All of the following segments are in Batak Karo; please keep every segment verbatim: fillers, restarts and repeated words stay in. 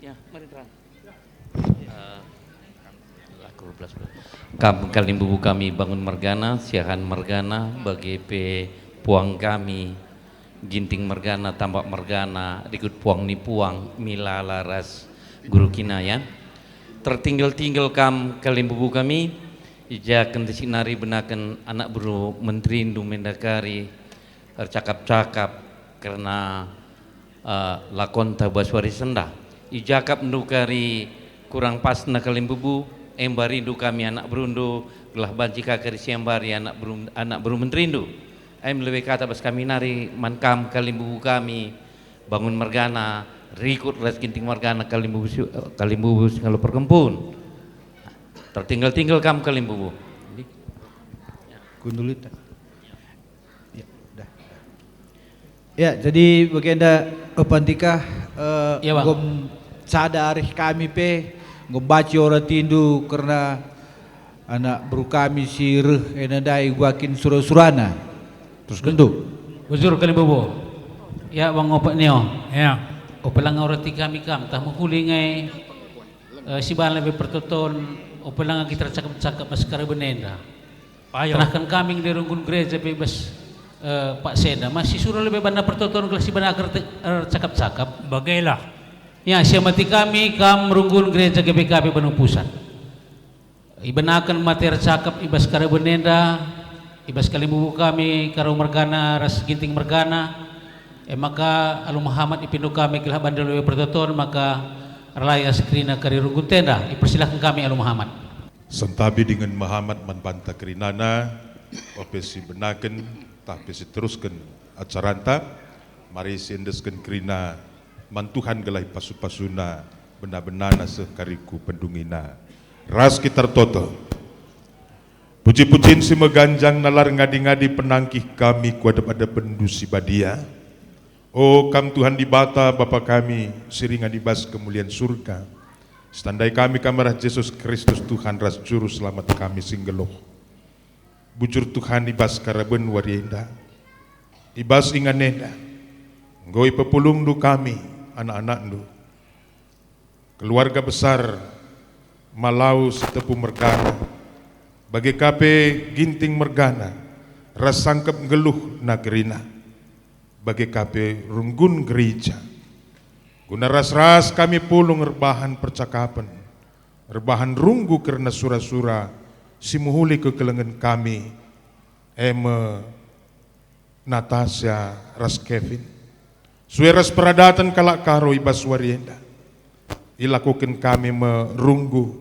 Ya, mari terang. Eh, laku belas belas. Kam kalimbubu kami Bangun mergana, Siahaan mergana, bage pe Puang kami, Ginting mergana, Tambak mergana, rikut Puang ni Puang, Milala ras Guru Kinaya. Tertinggel-tinggel kam kalimbubu kami, i ja kentisik nari benaken anak beru menterindu Mendagari, ercakap-cakap kerna, eh, lakonta bas wari sendah. Ijakapndu kari kurang pasna kalimbubu, embarindu kami anak berundu, gelah banci ka kari siembari anak beru, anak beru menterindu. Em lebe kata bas kami nari man kam kalimbubu kami, Bangun mergana, rikut ras Ginting mergana kalimbubu si, kalimbubu si ngalo perkempun. Tertinggel-tinggel kam kalimbubu. Kundulit. Ya, dah. Ya, jadi bagenda, eh, Pantika, eh, Iya, Bang. Enggo sada arih kami pe, enggo mbaci ora tindu kerna anak beru kami si reh enda ndai ibakin sura-surana. Terus kendu. Bujur kalimbubu. Ya, Bang Opak Nio. Ya. Ope langa ora ti kami kam, tah mehuli ngai, eh, si bana lebe pertoton, ope langa kita ercakap-cakap bas karaben enda. Payo. Tenahken kami nge runggun gereja pe bas, eh, paksa enda. Masih sura lebe bana pertoton gelah si bana erte-, ercakap-cakap. Bagailah. Ya, siamati kami kam runggun gereja G B K P Bandung Pusat. Ibenaken mate ercakap i bas karaben enda, i bas kalimbubu kami, Karo mergana ras Ginting mergana. E maka alu mehamat ipindo kami gelah bana lebe pertoton, maka erlayas kerina kari runggun enda. Ipersilaken kami alu mehamat. Sentabi dingen mehamat man banta kerinana, ope si benaken, tah pe si terusken acaranta, mari si endesken kerina man Tuhan gelah ipasu-pasuna bena-benana seh kari ku pendungina. Ras kita ertoto. Puji-pujin si meganjang nalar ngadi-ngadi penangkih kami ku adep-adepenndu si badia. O Kam Tuhan Dibata, Bapa kami, si ringan i bas kemulian Surga, sitandai kami Kam arah Jesus Kristus Tuhan ras Juru Selamat kami si nggeluh. Bujur Tuhan, i bas karaben wari enda, i bas ingan enda, enggo ipepulungNdu kami, anak-anakNdu, keluarga besar Malau Sitepu mergana, bage ka pe Ginting mergana, ras sangkep nggeluh nagerina, bage ka pe runggun gereja. Guna ras-ras kami pulung erbahan percakapen, erbahan runggu kerna sura-sura si mehuli kekelengen kami, e me Natasha ras Kevin, sue ras peradaten kalak Karo i bas wari enda. Ilakoken kami me runggu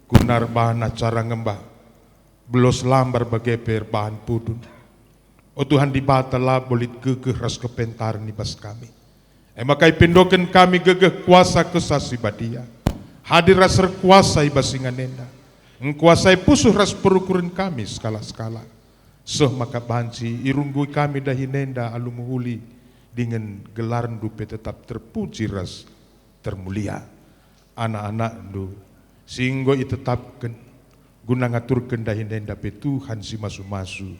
guna erbahan acara ngembah, belos lambar bage pe erbahan pudun. O Tuhan Dibata, labo lit gegeh ras kepentaren i bas kami. E maka ipindoken kami gegeh kuasa Kesah Si Badia, hadir ras erkuasa i bas ingan enda, engkuasai pusuh ras perukuren kami sekala-sekala. Seh maka banci irunggui kami dahin enda alu mehuli, dingen gelarNdu pe tetap terpuji ras termulia. Anak-anakNdu si enggo itetapken guna ngaturken dahin enda pe Tuhan si masu-masu,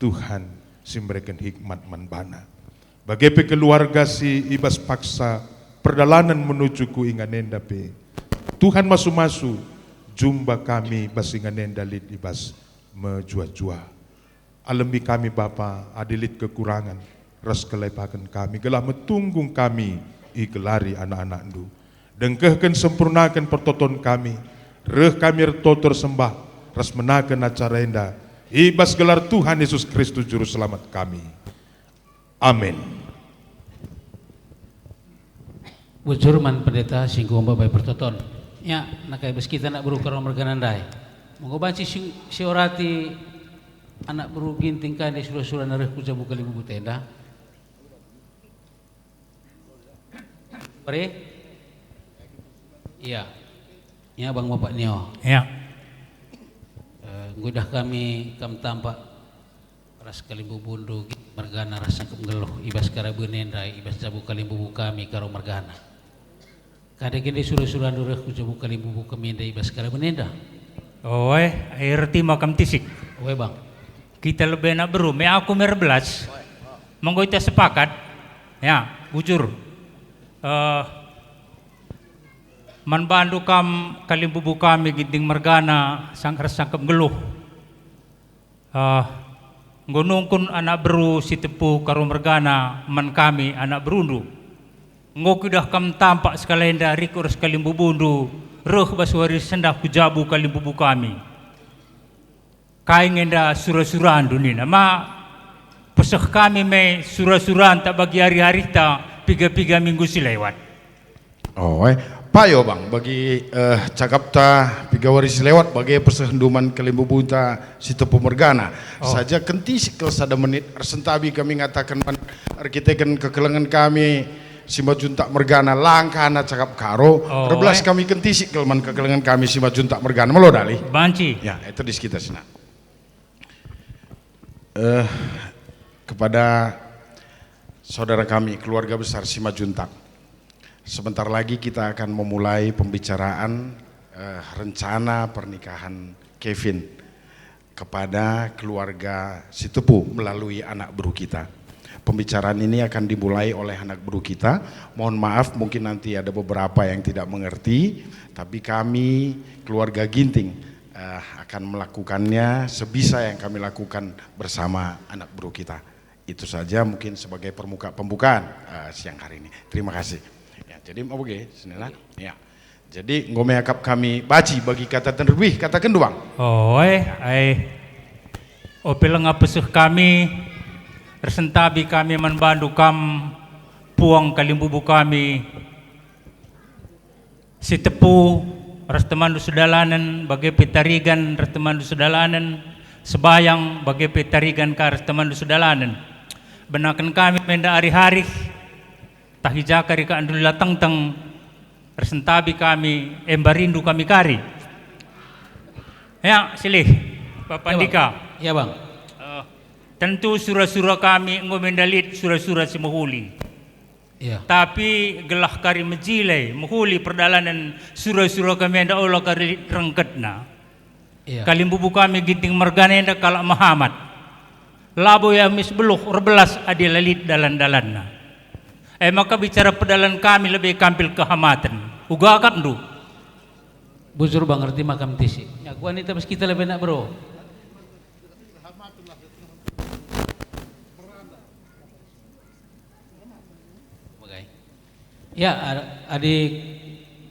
Tuhan si mereken hikmat man bana. Bage pe keluarga si i bas paksa perdalanen menuju ku ingan enda pe, Tuhan masu-masu, jumba kami bas ingan enda lit i bas mejuah-juah. Alembi kami, Bapa, adi lit kekurangen ras kelepaken kami, gelah metunggung kami igelari anak-anakNdu. Dengkehken, sempurnaken pertoton kami, reh kami ertoto ersembah ras menaken acara enda, i bas gelar Tuhan Yesus Kristus Juru Selamat kami. Amin. Bujur man pendeta si enggo mbabai pertoton. Ya, naka i bas kita anak beru Karo mergana ndai. Menggo banci si, siorati anak beru Ginting kai ndai sura-surana reh ku jabu kalimbubu enda. Pare? Iya. Ya, Bang Bapak Nio. Ya. Eh, enggo idah kami kam Tampak ras kalimbubundu mergana ras sangkep nggeluh i bas karaben enda, i bas jabu kalimbubu kami Karo mergana. Kade gende sura-surandu reh ku jabu kalimbubu kami enda i bas karaben enda? Oe, ertima kam tisik. Oe, Bang. Kita lebe anak beru, me aku me erbelas. Menggo ita sepakat. Ya, bujur. Eh, Man bandu kam kalimbubu kami Ginting mergana sang ersangkep nggeluh. Ah, enggo nungkun anak beru Sitepu Karo mergana man kami anak berundu. Enggo kuidah kam tampak sekalenda rikut ras kalimbubundu reh bas wari sendah ku jabu kalimbubu kami. Kai nge enda sura-surandu nina, ma peseh kami me sura-suranta bagi ari-arita piga-piga minggu si lewat. Oh, eh. Payo, Bang, bagi, eh, cakapta piga wari si lewat, bage pesehndu man kalimbubunta Sitepu mergana. Oh. Saja kentisik kal sada menit, ersentabi kami ngataken man, erkiteken kekelengen kami si majuntak mergana, langkana cakap Karo, oh, erbelas eh. Kami kentisik kal man kekelengen kami si majuntak mergana. Melo dalih. Banci. Ya, itu di sekitar sana. Eh, kepada saudara kami, keluarga besar Simanjuntak. Sebentar lagi kita akan memulai pembicaraan, eh, rencana pernikahan Kevin kepada keluarga Sitepu melalui anak beru kita. Pembicaraan ini akan dimulai oleh anak beru kita. Mohon maaf, mungkin nanti ada beberapa yang tidak mengerti, tapi kami, keluarga Ginting, eh, akan melakukannya sebisa yang kami lakukan bersama anak beru kita. Itu saja mungkin sebagai permuka-, pembukaan, eh, siang hari ini. Terima kasih. Ya, jadi mau bage, senina? Ya. Jadi, enggo me akap kami banci bagi kata terlebih, kataken, Bang. Oe, ai. Ope langa peseh kami, ersentabi kami man bandu kam, puang kalimbubu kami, Sitepu ras temanndu sedalanen, bage pe Tarigan ras temanndu sedalanen, Sebayang, bage pe Tarigan ka ras temanndu sedalanen. Benaken kami menda ari-ari, tahi jaka rikatndu la tengteng, ersentabi kami, emba rindu kami kari. Ya, silih, Bapa Andika. Ya, Bang. Eh, tentu sura-sura kami enggo menda lit sura-sura si mehuli. Iya. Tapi gelah kari mejile, mehuli perdalanen sura-sura kami enda ola kari lit rengketna. Iya. Kalimbubu kami Ginting mergana enda kalak mehamat. Labo ia mis beluh erbelas adi la lit dalan-dalanna. E maka bicara pedalan kami lebe kampil kehamaten. Uga akapndu. Bujur, Bang, ngerti maka mtisi. Ya, kuanita bas kita lebe nak bro. Bagai. Ya, a-, adi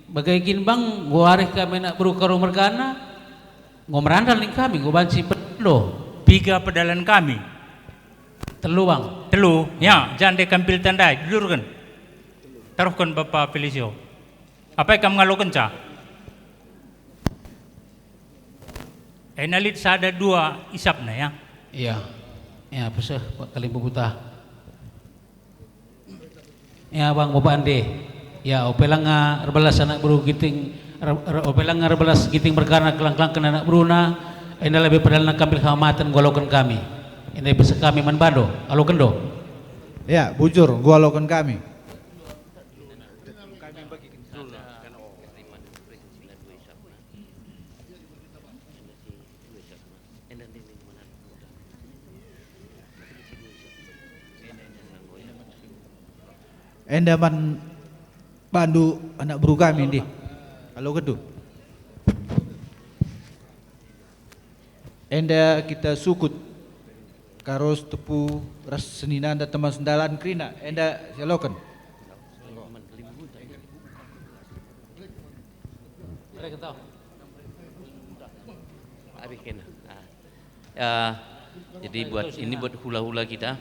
bagai kin, Bang, enggo arih kami anak beru Karo mergana, enggo merandal ning kami, enggo banci pedalo. Piga pedalan kami? Telu, Bang. Telu. Ya, jande kampil tandai, dudurken. Taruhken Bapa Felisio. Apai kam ngalokenca? Ena lit sada dua isapna, ya. Iya. Ya, peseh, Pak, kalimbubuta. Ya, Bang, Bapak Ande. Ya, ope langa erbelas anak beru Ginting, er-, er-, ope langa erbelas Ginting mergana kelang-kelangken anak beruna, enda lebe pedalna kampil kehamaten ngaloken kami. Enda ipeseh kami man bandu, alokenndu. Ya, bujur, ngaloken kami. Enda man bandu anak beru kami ndi. Alokenndu. Enda kita sukut Karo, Sitepu ras seninanda teman sendalan kerina. Enda sialoken. Abis kena. Ah. Ya, jadi buat ini, buat hula-hula kita,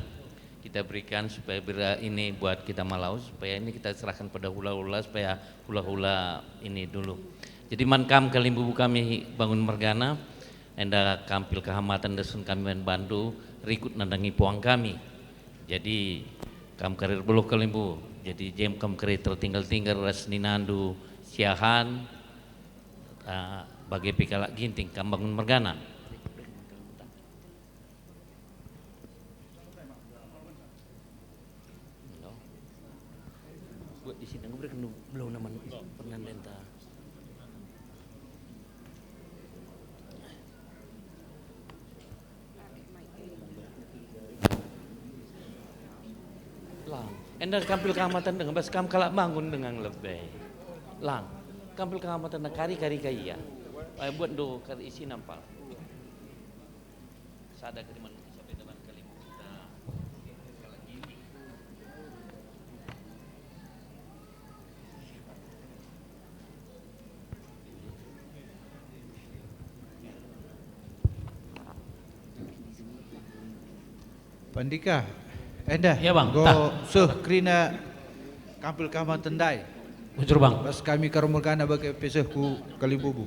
kita berikan supaya bera-, ini buat kita malau, supaya ini kita serahkan pada hula-hula, supaya hula-hula ini dulu. Jadi man kam kalimbubu kami Bangun mergana, enda kampil kehamaten desen kami man bandu, rikut nandangi puang kami. Jadi kam kari erbeluh kalimbubu, jadi jem kam kari tertinggal-tinggal ras ninandu siahan, ah, bage pe kalak Ginting kam Bangun mergana. Buat di sini, aku berikan dulu, belum nama pernah denta. Lang. Enda kampil kehamaten denga, bas kam kalak Bangun denga lebe. Lang. Kampil kehamaten kari-kari ka ia. Eh, buat do kari isi nampal. Sada kari man, sampai depan kali kita. Pandika, enda. Ya, Bang. Enggo seh kerina kampil kehamaten ndai. Bujur, Bang. Bas kami Karo mergana bage pe seh ku kalimbubu.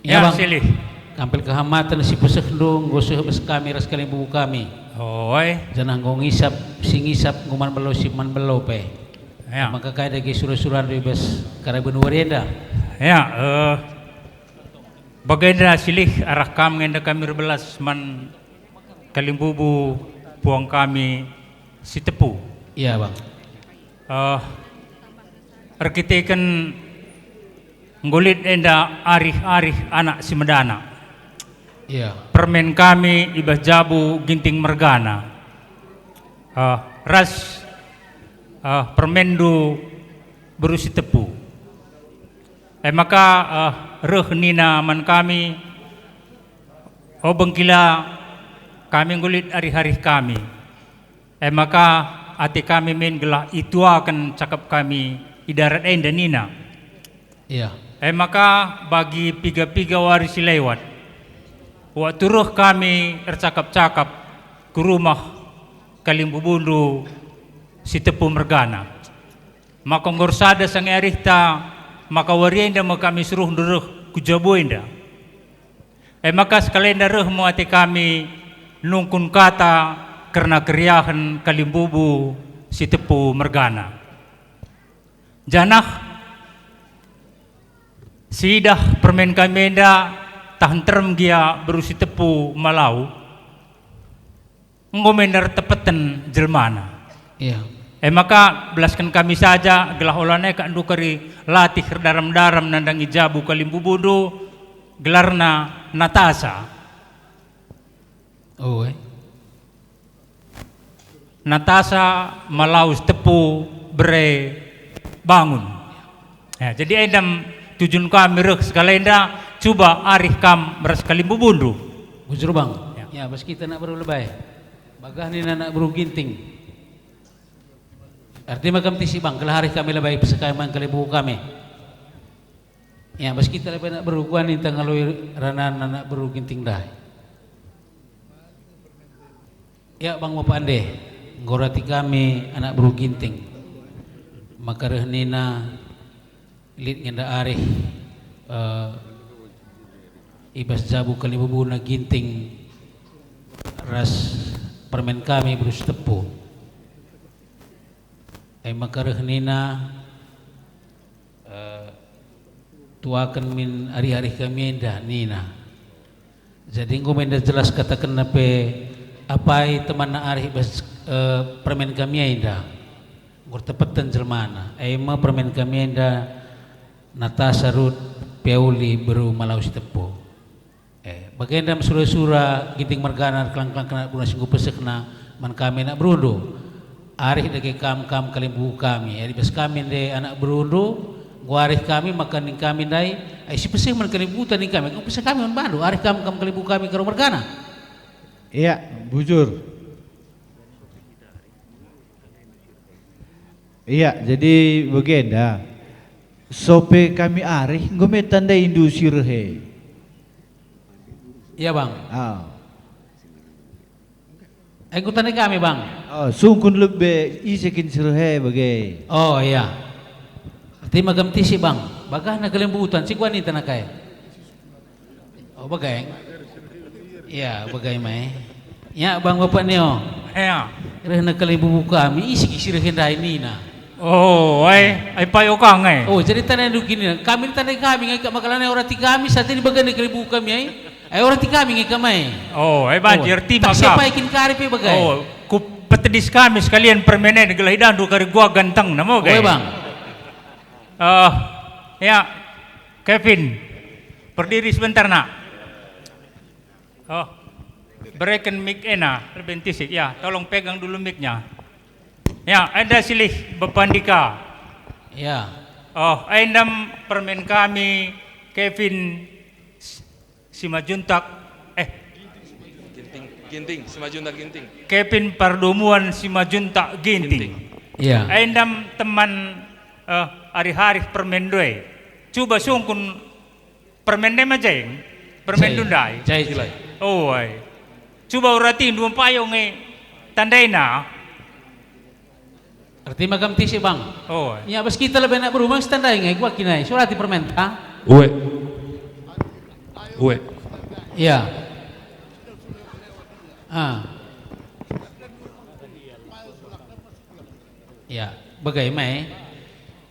Ya, ya, Bang. Silih. Kampil kehamaten si pesehndu enggo seh bas kami ras kalimbubu kami. Oi. Janah enggo ngisap, si ngisap enggo man belo, si man belo pe. Ya. Maka kai dage sura-surandu i bas karaben wari enda? Ya, eh, bagenda silih arah kam nge enda kami erbelas man kalimbubu puang kami si tepu. Iya, Bang. Eh, erkiteken enggo lit enda arih-arih anak si medana. Iya. Permen kami i bas jabu Ginting mergana. Eh, ras, eh, permenndu beru si tepu. E maka, eh, reh nina man kami, "O bengkila, kami enggo lit arih-arih kami. E maka ate kami min gelah ituaken cakap kami i darat enda," nina. Iya. E maka bagi piga-piga wari si lewat, waktu reh kami ercakap-cakap ku rumah kalimbubundu si tepu mergana. Maka enggo ersada sange arihta, maka wari enda me kami suruhndu reh ku jabu enda. E maka sekalenda reh me ate kami nungkun kata kerna keriahen kalimbubu si tepu mergana. Janah siidah permen kami enda tah nterem gia beru si tepu malau, enggo me enda ertepeten jelmana. Iya. E maka belasken kami saja, gelah olanai kak ndukari latih erdaram-daram nandangi jabu kalimbubundu, gelarna Natasa. Oh, eh. Natasa, malau si tepu, bere, bangun. Ya, jadi enda me tujun kami reh sekalenda, cuba arih kam ras kalimbubundu. Bujur, Bang. Ya. Ya, bas kita anak beru lebai. Bagah nina anak beru Ginting. Ertina kam tisi, Bang, gelah arih kami lebai pesekai man kalimbubu kami. Ya, bas kita lebai anak beru, kuga ninta ngaloi ranan anak beru Ginting ndai. Ya, Bang, bapa ende, enggo erati kami anak beru Ginting. Maka reh nina, lit nge enda arih, eh, i bas jabu kalimbubuna Ginting ras permen kami beru si tepu. E maka reh nina, eh, "Tuaken min arih-arih kami enda," nina. Jadi enggo me enda jelas katakenna pe, apai temanna arih bas, eh, permen kami enda. Enggo ertepeten jelmana, e me permen kami enda Natasa Rut Peuli beru Malau Sitepu. Eh, bagenda me sura-sura Ginting mergana, erkelang-kelang kena guna si enggo pesehna man kami anak berundu. Arih dage kam, kam kalimbubu kami. Adi bas kami nde anak berundu, enggo arih kami, maka ning kami ndai, ai si peseh man kalimbubuta ning kami, enggo peseh kami man bandu, arih kam, kam kalimbubu kami Karo mergana. Iya, bujur. Iya, jadi bagenda. Sope kami arih, enggo me tandaindu si rehe. Iya, Bang. Ah. Eh, enggo tandai kami, Bang. Oh, sungkun lebe, ise kin si rehe bage. Oh, iya. Ertina kam tisi, Bang. Bagahna kalimbubuta, si kuga ninta naka e. Oh, bage. Iya, bage me. Ya, Bang, Bapak Nio. Ya. Rehna kalimbubu kami, ise kin si rehe ndai nina. Oh, ai, ai payo ka nge. Oh, jadi tandaindu kin nina. Kami tandai kami nge, kak maka lanai orati kami, saat ini bagenda kalimbubu kami ai. Ai orati kami nge kam ai. Oh, ai banci, oh, ertina tak kam. Siapa kin kari pe bage. Oh, kupetedis kami sekalian permen e gelah idahndu kari kuga gantengna mo. Oh, bage, Bang. Eh, ya, Kevin, berdiri sebentar, Nak. Oh, bereken mic ena, lebih tisik, ya, tolong pegang dulu mic-nya. Ya, enda silih Bapa Andika. Ya. Oh, endam permen kami, Kevin S-, Simajuntak, eh, Ginting, Ginting, Simajuntak Ginting. Kevin Pardumuan Simajuntak Ginting. Ginting. Ya. Endam teman, eh, arih-arih permen doe. Cuba sungkun permen ndai maja, permen ndai. Jai, jai. Oh, ai. Cuba urati ndai payo nge tandaina. Erti maka mtisi, Bang. Oh, ai. Ya, bas kita lebe anak beru mang sitandai nge, gua kinai. Surati permenta. Ue. Ue. Ya. Ah. Ya, bage mai.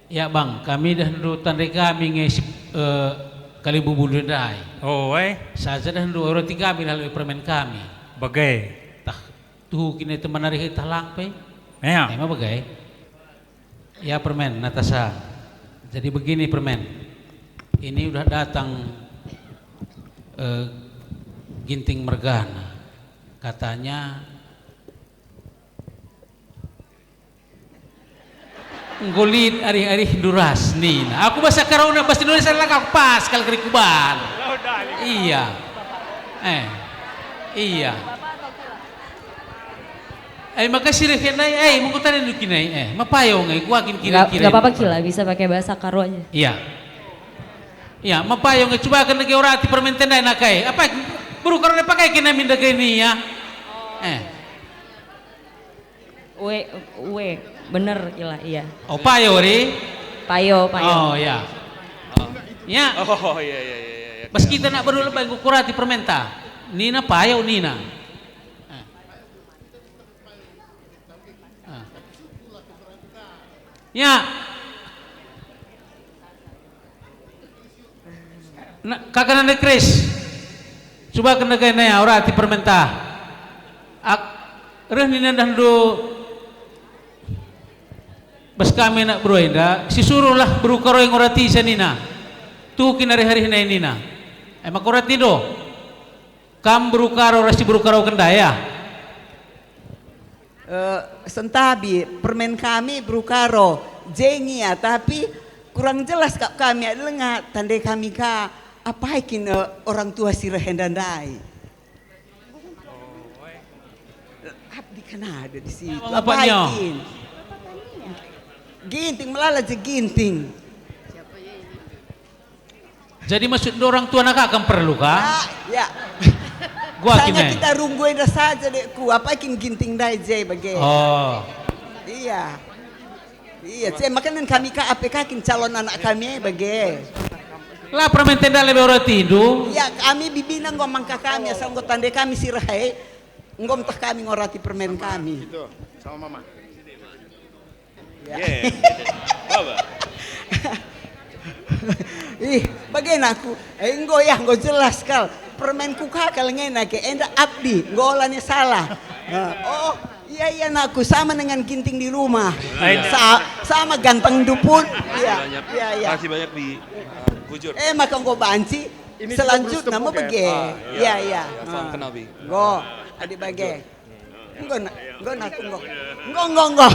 Ya, Bang, kami dah ndu tandai kami nge si, eh, kalimbubu ndai. Oh, ai. Saja dah ndu urati kami lalu permen kami. Bage. Tah, tuhu kine teman ari tah lang pe. Ya. Ema bage. Ya, permen, Natasha. Jadi begini, permen. Ini udah datang, eh, Ginting mergana. Katanya, "Enggo lit arih-arih nduras," nina. Aku bahasa Karona, bahasa Indonesia langa pas kal keri kuban. Iya. Eh. Iya. Eh, maka sirih kenai, eh, mengkutani nukinai, eh, mapayo ngai, kuakin kira-kira. Nggak, nggak apa-apa, Kila, bisa pakai bahasa Karo aja. Iya. Iya, mapayo ngai, coba kena ke orati permenten dai nakai. Apa, beru Karo pakai kena minda gini ya? Eh. Ue, ue, bener, Kila, iya. Oh, payo, ri? Payo, payo. Oh, iya. Ya. Oh, iya, iya, iya, iya. Bas kita nak beru lebe, enggo kurati permenta. Nina payo, nina. Ah. Ah. Ya. Na, kaka nande Kris. Coba kena kai naya, orati permenta. Ak, reh nina dah ndu bas kami anak beru enda, sisuruhlah beru Karo ngorati sa nina. Tuhu kin arih-arih nai nina. Emang orati do. Kam beru Karo ras si beru Karo kenda ya? Eh, sentabi, permen kami beru Karo, jengi ya, tapi kurang jelas kap kami, ada lenga tandai kami ka, apai kin, eh, orang tua si reh enda ndai? Abdi kan ada di situ. Apa apai nyo? Kin? Ginting, melala je Ginting. Jadi maksud orang tua nak akan perlu ka? Ah, ya. Gua. Misalnya kime. Kita runggu enda saja dek ku, apa kin Ginting ndai je bage. Oh. Iya. Iya, saya makanan kami ka, apa kin calon anak kami bage. Lah permen tenda lebe ora tindu. Ya, kami bibina enggo mangka kami, asal enggo tandai kami si reh e. Enggo ntah kami ngorati permen kami. Itu, sama mama. Ya. Ye. Baba. Ih, bage nak ku. Eh, enggo ya, enggo jelas kal. Permen ku ka kal ngena ke, enda abdi, enggo ola ni salah. Eh, oh, iya, iya, nakku, sama dengan Ginting di rumah. Iya. Sa-, sama ganteng dupun. Iya, banyak. Iya, iya. Makasih banyak, Bi. Bujur. Eh, maka enggo banci. Ini juga selanjutnya belum mau tepuk, ya? Bage. Ah, iya, iya, iya, iya. Salam kenal, Bi. Enggo, adik bage. Enggo na-, enggo na-, enggo. Enggo, enggo, enggo.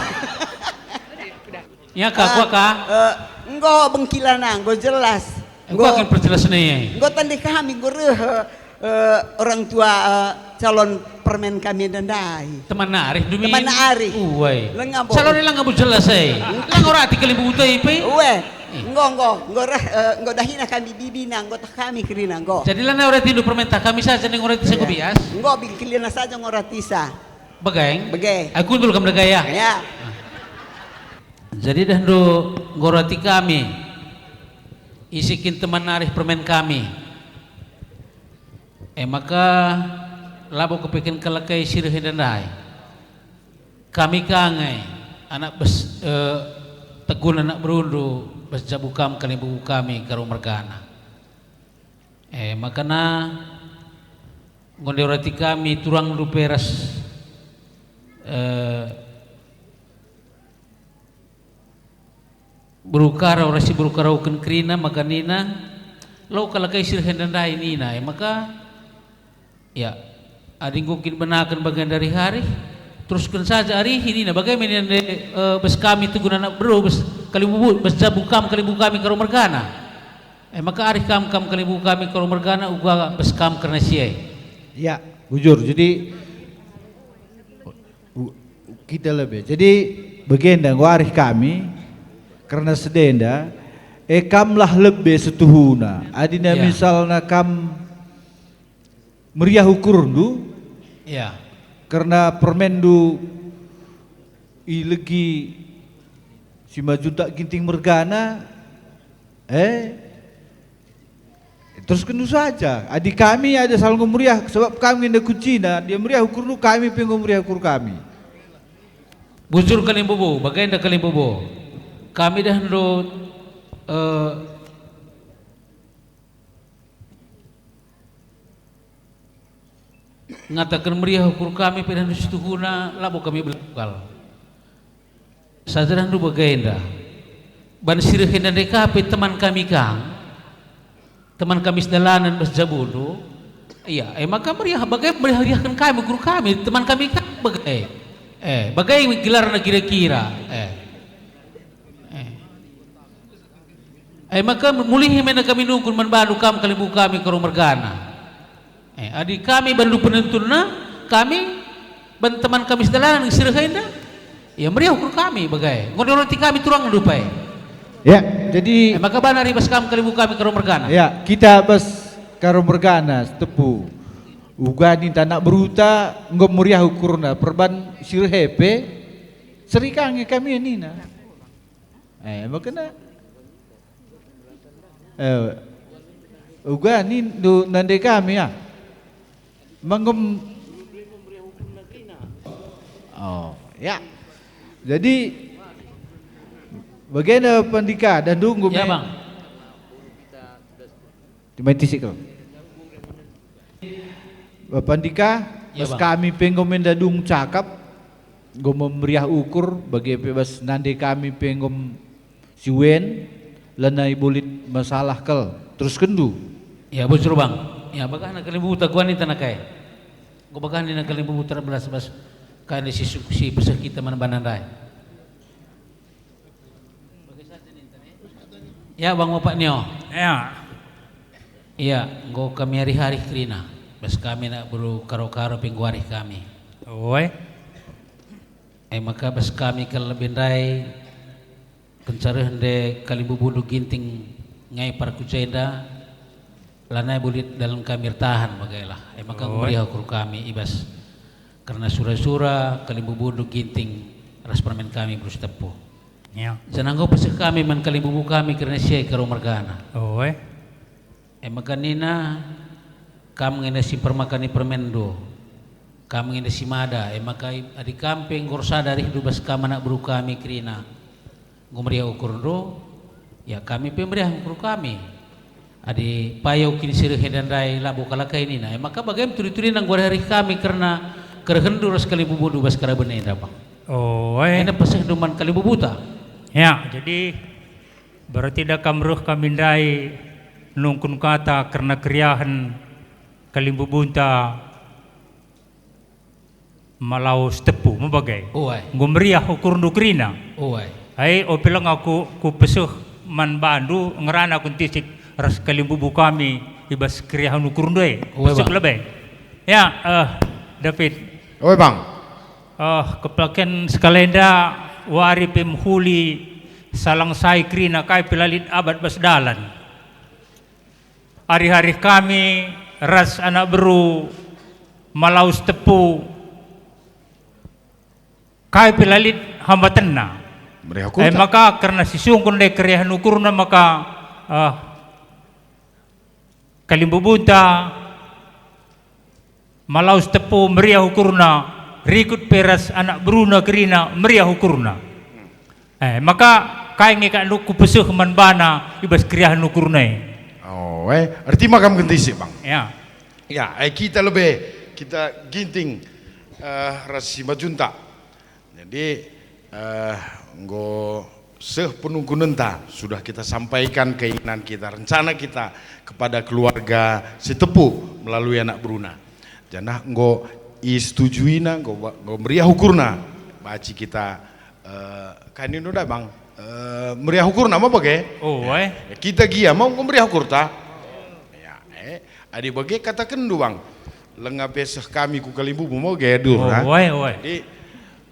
Ya, Kak, ah, kuah, Kak. Eh, enggo bengkilana, enggo jelas. Eh, enggo. Kuah kan perjelas nih. Enggo tandai kami, enggo reh, eh, orang tua, eh, calon permen kami enda ndai. Teman arih, demi. Teman arih. Uwai. Lenga bo. Calon lang abu jelas, eh. Lang ora arti kalimbubu tei, pe. Uwe. Eh. Enggo, enggo, enggo reh, eh, enggo dahina kami bibina, enggo tah kami kerina, enggo. Jadi lana ora tindu permenta kami saja ning ora tisa. Iya. Bias. Enggo bingkilina saja enggo ora tisa. Bagaing? Bage. Aku dulu kam dagaya. Ya. Jadi dah ndu enggo ora ti kami. Isikin teman arih permen kami. E maka labo kepiken kal kai si reh enda ndai. Kami ka nge, anak bes-, eh, tegun anak berundu, bas jabu kam kalimbubu kami Karo mergana. Eh, makana nggo nde orati kami turang ndu pe ras, eh, beru Karo ras si beru Karo ken kerina maka nina, "Lo kal kai si reh enda ndai," nina. E maka, ya, adi enggo kin benaken bagian dari hari, terusken saja arihi nina, bage me nina nde, eh, bas kami tegun anak beru, bas Kalimbubu, bas jabu kam kalimbubu kami Karo mergana. E maka arih kam, kam kalimbubu kami Karo mergana, uga bas kam kerna si e. Ya, bujur. Jadi, u-, kita lebe. Jadi, bagenda enggo arih kami, kerna si enda, e kamlah lebe situhuna. Adina Ya. misalna kam meriah ukurndu, Ya. kerna permenndu ilegi Simajuntak Ginting mergana, eh, terusken saja. Adi kami ada salah enggo meriah, sebab kami nda kucina, dia meriah ukurndu, kami pe enggo meriah ukur kami. Bujur kalimbubu, bagenda kalimbubu. Kami dah ndo, eh, ngataken meriah ukur kami pe dah ndo situhuna, labo kami belakal. Saja dah ndo bagenda. Ban si reh enda ndai ka pe teman kami kang, teman kami sedalanen bas jabundu. Iya, e maka meriah, bage meriah-riahken kami ukur kami, teman kami kang bage. Eh, bage gelarna kira-kira. Eh. Eh. E maka mulihi mena kami nungkun man bandu kam kalimbubu kami Karo mergana. Eh, adi kami bandu penentunna, kami ban teman kami sedalanen si reh enda, ya meriah ukur kami bage. Enggo roti kami turang ndupai. Ya, jadi E maka bana ras kam kalimbubu kami Karo mergana. Ya, kita bas Karo mergana, Sitepu. Uga ninta anak beruta enggo meriah ukurna, perban si reh e pe, seri ka nge kami nina. Eh, makana, eh, uga nindu nande kami, ah. Mangem. Oh, ya. Jadi, bagenda Pandika, dah nunggu Ya, me. Bang. Cuma tisik kal. Bapa Andika, Ya, bas Bang. kami pe enggo menda dung cakap, enggo meriah ukur, bage pe bas nande kami pe enggo m-, si wen, lanai bulit masalah kal. Teruskenndu. Ya, bujur, Bang. Ya, bagahna kalimbubuta kuani tanah kai. Enggo bagahna kalimbubuta belas bas kai si su-, si peseh kita man bana ndai. Ya, Bang Bapak Nio. Ya. Iya, enggo kami arih-arih kerina. Bas kami anak beru Karo-Karo pe enggo arih kami. Oe. E maka bas kami kal lebe ndai, kenca reh nde kalimbubundu Ginting ngai parkucenda, lanai bulit dalan kami ertahan bagailah. E maka Oe. meriah ukur kami i bas kerna sura-sura kalimbubundu Ginting ras permen kami Bruce Tepu. Ya. Janah enggo peseh kami man kalimbubu kami kerna si e Karo mergana. Oe. E maka nina, kam nge nda si mpermakani permenndu, kam nge nda si mada, e maka i-, adi kam pe enggo ersada arihndu bas kam anak beru kami kerina, enggo meriah ukurndu, ya kami pe meriah ukur kami. Adi payo kin si reh enda ndai labo kal kai nina, e maka bage me turi-turina enggo arih-arih kami kerna kerehenndu ras kalimbubundu bas karaben enda, Bang. Oh, eh. Enda pesehndu man kalimbubuta. Ya, jadi berarti da kam reh kami ndai nungkun kata kerna keriahen kalimbubunta Malaus Tepu, me bage. Uai. Enggo meriah ukurndu kerina. Uai. Ai, ope langa ku, ku peseh man bandu, ngerana ku ntisik ras kalimbubu kami i bas keriahen ukurndu e. Uai, Peseh Bang. lebe. Ya, eh, David. Uai, Bang. Eh, kepaken sekalenda wari pe mehuli salang sai kerina kai pe la lit abat bas dalan. Arih-arih kami ras anak beru Malaus Tepu, kai pe la lit hambatenna. Meriah Eh, ukurta. maka kerna si sungkun ndai keriahen ukurna maka, eh, kalimbubunta Malaus Tepu meriah ukurna, rikut pe ras anak beruna kerina meriah ukurna. Eh, maka kai nge kak nuk kupeseh man bana i bas keriahen ukurna e? Oh, eh, erti maka mengkentisik, Bang. Ya. Ya, eh, kita lebe, kita Ginting, eh, ras Simajuntak. Jadi, eh, enggo seh penungkunenta, sudah kita sampaikan keinginan kita, rencana kita kepada keluarga Sitepu melalui anak beruna. Janah enggo isetujuina, enggo, enggo meriah ukurna. Banci kita, eh, kan inu da, Bang, Eh, meriah ukurna me bage? Oh, eh. Ya, kita gia me enggo meriah ukurta. Ya, eh. Adi bage katakenndu, Bang. Langa pe seh kami ku kalimbubu me bage, Dur, oh, eh. Oi, oi. Jadi,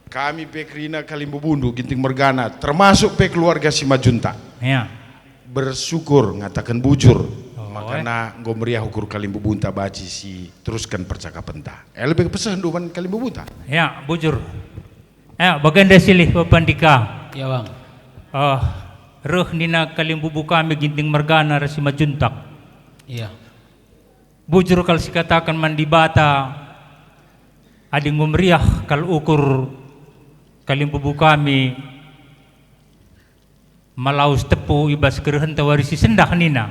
kami pe kerina kalimbubundu, Ginting mergana, termasuk pe keluarga si majunta. Ya. Bersyukur ngataken bujur, oh, makana enggo meriah ukur kalimbubunta banci si terusken percakapenta. Eh, lebe kepesehndu man kalimbubunta? Ya, bujur. Ya, bagenda silih Bapa Ndika. Ya, Bang. Eh, reh nina kalimbubu kami Ginting mergana ras si majuntak. Ya. Bujur kal sikataken man Dibata, adi enggo meriah kal ukur kalimbubu kami, malawes tepu i bas kerehenta wari si sendah nina.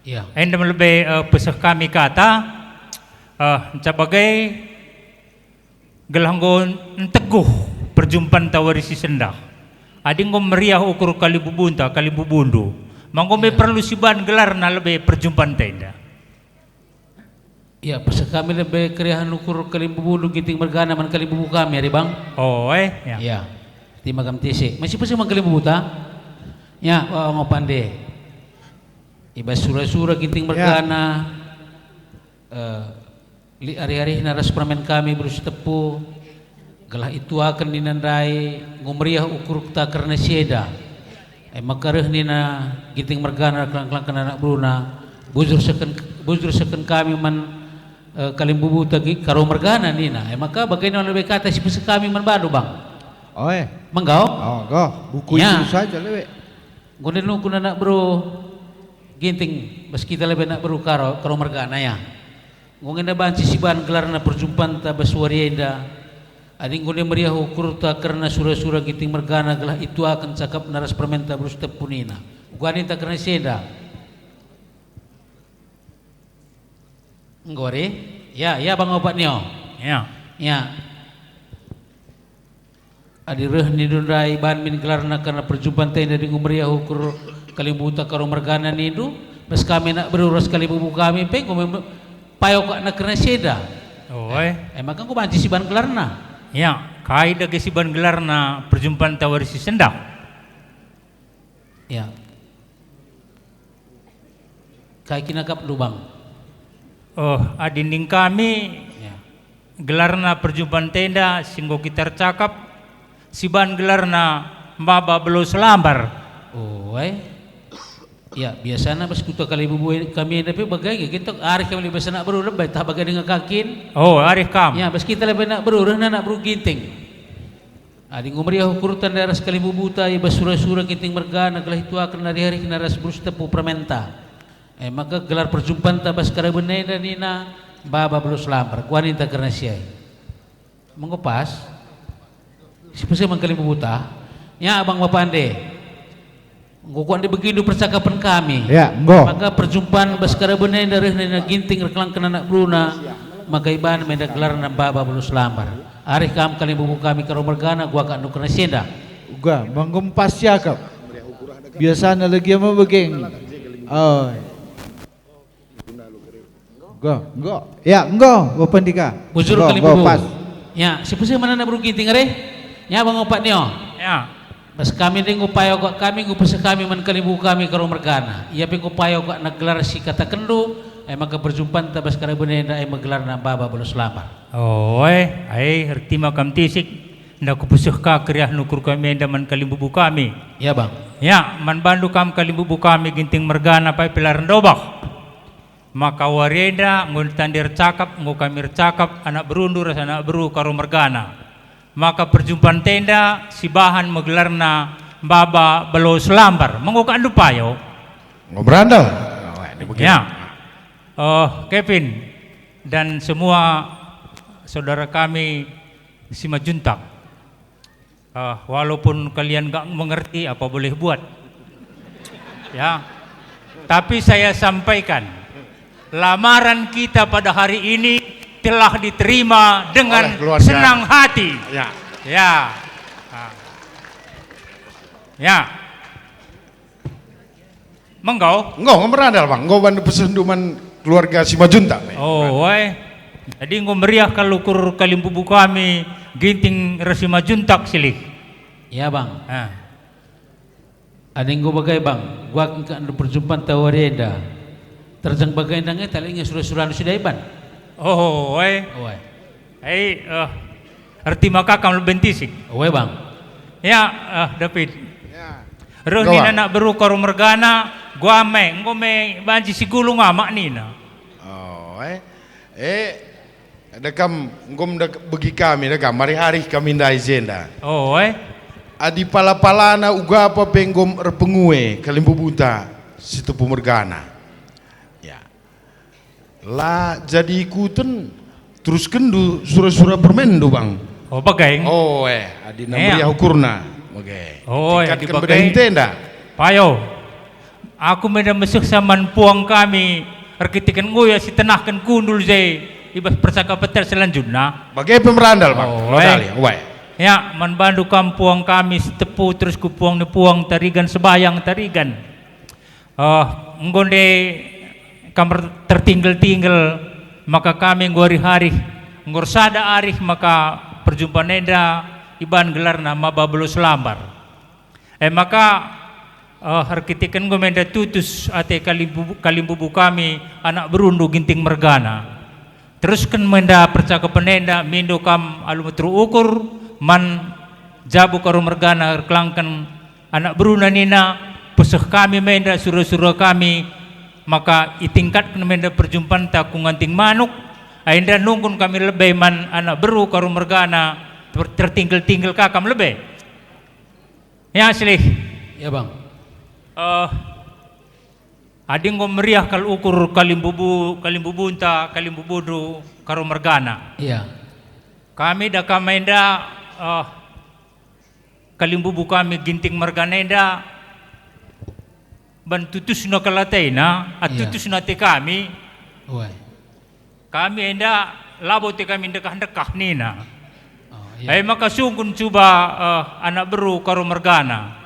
Ya. Enda me lebe, eh, peseh kami kata, eh, nca bage gelah enggo nteguh perjumpanta wari si sendah. Adi enggo meriah ukur kalimbubunta, kalimbubundu, ma enggo me, ya, perlu siban gelarna lebe perjumpanta enda. Ya, peseh kami lebe keriahen ukur kalimbubundu Ginting mergana man kalimbubu kami, ari Bang? Oh, eh, ya. Ya. Terima kam tisik. Masih peseh man kalimbubuta? Ya, oh, ngo pande. I bas sura-sura Ginting, ya, mergana, eh, lit arih-arihna ras permen kami beru si tepu, gelah ituaken nina ndai enggo meriah ukurta kerna si enda. E maka reh nina Ginting mergana keleng-kelengken anak beruna, "Bujur seken, bujur seken kami man, eh, kalimbubuta Gi-, Karo mergana," nina. E maka bagenda lebe kata si peseh kami man bandu, Bang. Oe. Menggau? Oh, go. Buku, ya, itu saja lebe. Enggo ndenukun anak beru Ginting, bas kita lebe anak beru Karo, Karo mergana, ya. Enggo nge enda banci siban gelarna perjumpanta bas wari enda. Adi enggo nde meriah ukurta kerna sura-sura Ginting mergana gelah ituaken cakapna ras permenta beru si tepu nina. Uga ninta kerna si enda. Enggo, ari? Ya, ya, Bang Opat Nio. Ya. Ya. Adi reh nindu ndai iban min gelarna kerna perjumpanta enda adi enggo meriah ukur kalimbubuta Karo mergana nindu, bas kami anak beru ras kalimbubu kami pe enggo me-, payo kak na kerna si enda. Oe. E maka enggo banci siban gelarna. Ya, kai dage siban gelarna perjumpanta wari si sendah? Ya. Kai kin akapndu, Bang? Oh, adi ning kami, ya, gelarna perjumpanta enda si enggo kita ercakap, siban gelarna Mbaba Belo Selambar. Oh, ai. Ya, biasana bas kuta kalibubu kami enda pe bage nge, kita arih kami bas anak beru lebe, tah bage denga kakin. Oh, arih kam. Ya, bas kita lebe anak beru, rehna anak beru Ginting. Adi enggo meriah ukurta ndai ras kalimbubuta i bas sura-sura Ginting mergana gelah ituaken arih-arihna ras beru si tepu permenta. E maka gelar perjumpanta bas karaben enda nina Mbaba Belo Selambar, kuga ninta kerna si ai. Menggo pas? Si peseh man kalimbubuta? Ya, Bang Bapande. Enggo kuakap begindu percakapen kami. Ya, enggo. Maka perjumpan bas karaben enda reh nina Ginting erkelangken anak beruna, maka iban me enda gelarna Mbaba Belo Selambar. Arih kam kalimbubu kami Karo mergana, kuakap ndu kerna si enda. Uga, enggo mpas siakap. Biasana lagi ama begeng. Oh. Enggo, enggo. Ya, enggo, Bapa Ndika. Bujur enggo, kalimbubu. Enggo, pas. Ya, si peseh man anak beru Ginting are? Ya, Bang Opat Nio. Ya. Bas kami ndai enggo payo kak kami, enggo peseh kami man kalimbubu kami Karo mergana. Ia pe enggo payo kak na gelar si katakenndu, e maka perjumpanta bas karaben enda e me gelarna Mbaba Belo Selambar. Oe, ai, ertima kam tisik, enda kupeseh ka keriahen ukur kami enda man kalimbubu kami. Ya, Bang. Ya, man bandu kam kalimbubu kami Ginting mergana, pai pe la erndobah. Maka wari enda enggo tande ercakap, enggo kami ercakap, anak berundu ras anak beru Karo mergana. Maka perjumpanta enda sibahan me gelarna Mbaba Belo Selambar. Menggo kak ndu payo? Enggo merandal. Oh, ini begini. Ya. Oh, Kevin dan semua saudara kami si majuntak. Ah, walaupun kalian nggak mengerti apa boleh buat. Ya. Tapi saya sampaikan, lamaran kita pada hari ini telah diterima dengan oleh keluarga, senang hati. Ya. Ya. Ah. Ya. Menggo? Enggo, enggo merandal, Bang. Enggo bandu pesehndu man keluarga si majuntak pe. Oh, oe. Jadi enggo meriah kal ukur kalimbubu kami Ginting ras si majuntak silih. Ya, Bang. Ah. Adi enggo bage, Bang, kuakap enda perjumpanta wari enda. Terjeng bage enda nge tali nge sura-surandu si deban. Oh, eh. Oe. Eh, eh, erti maka kam leben tisik. Oe, Bang. Ya, eh, David. Ya. Reh nina anak beru Karo mergana, gua me, enggo me banci si gulung amak nina. Oh, eh. Eh, Ada kam, enggo menda begi kami, ada kam, mari arih kami ndai jenda. Oh, eh? Adi pala-palana uga pe enggo erpengue kalimbubunta si tepu mergana. Ya. La jadi ikuten, teruskenndu sura-sura permenndu, Bang. Oh, bage. Oh, eh, adi meriah ukurna. Bage. Oh, eh, tingkatken bage. Bage ntenda. Payo. Aku menda mesehsa man puang kami, erkiteken nguya si tenahken kundul je i bas percakapen selanjutna. Bage pe merandal, Bang. Oh, eh. Merandal, ya, wae. Ya, man bandu kam puang kami si tepu, terus ku puang ni puang tarigan sebayang tarigan. Eh, enggo nde kam er-, tertinggel-tinggel, maka kami enggo arih-arih, enggo ersada arih maka perjumpan enda iban gelarna maba beluh selambar. E maka, eh, erkiteken enggo menda tutus ate kalimbubu, kalimbubu kami anak berundu Ginting mergana. Terusken menda percakapen enda, mindo kam alu meteruk ukur man jabu Karo mergana erkelangken anak beruna nina, peseh kami menda sura-sura kami, maka itingkatken menda perjumpanta ku Nganting Manuk, enda nungkun kami lebe man anak beru Karo mergana, ter-, tertinggel-tinggel ka kam lebe. Ya, Slih. Ya, Bang. Eh, adi enggo meriah kal ukur kalimbubu, kalimbubunta, kalimbubundu Karo mergana. Iya. Kami da kam enda, eh, kalimbubu kami Ginting mergana enda, ban tutusna kal atena, ah, iya, tutusna ate kami. Uai. Kami enda labo ate kami ndekah-ndekah nina. Oh, iya. E maka sungkun cuba, eh, anak beru Karo mergana.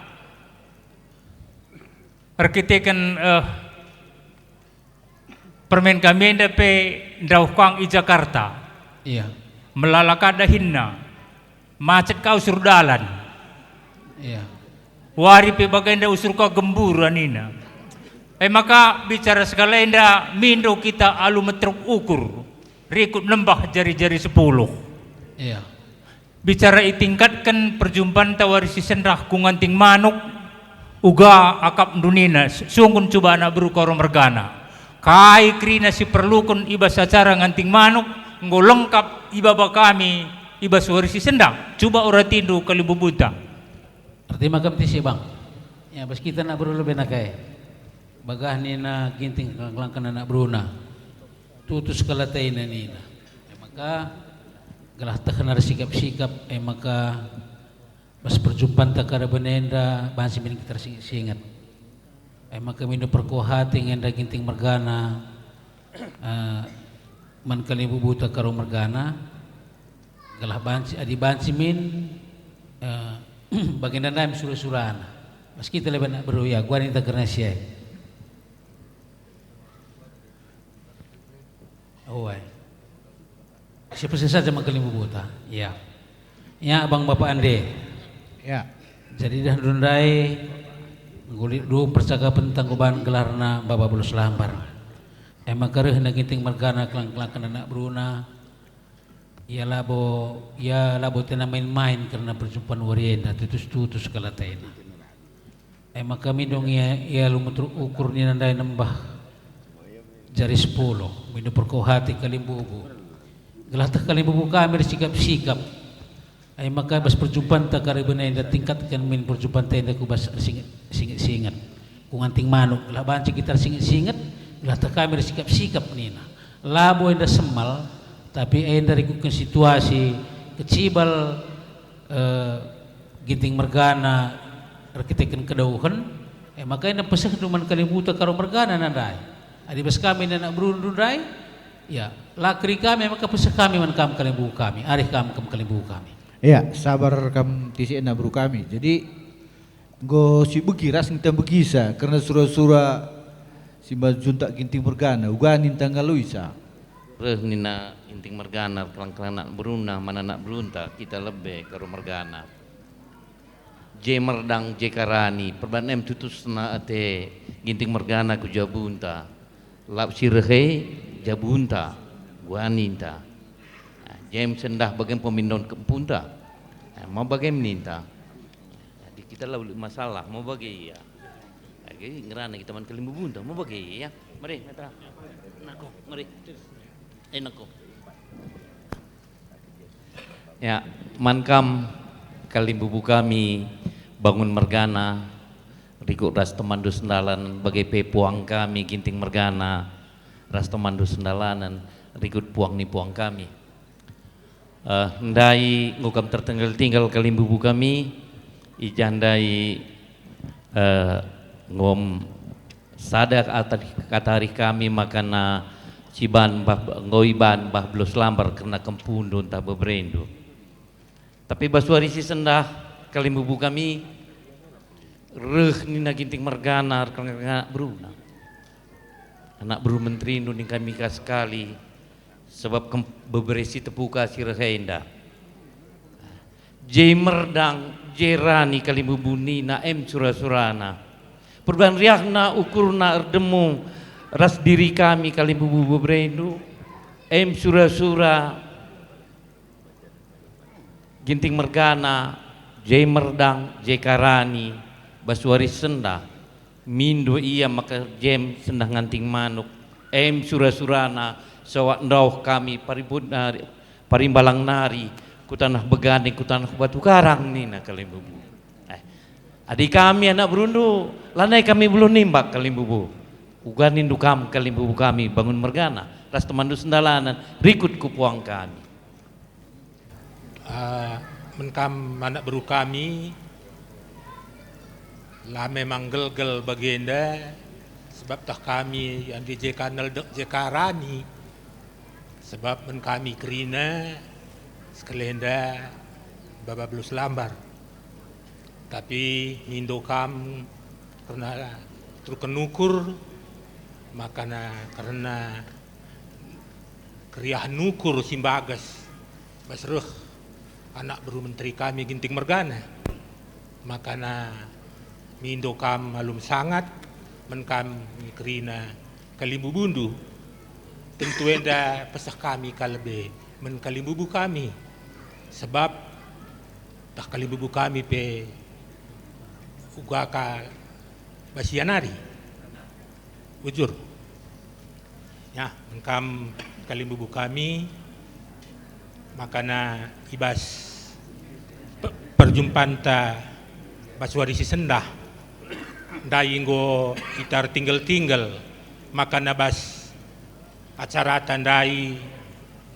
Erkiteken, eh, permen kami enda pe ndauh kang i Jakarta. Iya. Melala ka dahinna. Macet ka usur dalan. Iya. Wari pe bagenda usur ka gembura nina. E maka bicara sekalenda mindo kita alu meteruk ukur, rikut nembah jari-jari sepuluh. Iya. Bicara itingkatken perjumpanta wari si sendah ku Nganting Manuk, uga akapndu nina, sungkun cuba anak beru Karo mergana. Kai kerina si perluken i bas acara Nganting Manuk, enggo lengkap ibaba kami i bas wari si sendah. Cuba uratindu kalimbubunta. Erti maka mtisi, Bang. Ya, bas kita anak beru lebe naka e. Bagah nina Ginting kelangken anak beruna. Tutus kal atena nina. E maka gelah tehna ersikap-sikap, e maka bas perjumpanta Karo mergana enda banci min kita ersinget-singet. E maka mindo perkuah ate nge enda Ginting mergana, eh, man kalimbubuta Karo mergana, gelah banci, adi banci min, eh, bagenda ndai sura-surana. Bas kita lebe anak beru, ya, gua ninta kerna si e. Uai. Siapesen saja man kalimbubuta. Ya. Ya, Bang Bapa Ande. Ya. Jadi dah ndai enggo lit dua percakapenta enggo ban gelarna maba beluh selambar. E maka reh nina Ginting mergana kelang-kelangken anak beruna. Ia labo, ia labo atena main-main kerna perjumpaan wari enda, tutus-tutus kal atena. E maka mindo nge ia, ia alu meteruk ukur nina ndai nembah jari sepuluh, mindo perkuah ate kalimbubu. Gelah teh kalimbubu kami ersikap-sikap. E maka bas perjumpanta Karo mergana enda tingkatken min perjumpanta enda ku bas ersinget-singet. Ku Nganting Manuk, gelah banci kita ersinget-singet, gelah teh kami ersikap-sikap nina. Labo enda semal, tapi enda rikutken situasi kecibal, eh, Ginting mergana erkiteken kedauhen, e maka enda pesehndu man kalimbubuta Karo mergana nina ndai. Adi bas kami nina anak berundu ndai, ya, la keri kami, maka peseh kami man kam kalimbubu kami, arih kam, kam kalimbubu kami. Ya, sabar kam tisi anak beru kami. Jadi, enggo sibegi ras nge kita mbegisa kerna sura-sura si maba juntak Ginting mergana, uga ninta ngaloisa. Reh nina Ginting mergana, kelang-kelang anak beruna, man anak berunta, kita lebe Karo mergana. Je merdang je karani, perbahan em tutusna ate Ginting mergana ku jabunta. Lap si rehe jabunta, guaninta. Nah, jem sendah bagem pemindon kempunta. Nah, mau bagem ninta. Jadi kita lau masalah, mau bage ia. Age ngerana kita man kalimbubunta, mau bage ia. Mari, nata. Nako, mari. Eh, nako. Ya, man kam kalimbubu kami Bangun mergana, rikut ras temanndu sendalan, bage pe puang kami Ginting mergana, ras temanndu sendalanen, rikut puang ni puang kami. Eh, ndai enggo kam tertinggal-tinggal kalimbubu kami, i ja ndai, eh, enggo sada kata, kata arih kami makana si ban bah, enggo iban bah beluh selambar kerna kempundu ntah beberendu. Tapi bas wari si sendah kalimbubu kami reh nina Ginting mergana reh anak beruna. Anak beru menterindu ning kami ka sekali, sebab kem-, bebere si tepuka si reh enda. Je merdang, je rani kalimbubu nina em sura-surana. Perbahan riahna ukurna erdemu ras diri kami kalimbubu beberendu, em sura-sura Ginting mergana, je merdang, je karani, bas wari sendah, mindo ia maka jem sendah nganting manuk, em sura-surana, sawak ndauh kami paribut nari, parimbalang nari, ku tanah begane, ku tanah batu karang, nina kalimbubu. Eh, adi kami anak berundu, lanai kami beluh nimbak kalimbubu. Uga nindu kam kalimbubu kami Bangun mergana, ras temanndu sendalanen, rikut ku puang kami. Ah, men kam anak beru kami, la memang gelgel bagenda, sebab tah kami andi je ka neldek je ka rani, sebab men kami kerina, sekalenda baba beluh selambar. Tapi mindo kam kerna teruken ukur, makana kerna keriahen ukur si mbages bas reh anak beru menteri kami Ginting mergana. Makana mindo kam malum sangat, men kam kerina kalimbubundu, tentu enda peseh kami ka lebe men kalimbubu kami, sebab tah kalimbubu kami pe uga ka bas ia nari. Bujur. Ya, engkam kalimbubu kami, makana i bas pe-, perjumpanta bas wari si sendah, ndai enggo kita ertinggel-tinggel, makana bas acarata ndai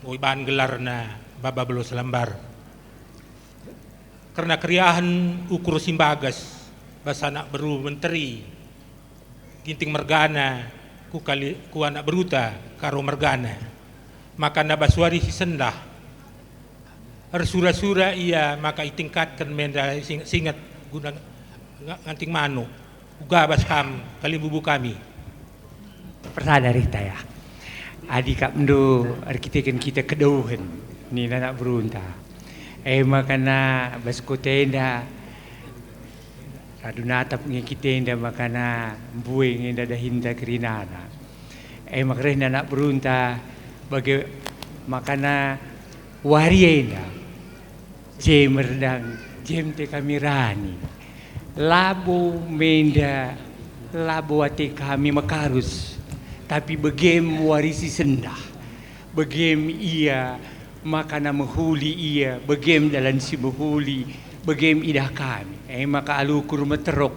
enggo iban gelarna Baba Beluh Selambar. Kerna keriahen ukur si mbages bas anak beru menteri, Ginting mergana, ku kali, ku anak beruta Karo mergana. Makana bas wari si sendah, ersura-sura ia maka itingkatken menda singet-singet guna nga-, nganting manuk. Uga bas kam kalimbubu kami. Persada rihta ya. Adi kapndu erkiteken kita kedahin nina anak berunta. E makana bas kota enda radu natap nge kita enda makana mbue nge enda dahinta kerinana. E maka rehna anak berunta bage makana wari enda. Je merdang, jem te kami rani. Labo menda, labo ate kami mekarus, tapi begem wari si sendah. Begem ia makana mehuli ia, begem dalan si mehuli, begem idah kami. E maka alu ukur meteruk.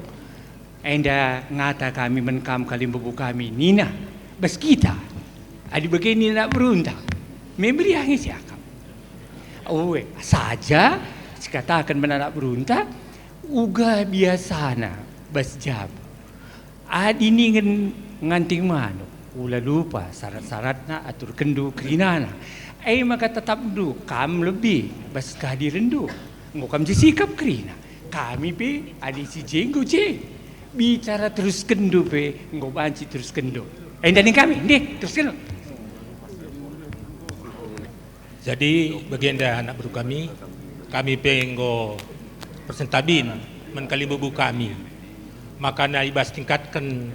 Enda ngata kami man kam kalimbubu kami, nina, bas kita. Adi bage nina anak berunta, me meriah nge siakap. Ue, saja sikataken man anak berunta, uga biasana bas jabu. Adi ningen nganting manuk, ula lupa syarat-syaratna aturkenndu kerinana. E maka tetapndu kam lebih bas kehadirenndu. Enggo kam je sikap kerina. Kami pe adi si je enggo je. Bicara teruskenndu pe enggo banci teruskenndu. Enda ning kami, ndih, teruskenndu. Jadi, bagenda anak beru kami, kami pe enggo persentabin man kalimbubu kami. Makana i bas tingkatken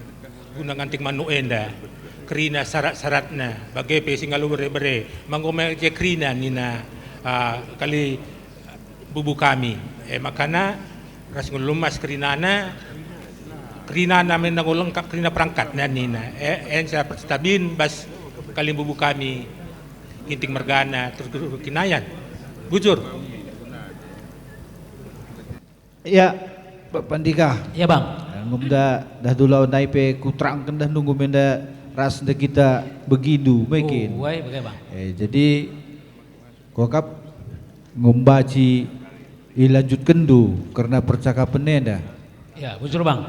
guna nganting manuk enda, kerina syarat-syaratna, bage pe si ngalo bere-bere, ma enggo me je kerina nina, ah, kalimbubu kami. E, makana ras nggo lemas kerinana, kerinana me enggo lengkap kerina perangkatna nina. E, enca pertabin bas kalimbubu kami, Ginting mergana, terus Kinayan. Bujur. Ya, Bapak Andika. Ya, Bang. Enggo dah, dah dula nai pe kuterangken dah nunggu menda ras nda kita begindu, mungkin. Oh, wai, bage, Bang. Eh, jadi, kuakap ngumbaci ilanjutkenndu kerna percakapen enda. Ya, bujur, Bang.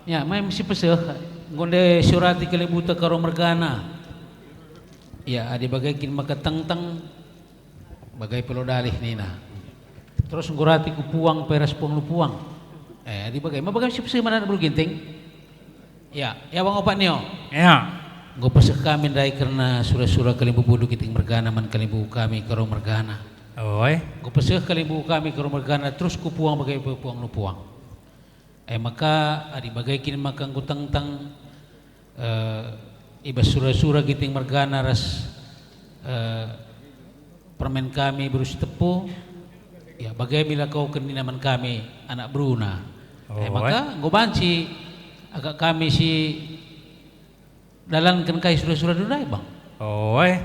Ya, mai mesi peseh, enggo nde surati kalimbuta Karo mergana. Ya, adi bage kin maka tengteng, bage pe lo dalih nina. Terus enggo rati ku puang pe ras puang lu puang. Eh, adi bage, ma bage mesi peseh man anak beru Ginting? Ya, ya, Bang Opat Nio. Ya. Enggo peseh kami ndai kerna sura-sura kalimbubundu Ginting mergana man kalimbubu kami Karo mergana. Oi. Enggo peseh kalimbubu kami Karo mergana terus ku puang bage pe puang nu puang. E maka, adi bage kin maka enggo tengteng, eh, i bas sura-sura Ginting mergana ras, eh, permen kami beru Sitepu, ya, bage me ilakoken nina man kami anak beruna. E maka, enggo banci akap kami si dalanken kai sura-sura ndai, Bang. Oi.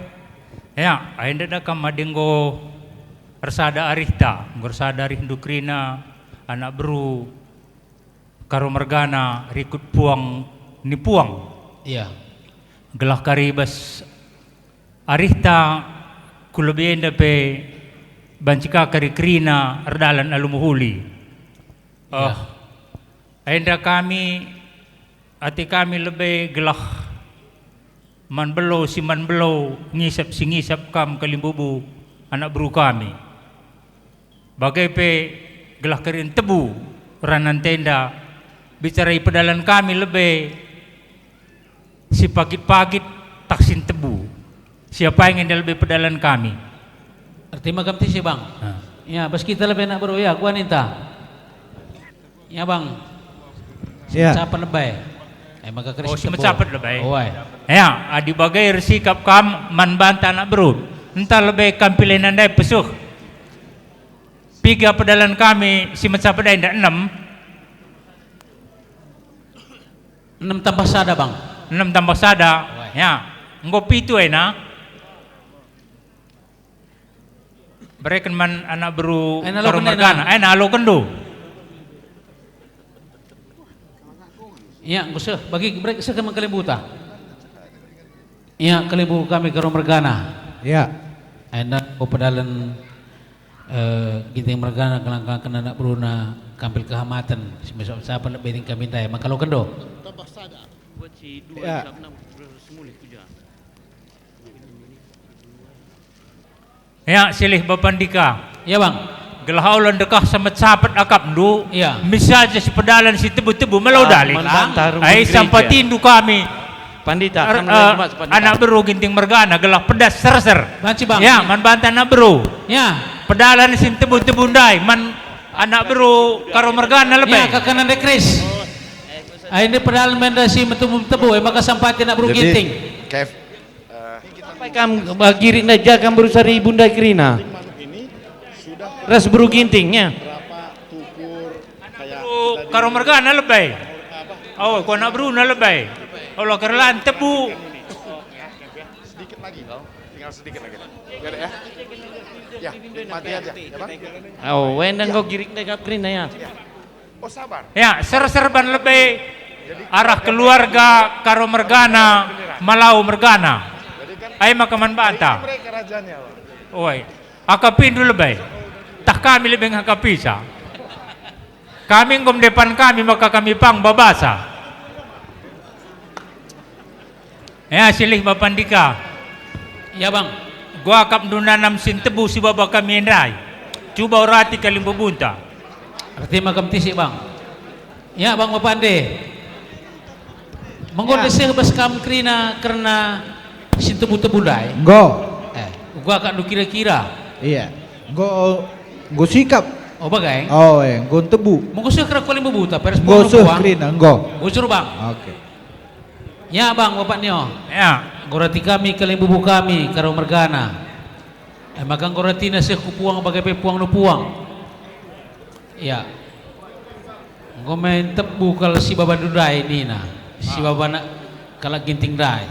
Ya, enda da kam adi enggo ersada arihta, enggo ersada arihndu kerina anak beru Karo mergana rikut puang ni puang. Iya. Gelah kari bas arihta ku lebe enda pe banci ka kari kerina erdalan alu mehuli. Iya. Oh. Enda kami, ate kami lebe gelah man belo si man belo, ngisap si ngisap kam kalimbubu anak beru kami. Bage pe gelah kerin tebu ranan tenda, bicara ipedalan kami lebe si pagit-pagit taksin tebu. Siapa yang enda lebe pedalan kami? Erti ma kam tisi, Bang? Ha. Ya, bas kita lebe anak beru, ya, kuah ninta. Ya, Bang. Ya. Simecapat lebe. Eh, maka keris. Oh, simecapat lebe. Oi. Ya, adi bage ersikap kam man banta anak beru. Ntah lebe kam pilih nandai pesuh. Piga pedalan kami simecapat enda? Enem. Enem tambah sada, Bang. Enem tambah sada. Oi. Ya. Enggo pitu ena. Bereken man anak beru Karo mergana. Ena alokenndu. Ia, enggo seh, bagi bereken seh man kalimbuta. Ia, kalimbubu kami Karo mergana. Ia. Ena enggo pedalen, eh, Ginting mergana kelangkaken anak beruna Kampil Kehamaten, si mesap-sapen lebe kami ndai, maka alokenndu. Tambah sada. Buat si dua, ya. Mulih ku ja. Ya, silih Bapa Ndika. Ya, Bang. Gelah ola ndekah semet sapet akapndu, ya, misa aja si pedalan si tebu-tebu melo dalih. Ai, sampatindu kami. Pandita, anak beru Ginting mergana gelah pedas serser. Banci, Bang. Ya, man banta anak beru. Ya. Pedalan si tebu-tebu ndai, man anak beru Karo mergana lebe. Ya, kakana ndai keris. Ai, ndai pedalan menda si metebu-metebu, e maka sampati anak beru Ginting. Sampai kam, eh, girik ndai, ja kam beru sari ibu ndai kerina. Ras beru Ginting, ya. Anak beru Karo mergana lebe. Oh, ku anak beruna lebe. Allah kerlan tebu. Sedikit lagi. Tinggal sedikit lagi. Ya, ya. Ya, nikmati aja, ya, Bang. Oh, wenda enggo girik ndai kap kerina, ya. Ya. Oh, sabar. Ya, ser-ser ban lebe arah keluarga Karo mergana, Malau mergana. Ai maka man banta. Oi, akapindu lebe. Tah kami lebe ngakapisa. Kami enggo mendepan kami maka kami pang babasa. Ya, silih Bapa Ndika. Ya, Bang. Gua akapndu nanam si ntebu si baba kami ndai. Cuba urati kalimbubunta. Erti ma kam tisi, Bang. Ya, Bang Bapa Ande. Menggo ndai seh bas kam kerina, kerna si ntebu-tebu ndai? Enggo. Eh, gua akapndu kira-kira. Iya. Enggo, enggo sikap. Oh, bagai? Oh, eh, enggo ntebu. Mengko seh kerna kalimbubuta, peres Enggo puang seh nubuang. Kerina, enggo. Bujur, Bang. Oke. Ya, Bang, Bapak Nio. Ya. Enggo rati kami, kalimbubu kami, Karo mergana. E maka enggo ratina seh ku puang bage pe puang nupuang. Ya. Enggo me ntebu kal si babandu ndai nina, si Ah. babana kalak Ginting ndai.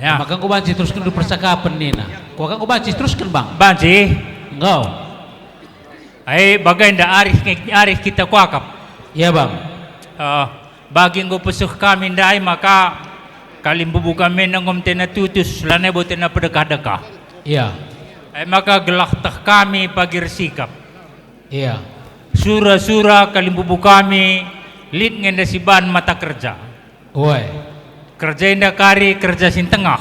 Ya. Maka enggo banci terusken percakapen nina. Kuakap enggo banci terusken, Bang? Banci. Enggo. Ai, bagenda arih, arih kita kuakap. Ya, Bang. Eh, bagi enggo peseh kami ndai maka kalimbubu kami enggo tena tutus, lanai bo tena pedekah-dekah. Ya. Ai maka gelah teh kami pagi ersikap. Iya. Sura-sura kalimbubu kami lit nge enda siban mata kerja. Uai. Kerja enda kari kerja si ntengah.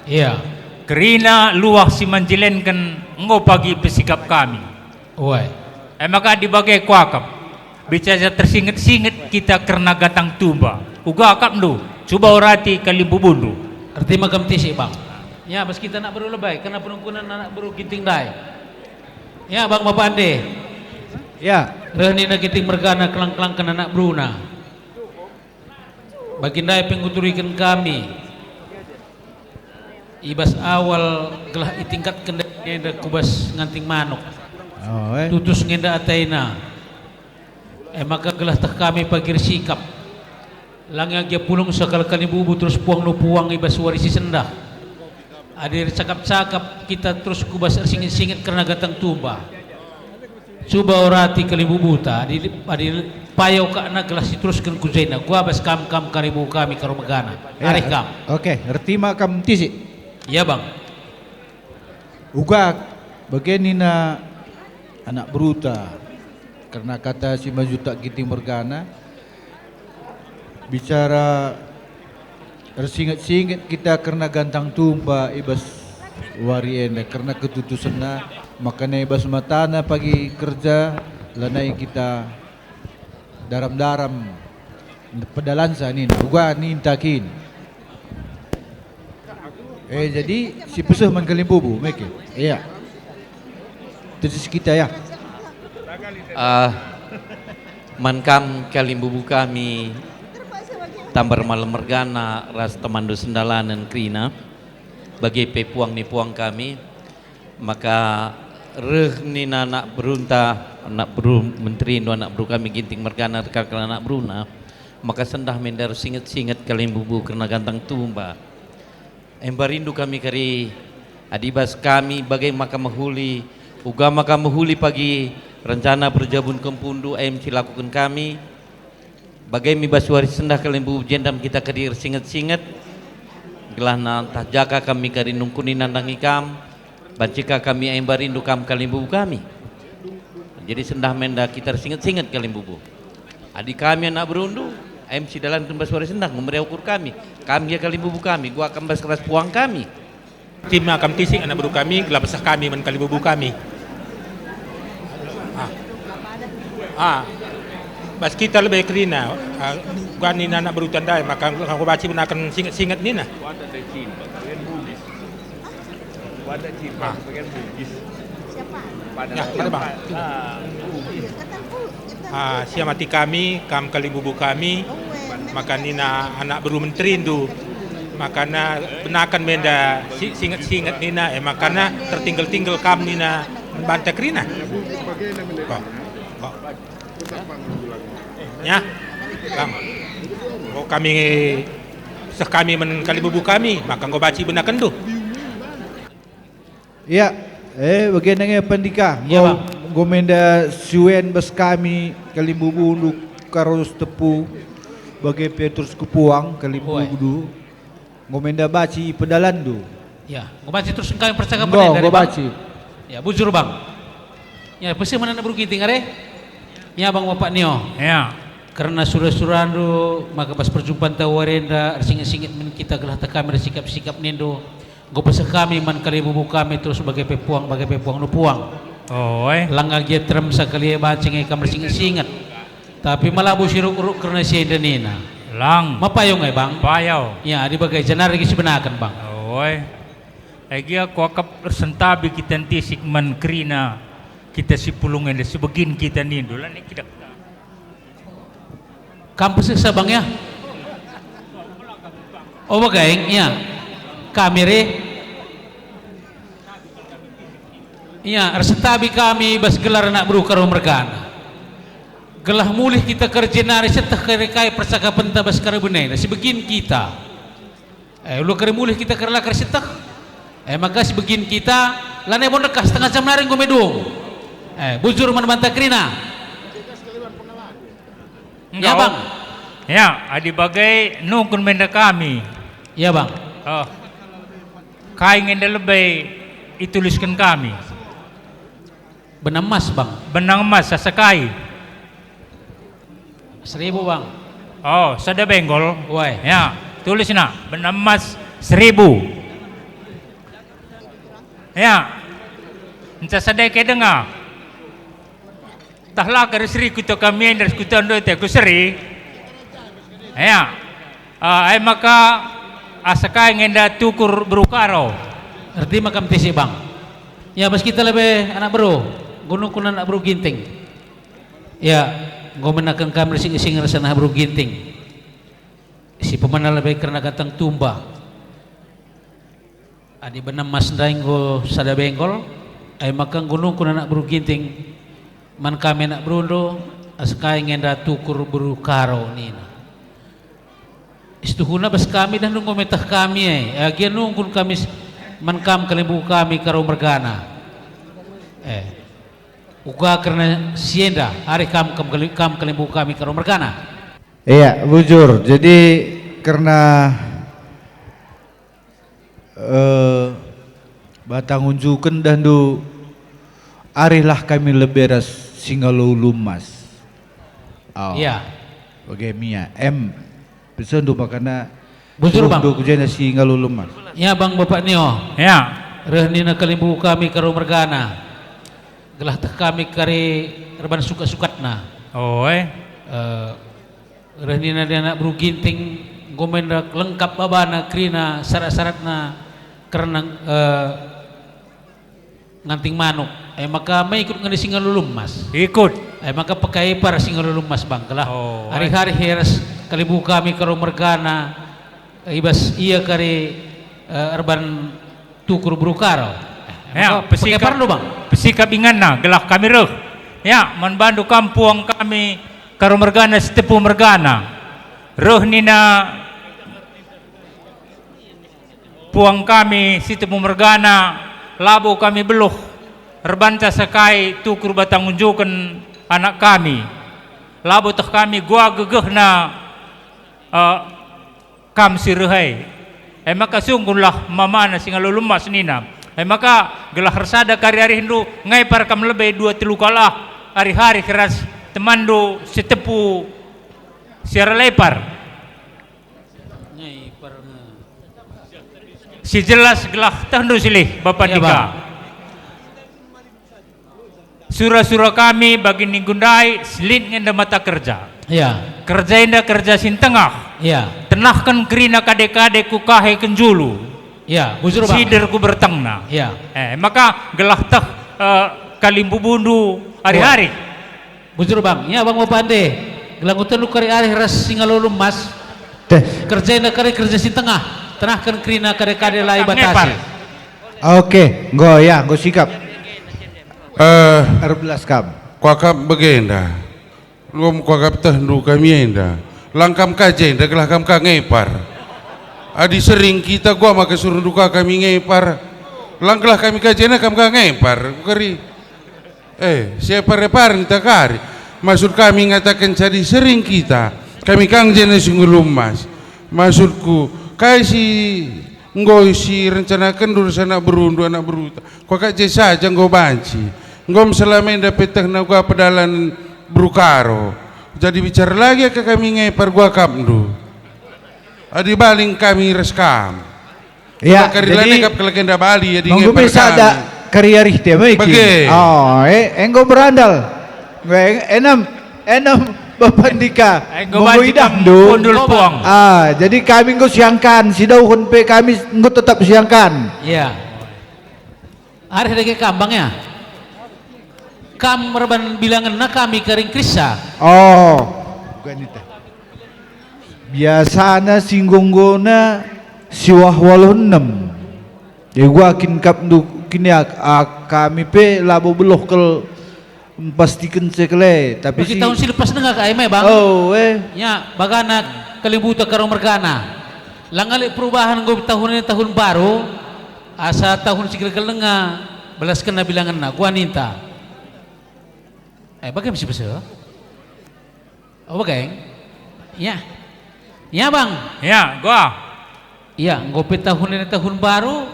Iya. Kerina luah si manjilenken enggo pagi pesikap kami. Uai. E maka adi bage kuakap, bicara tersinget-singet kita kerna gantang tumba. Uga akapndu, cuba urati kalimbubundu. Erti maka mtisik, Bang. Ya, bas kita anak beru Lebai, kerna penungkunan anak beru Ginting ndai. Ya, Bang Bapande. Ya. Reh nina Ginting mergana kelang-kelangken anak beruna. Bagi ndai pe nguturiken kami. I bas awal gelah itingkatken enda ku bas nganting manuk. Oh, eh. Tutus nge enda ataina. E maka gelah teh kami pagi ersikap. Langi agia pulung sakal kalimbubu terus puang nu puang i bas wari si sendah. Adi ercakap-cakap kita terus ku bas ersinget-singet kerna gantang tumba. Cuba urati kalimbubuta, adi, adi payo kakna gelah si terusken ku jena, kuabas kam, kam kalimbubu kami Karo mergana. Ya, arih kam. Oke, erti ma kam mtisik. Ya, Bang. Uga bage nina anak beruta, kerna kata si majutak Ginting mergana, bicara ersinget-singet kita kerna gantang tumba i bas wari enda, kerna ketutusenna, makana i bas matana pagi kerja, lanai kita daram-daram pedalansa nina, uga ninta kin. Eh, jadi si peseh man kalimbubu, meke. Iya. Terus kita ya. Ah, man kam kalimbubu kami, Tambar Malem mergana ras temanndu sendalanen kerina, bage pe puang ni puang kami. Maka reh nina anak berunta, anak beru menterindu, anak beru kami Ginting mergana, reh kal anak beruna, maka sendah me enda ersinget-singet kalimbubu kerna gantang tumba. Emba rindu kami kari, adi bas kami bage maka mehuli, uga maka mehuli pagi rencana perjabun kempundu em si lakuken kami, Bage me bas wari sendah kalimbubu jenda me kita kari ersinget-singet, gelahna ntah jaka kami kari nungkuni nandangi kam, banci ka kami emba rindu kam kalimbubu kami. Jadi sendah me enda kita ersinget-singet kalimbubu. Adi kami anak berundu, em si dalanken bas wari sendah, ngumere ukur kami, kam gia kalimbubu kami, gua kam bas keras puang kami. Tim akam tisik anak beru kami, gelah peseh kami man kalimbubu kami. Ah. Ah. Bas kita lebe kerina, ah, uga nina anak beru tandai, maka enggo banci benaken singet-singet nina. Ah. Ya, ada, Bang. Ah, siamati kami, kam kalimbubu kami, maka nina anak beru menterindu, makana benaken me enda si-, singet-singet nina, eh, makana tertinggel-tinggel kam nina banta kerina. Oh, oh. Ya, Bang. Oh, kami seh kami man kalimbubu kami, maka enggo banci benakenndu. Ya, eh, bage nge Pandika. Ya, Bang. Enggo me enda suen bas kami kalimbubundu Karo Sitepu, bage pe terus ku puang kalimbubundu. Enggo me enda banci pedalanndu. Ya, enggo banci terus kami percakapen enda, Bang. Enggo banci. Ya, bujur, Bang. Ya, peseh man anak beru Ginting are? Ya, Bang, Bapak Nio. Ya. Kerna sura-surandu, maka bas perjumpanta wari enda ersinget-singet min kita gelah teh kami ersikap-sikap nindu. Enggo peseh kami man kalimbubu kami terus bage pe puang, bage pe puang nu puang. Oe. Langa gia terem sakali e banci nge kam ersinget-singet. Tapi malabo si ruk-ruk kerna si enda nina. Lang. Ma payo nge, Bang? Payo. Ya, adi bage janari si benaken, Bang. Oe. Agia kuakap ersentabi kita ntisik man kerina. Kita si pulung enda, si begin kita nindu, la nik kita. Kam pesesa, Bang, ya? Oh, bage, ya. Kami re. Ya, ersentabi kami bas gelar anak beru Karo mergana. Gelah mulih kita kerja nari seteh kari kai percakapenta bas Karo benai, si begin kita. Eh, ulu kari mulih kita kari la kari seteh. Eh, maka si begin kita, lanai bo ndekah setengah jam nari enggo me dung. Eh, bujur man banta kerina. Ya, Bang. Ya, adi bage nungkun me enda kami. Ya, Bang. Oh. Kai nge enda lebe itulisken kami? Benang emas, Bang. Benang emas, asa kai? Seribu, Bang. Oh, sada benggol. Wai. Ya, tulisna, benang emas seribu. Ya. Nca sada ke denga. Tah la kari seri kuta kami enda, kuta ndo te ku seri. Ya. Ah, ai maka asa kai nge enda tukur beru Karo. Erti maka mtisi, Bang. Ya, bas kita lebe anak beru, gunungkun anak beru Ginting. Ya, enggo menaken kami rising-ising ras anak beru Ginting. Si pemena lebe kerna gantang tumba. Adi benang emas ndai enggo sada benggol, ai maka gunungkun anak beru Ginting man kami anak berundu, asa kai nge enda tukur beru Karo nina. Situhuna bas kami dah nunggu meteh kami e, agia nungkun kami s-, man kam kalimbubu kami Karo mergana. Eh, uga kerna si enda, arih kam, kam kali-, kam kalimbubu kami Karo mergana. Iya, bujur. Jadi, kerna, eh, batang unjuken dahndu, arihlah kami lebe ras si ngalo ulu emas. Oh. Iya. Bage mia. Em, pesendu makana bujur, Bang. Turundu ku jenda si ngalo ulu emas. Ya, Bang, Bapak Nio. Ya. Reh nina kalimbubu kami Karo mergana. Gelah teh kami kari erban sukat-sukatna. Oh, eh. Eh, Reh nina anak beru Ginting, enggo me enda lengkap babana kerina syarat-syaratna kerna, eh, nganting manuk. E maka me ikut ngena si ngalo ulu emas. Ikut. E maka peka Epar si ngalo ulu emas, Bang, gelah. Oh, ari-ari heras kalimbubu kami Karo mergana, i bas ia kari, eh, erban tukur beru Karo. Eh, ya, maka peka Epar ndo, Bang. Pesikap inganna, gelah kami reh. Ya, man bandu kam puang kami Karo mergana, Sitepu mergana. Reh nina puang kami, Sitepu mergana, labo kami beluh, erbanta sekai tukur batang unjuken anak kami. Labo teh kami gua gegehna, eh, kam si reh e. E maka sungkunlah mamana si ngalo ulu emas nina. E maka gelah ersada kari arihndu, Epar kam lebe dua telu kalah ari-ari ras temanndu Sitepu si arah Epar. Si jelas gelah tehndu silih, Bapa Ndika. Bang. Sura-sura kami bagi minggu ndai, si lit nge enda mata kerja. Iya. Kerja enda kerja si ntengah. Iya. Tenahken kerina kade-kade ku kahe kenjulu. Iya, bujur, Bang. Sider ku bertengna. Iya. Eh, maka gelah teh, eh, kalimbubundu ari-ari. Bujur, Bang. Iya, Bang, Bapa Ande. Gelah ngutenu kari arih ras si ngalo ulu emas. Teh. Kerja enda kari kerja si ntengah. Tenahken kerina kade-kade la ibatasi. Oke, enggo ya, enggo sikap. Eh, Erbelas kam. Kuakap bagenda. Lom kuakap tehndu kami enda. Lang kam ka jenda gelah kam ka ngepar. Adi sering kita gua maka suruhndu ka kami ngepar. Lang gelah kami ka jenda kam ka ngepar. Kukeri. Eh, siepar-epar nita kari. Maksud kami ngataken jadi sering kita. Kami kang jenda si ngulu emas. Maksudku, kai si enggo si rencanakenndu ras anak berundu, anak beruta? Kuakap je saja enggo banci. Enggo selama enda pe tehna gua pedalan beru Karo. Jadi bicara lagi aka kami ngepar gua akapndu. Adi baling kami ras kam. Ya, kari jadi, la nekap kal kenda bali, jadi menggumis sada kari arih te me iki. Bage. Oh, eh, enggo berandal. Enggo en-, enem, enem Bapa Ndika. Enggo banci idahmu. Kundul puang. Ah, jadi kami enggo siangkan, si dauhen pe kami enggo tetap siangkan. Iya. Arih dage kambang ya? Kam erban bilangenna kami karing kerissa. Oh, bukan itu. Biasana si nggonggona siwah waluh enem. Ya gua kin kap ndu kin ya, ah, kami pe labo beluh kal mpastiken sekele, tapi bagi si tahun si lepas denga ka eme, Bang. Oh, eh. Ya, bagana kalimbubuta Karo mergana. Langa lit perubahan enggo tahun ini tahun baru, asa tahun si gelgel denga belaskenna bilangenna, gua ninta. Eh, bage me si pese? Oh, bage. Ya. Ya, Bang. Ya, gua. Ya, enggo pe tahun ini tahun baru,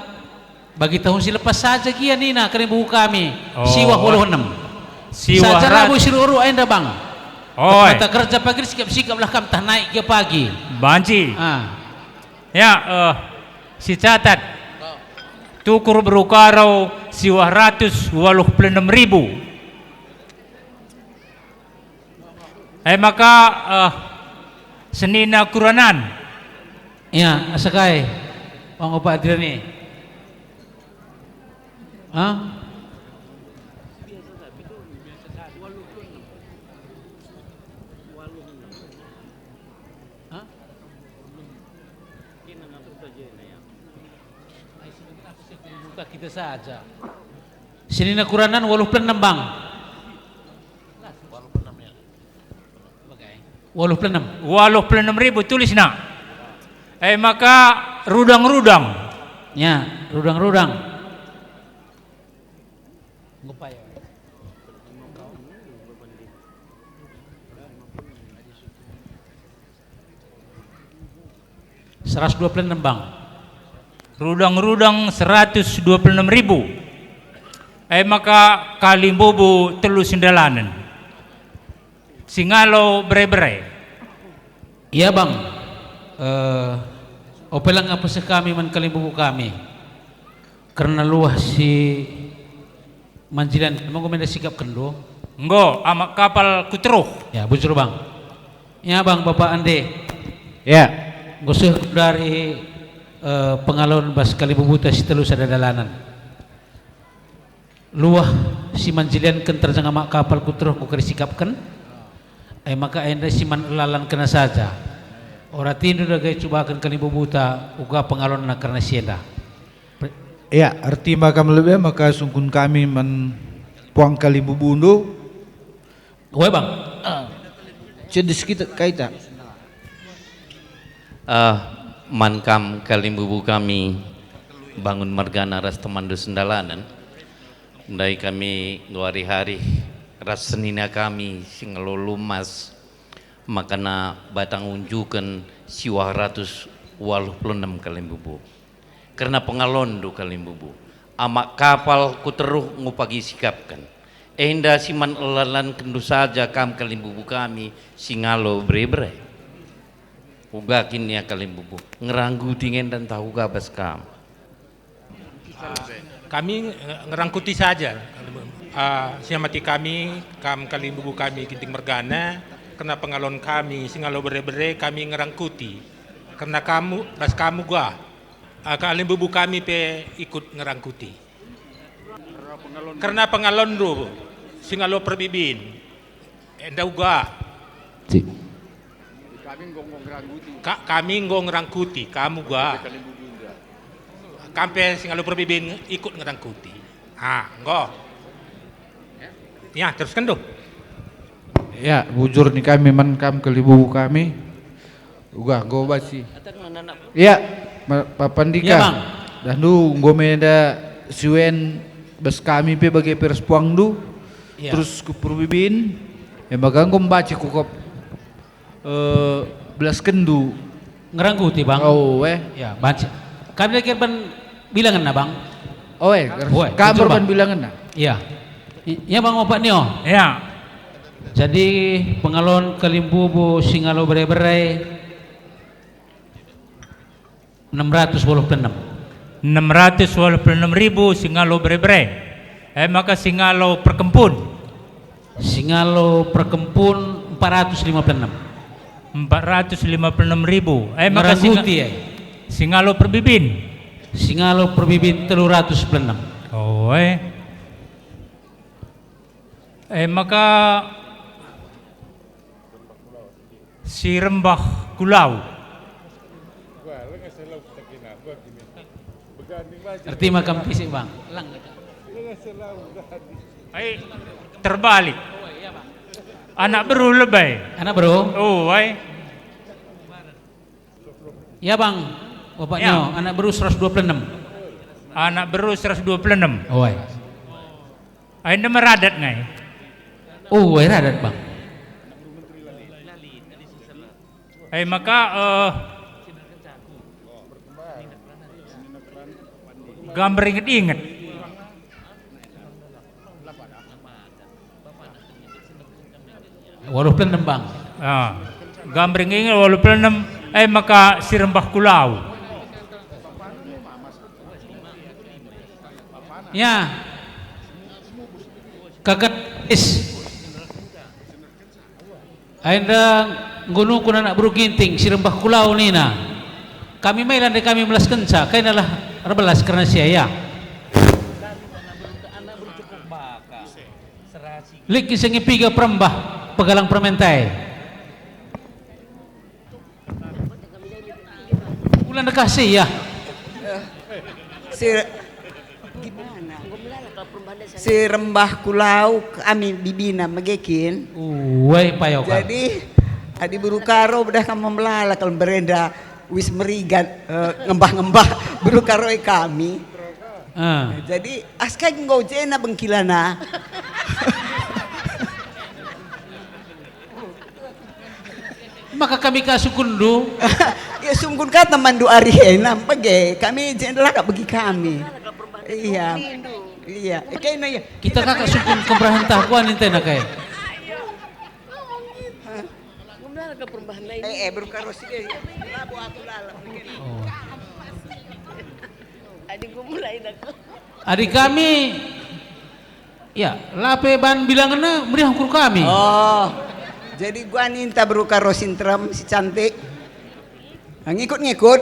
bagi tahun si lepas saja gia nina kalimbubu kami, oh, siwah waluh enem. Siwah saja rat- labo si ruh-ruh enda, Bang. Oi. Mata kerja pagi sikap-sikaplah kam tah naik gia pagi. Banci. Ah. Ya, eh, si catat. Tukur beru Karo siwah ratus waluh puluh enem ribu. E maka, eh, senina kuranan. Ya, asa kai, Bang Opak Adriani? Hah? Hah? Buka kita saja. Senina kuranan waluh puluh enem, Bang. Waluh puluh enem. Waluh puluh enem ribu tulisna. E maka rudang-rudang. Ya, rudang-rudang. Ngupai. Seratus dua puluh enem, Bang. Rudang-rudang seratus dua puluh enem ribu. E maka kalimbubu telu sendalanen. Singalo bere-bere. Iya, Bang. Eh, ope langa peseh kami man kalimbubu kami. Kerna luah si manjilan, emang enggo menda sikapkenndu? Enggo, amak kapal ku teruh. Ya, bujur, Bang. Ya, Bang, Bapak Ande. Ya. Enggo seh dari, eh, pengalon bas kalimbubuta si telu sada dalanen. Luah si manjilianken terjeng amak kapal ku teruh enggo kari sikapken, e maka enda si man elalankenna saja. Oratindu dage cubaken kalimbubuta uga pengalonna kerna si enda. Pe- Ya, ertima kam lebe maka sungkun kami man puang kalimbubundu. Oe, Bang. Cedis kita kaita. Eh, man kam kalimbubu kami, Bangun mergana ras temanndu sendalanen. Ndai kami nggo arih-arih ras senina kami si ngalo lumas, makana batang unjuken siwah ratus waluh puluh enem kalimbubu. Kerna pengalonndu kalimbubu, amak kapal ku teruh enggo pagi sikapken. Enda si man elalankenndu saja kam kalimbubu kami si ngalo bere-bere. Uga kin ia kalimbubu, ngerangguti nge enda ntah uga bas kam. Ah, kami nge-, ngerangkuti saja. Ah, si amati kami, kam kalimbubu kami Ginting mergana, kerna pengalon kami si ngalo bere-bere kami ngerangkuti. Kerna kamu, bas kamu uga. Ah, kalimbubu kami pe ikut ngerangkuti. Kerna pengalonndu si ngalo perbibin, enda uga. Si. Ka-, kami enggo ngerangkuti, kamu uga. Kam pe si ngalo perbibin ikut ngerangkuti. Ah, enggo. Ya, teruskenndu. Ya, bujur ni kami man kam kalimbubu kami. Uga, enggo basi. Ya, ma-, Papa Andika. Ya, Bang. Dahndu enggo menda siwen bas kami pe bage pe ras puangndu. Ya. Terus ku perbibin, e maka enggo mbaci ku kop, eh, belaskenndu. Ngerangguti, Bang. Oh, eh. Ya, baca. Kami lagi erban bilangenna, Bang. Oh, eh, Oe, kam bujur, erban Bang. Bilangenna. Iya. I-, iya, Bang, Bapak Nio. Iya. Jadi, pengalon kalimbubu si ngalo bere-bere, enam ratus waluh puluh enam. Enam ratus waluh puluh enam ribu si ngalo bere-bere. Eh, maka si ngalo perkempun. Si ngalo perkempun empat ratus lima puluh enam. Empat ratus lima puluh enam ribu. Eh, maka si nga-, ngerangguti, eh. Si ngalo perbibin. Si ngalo perbibin telu ratus sepuluh enam. Oh, eh. E maka si rembah kulau. Erti makam tisik, Bang. Lang. Ai, terbalik. Anak beru lebe. Anak beru? Oh, ai. Ya, Bang. Bapak Ya. Nyo, anak beru seratus dua puluh enam. Anak beru seratus dua puluh enam. Oh, ai. Ai, enda meradat ngai. Oh, ai radat, Bang. Ai, maka, eh, gambar inget-inget. Waluh puluh enem, Bang. Ah, gambar inget waluh puluh enem, ai maka si rembah kulau. Ya. Kakat is. Enda nggo nungkun anak beru Ginting si rembah kulau nina, "Kami mai lande kami melaskenca, kainalah erbelas kerna si ea." Lit kin sengi piga perembah pegalang permentai. Bulan dekah si ya. Si, gimana? Si rembah kulau kami bibina megekin. Uai payo kal. Jadi, adi beru Karo bedah kami melala kal berenda wis merigat, eh, ngembah-ngembah beru Karo e kami. Ah. Jadi, askai enggo jena bengkilana. Maka kami ka sungkunndu. Ya, sungkun kata mandu ari ena, bage. Kami jenda la ka begi kami. Iya. Iya. Kena ya. Kita ka sungkun kemerahen tahuan intena kai. Eh, eh, beru Karo si dia. Labo aku lalap. Oh. Adi gumulai aku. Adi kami Ya, la pe ban bilangenna meriah ukur kami. Oh, jadi gua ninta beru Karo si nterem, si cantik. Nah, ngikut-ngikut.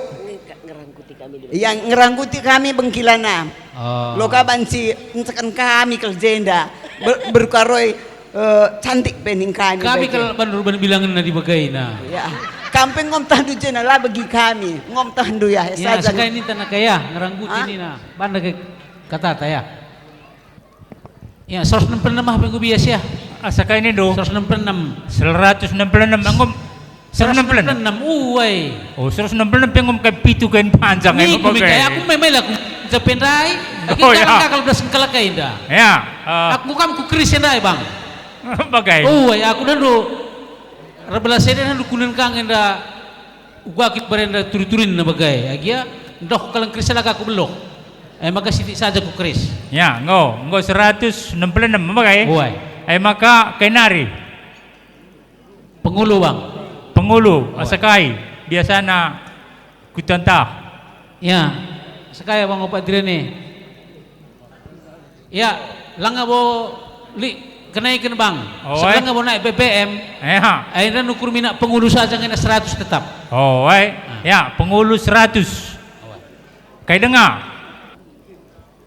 Ngerangkuti kami dulu. Iya, ngerangkuti kami bengkilana. Oh. Lo ka banci encekan kami kal jenda. Ber-, beru Karo, eh, cantik pe ning kami. Kami kal ban ruban bilangenna di bagaina. Ya. Kam pe ngom tahndu jenda la begi kami. Ngom tahndu ya, ya, saja. Sekai ninta naka ya, ngerangkuti Hah? Nina. Banda ke katata ya. Ya, seratus enam puluh enam ah pe enggo bias ya. Asa kai nindu? Seratus enam puluh enam. Seratus enam puluh enam, enggo. Seratus enam puluh enam, uai. Oh, seratus enam puluh enam pe enggo kai pitu kain panjang, eh, Niku enggo me kai kai. Aku memang aku jape ndai. Aku Oh, ya. Kakal belas engkala kai nda. Ya, eh. Aku kam ku keris ndai, Bang. Bagai. Uai, aku dendu. Erbelas eda dendu kunen kang enda. Uga kit berenda turi-turin na bagai, agia ndoh kaleng Kristen la ka kubeluh. E maka sitik saja ku keris. Ya, enggo, enggo seratus enam puluh enam bagai. Uai. E maka kai nari? Pengulu, Bang. Pengulu, Uai. Asa kai, biasana kutantah. Ya, asa kai Bang opat direne. Ya, langa bo lit kenaiken, Bang. Oh, Sebelah eh. Langa bo naik B B M. Eh, ha. Akhirnya nukur minak pengulu saja ngena seratus tetap. Oh, eh. Ah. Ya, pengulu seratus. Oh, eh. Kai denga?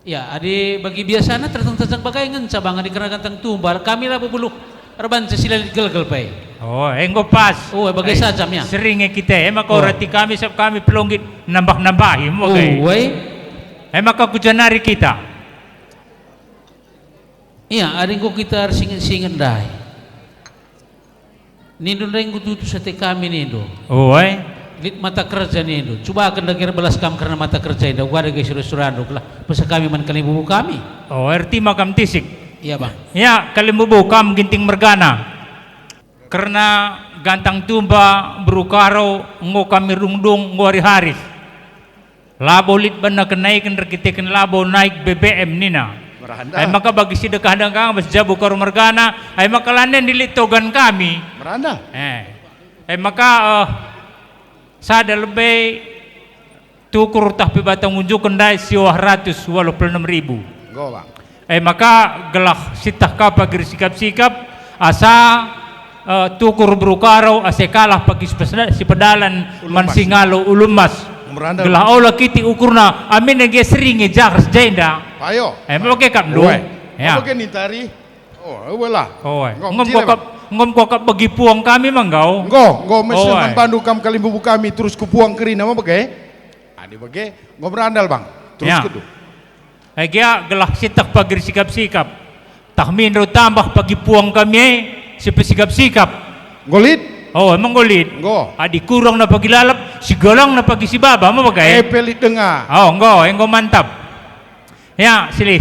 Ya, adi bagi biasana terteng-terteng bagai ngenca, Bang, adi kerna gantang tumbal. Kami labo beluh erbanca si la lit gelgel pe. Oh, enggo pas. Oh, eh, bagai Ai, saja, ya. Sering, eh, kita, eh, maka Oh. Rati kami, sab kami pelonggit nambah-nambahi, mo, Oh, bagai. Wai. Eh, maka kujanari kita. Iya, adi enggo kita ersinget-singet ndai. Nindu ndai enggo tutus ate kami nindu. Oh, ai. Lit mata kerja nindu. Cubaken dage erbelas kam kerna mata kerja enda. Uga dage sura-surandu, gelah pesa kami man kalimbubu kami. Oh, erti makam tisik. Iya, Bang. Ya, kalimbubu kam Ginting mergana. Kerna gantang tumba, beru Karo, enggo kami rungdung, enggo ari haris. Labo lit banna kenaiken erkiteken labo naik B B M nina. Meranda. Ai maka bagi si dekah-dekah bas jabu Karo mergana, ai maka landen dilit togan kami. Meranda. Eh. Ai maka, eh, sada lebe tukur tah pe batang unjuken ndai siwah ratus waluh puluh enem ribu. Enggo, Bang. E maka gelah sitah ka pagi ersikap-sikap, asa, eh, tukur beru Karo, asa kalah pagi sipes-, sipedalan Ulu man Emas. Si ngalo Ulu Emas. Meranda. Gelah ola kitik ukurna, amin nge sering nge jahar jenda. Payo. E, maka kap ndu. Uai. Ya. Apa ke nintari? Oh, welah. Oh, eh. Enggo, enggo mecila, kuakap, Bang. Enggo kuakap bagi puang kami mah enggo. Enggo, enggo meseh, oh, eh, man bandu kam kalimbubu kami terus ku puang kerina mah bage. Adi bage, enggo merandal, Bang. Terus, ya, kedu. Age gelah sieteh pagi ersikap-sikap. Tah mindo tambah pagi puang kami e sipesikap-sikap. Enggo lit? Oh, emang enggo lit. Enggo. Adi kurangna pagi lalap, sigalangna pagi sibaba, maba kai? Epe lit denga. Oh, enggo, enggo mantap. Ya, Silih.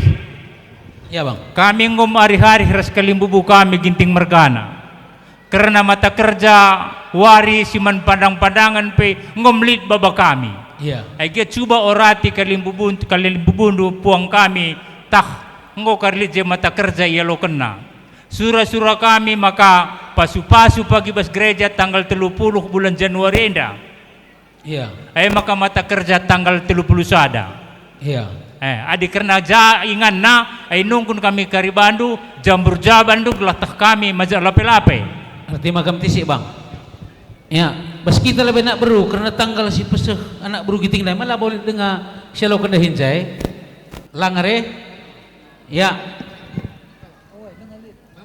Ya, Bang. Kami enggo arih-arih ras kalimbubu kami Ginting mergana. Kerna mata kerja wari si man pandang-pandangen pe enggo melit baba kami. Iya. Age cuba orati kalimbubun-, kalimbubundu puang kami, tah enggo kari lit je mata kerja ialokenna. Sura-sura kami maka pasu-pasu pagi bas gereja tanggal telu puluh bulan Januari enda. Iya. E maka mata kerja tanggal telu puluh sada. Iya. Eh, adi kerna ja inganna, e nungkun kami kari bandu, jambur ja bandu gelah teh kami majak lape-lape. Erti maka kam tisik, Bang. Ya, bas kita lebe anak beru, kerna tanggal si peseh anak beru Ginting ndai, mala bolit denga si aloken dahin jai. Langar e. Ya.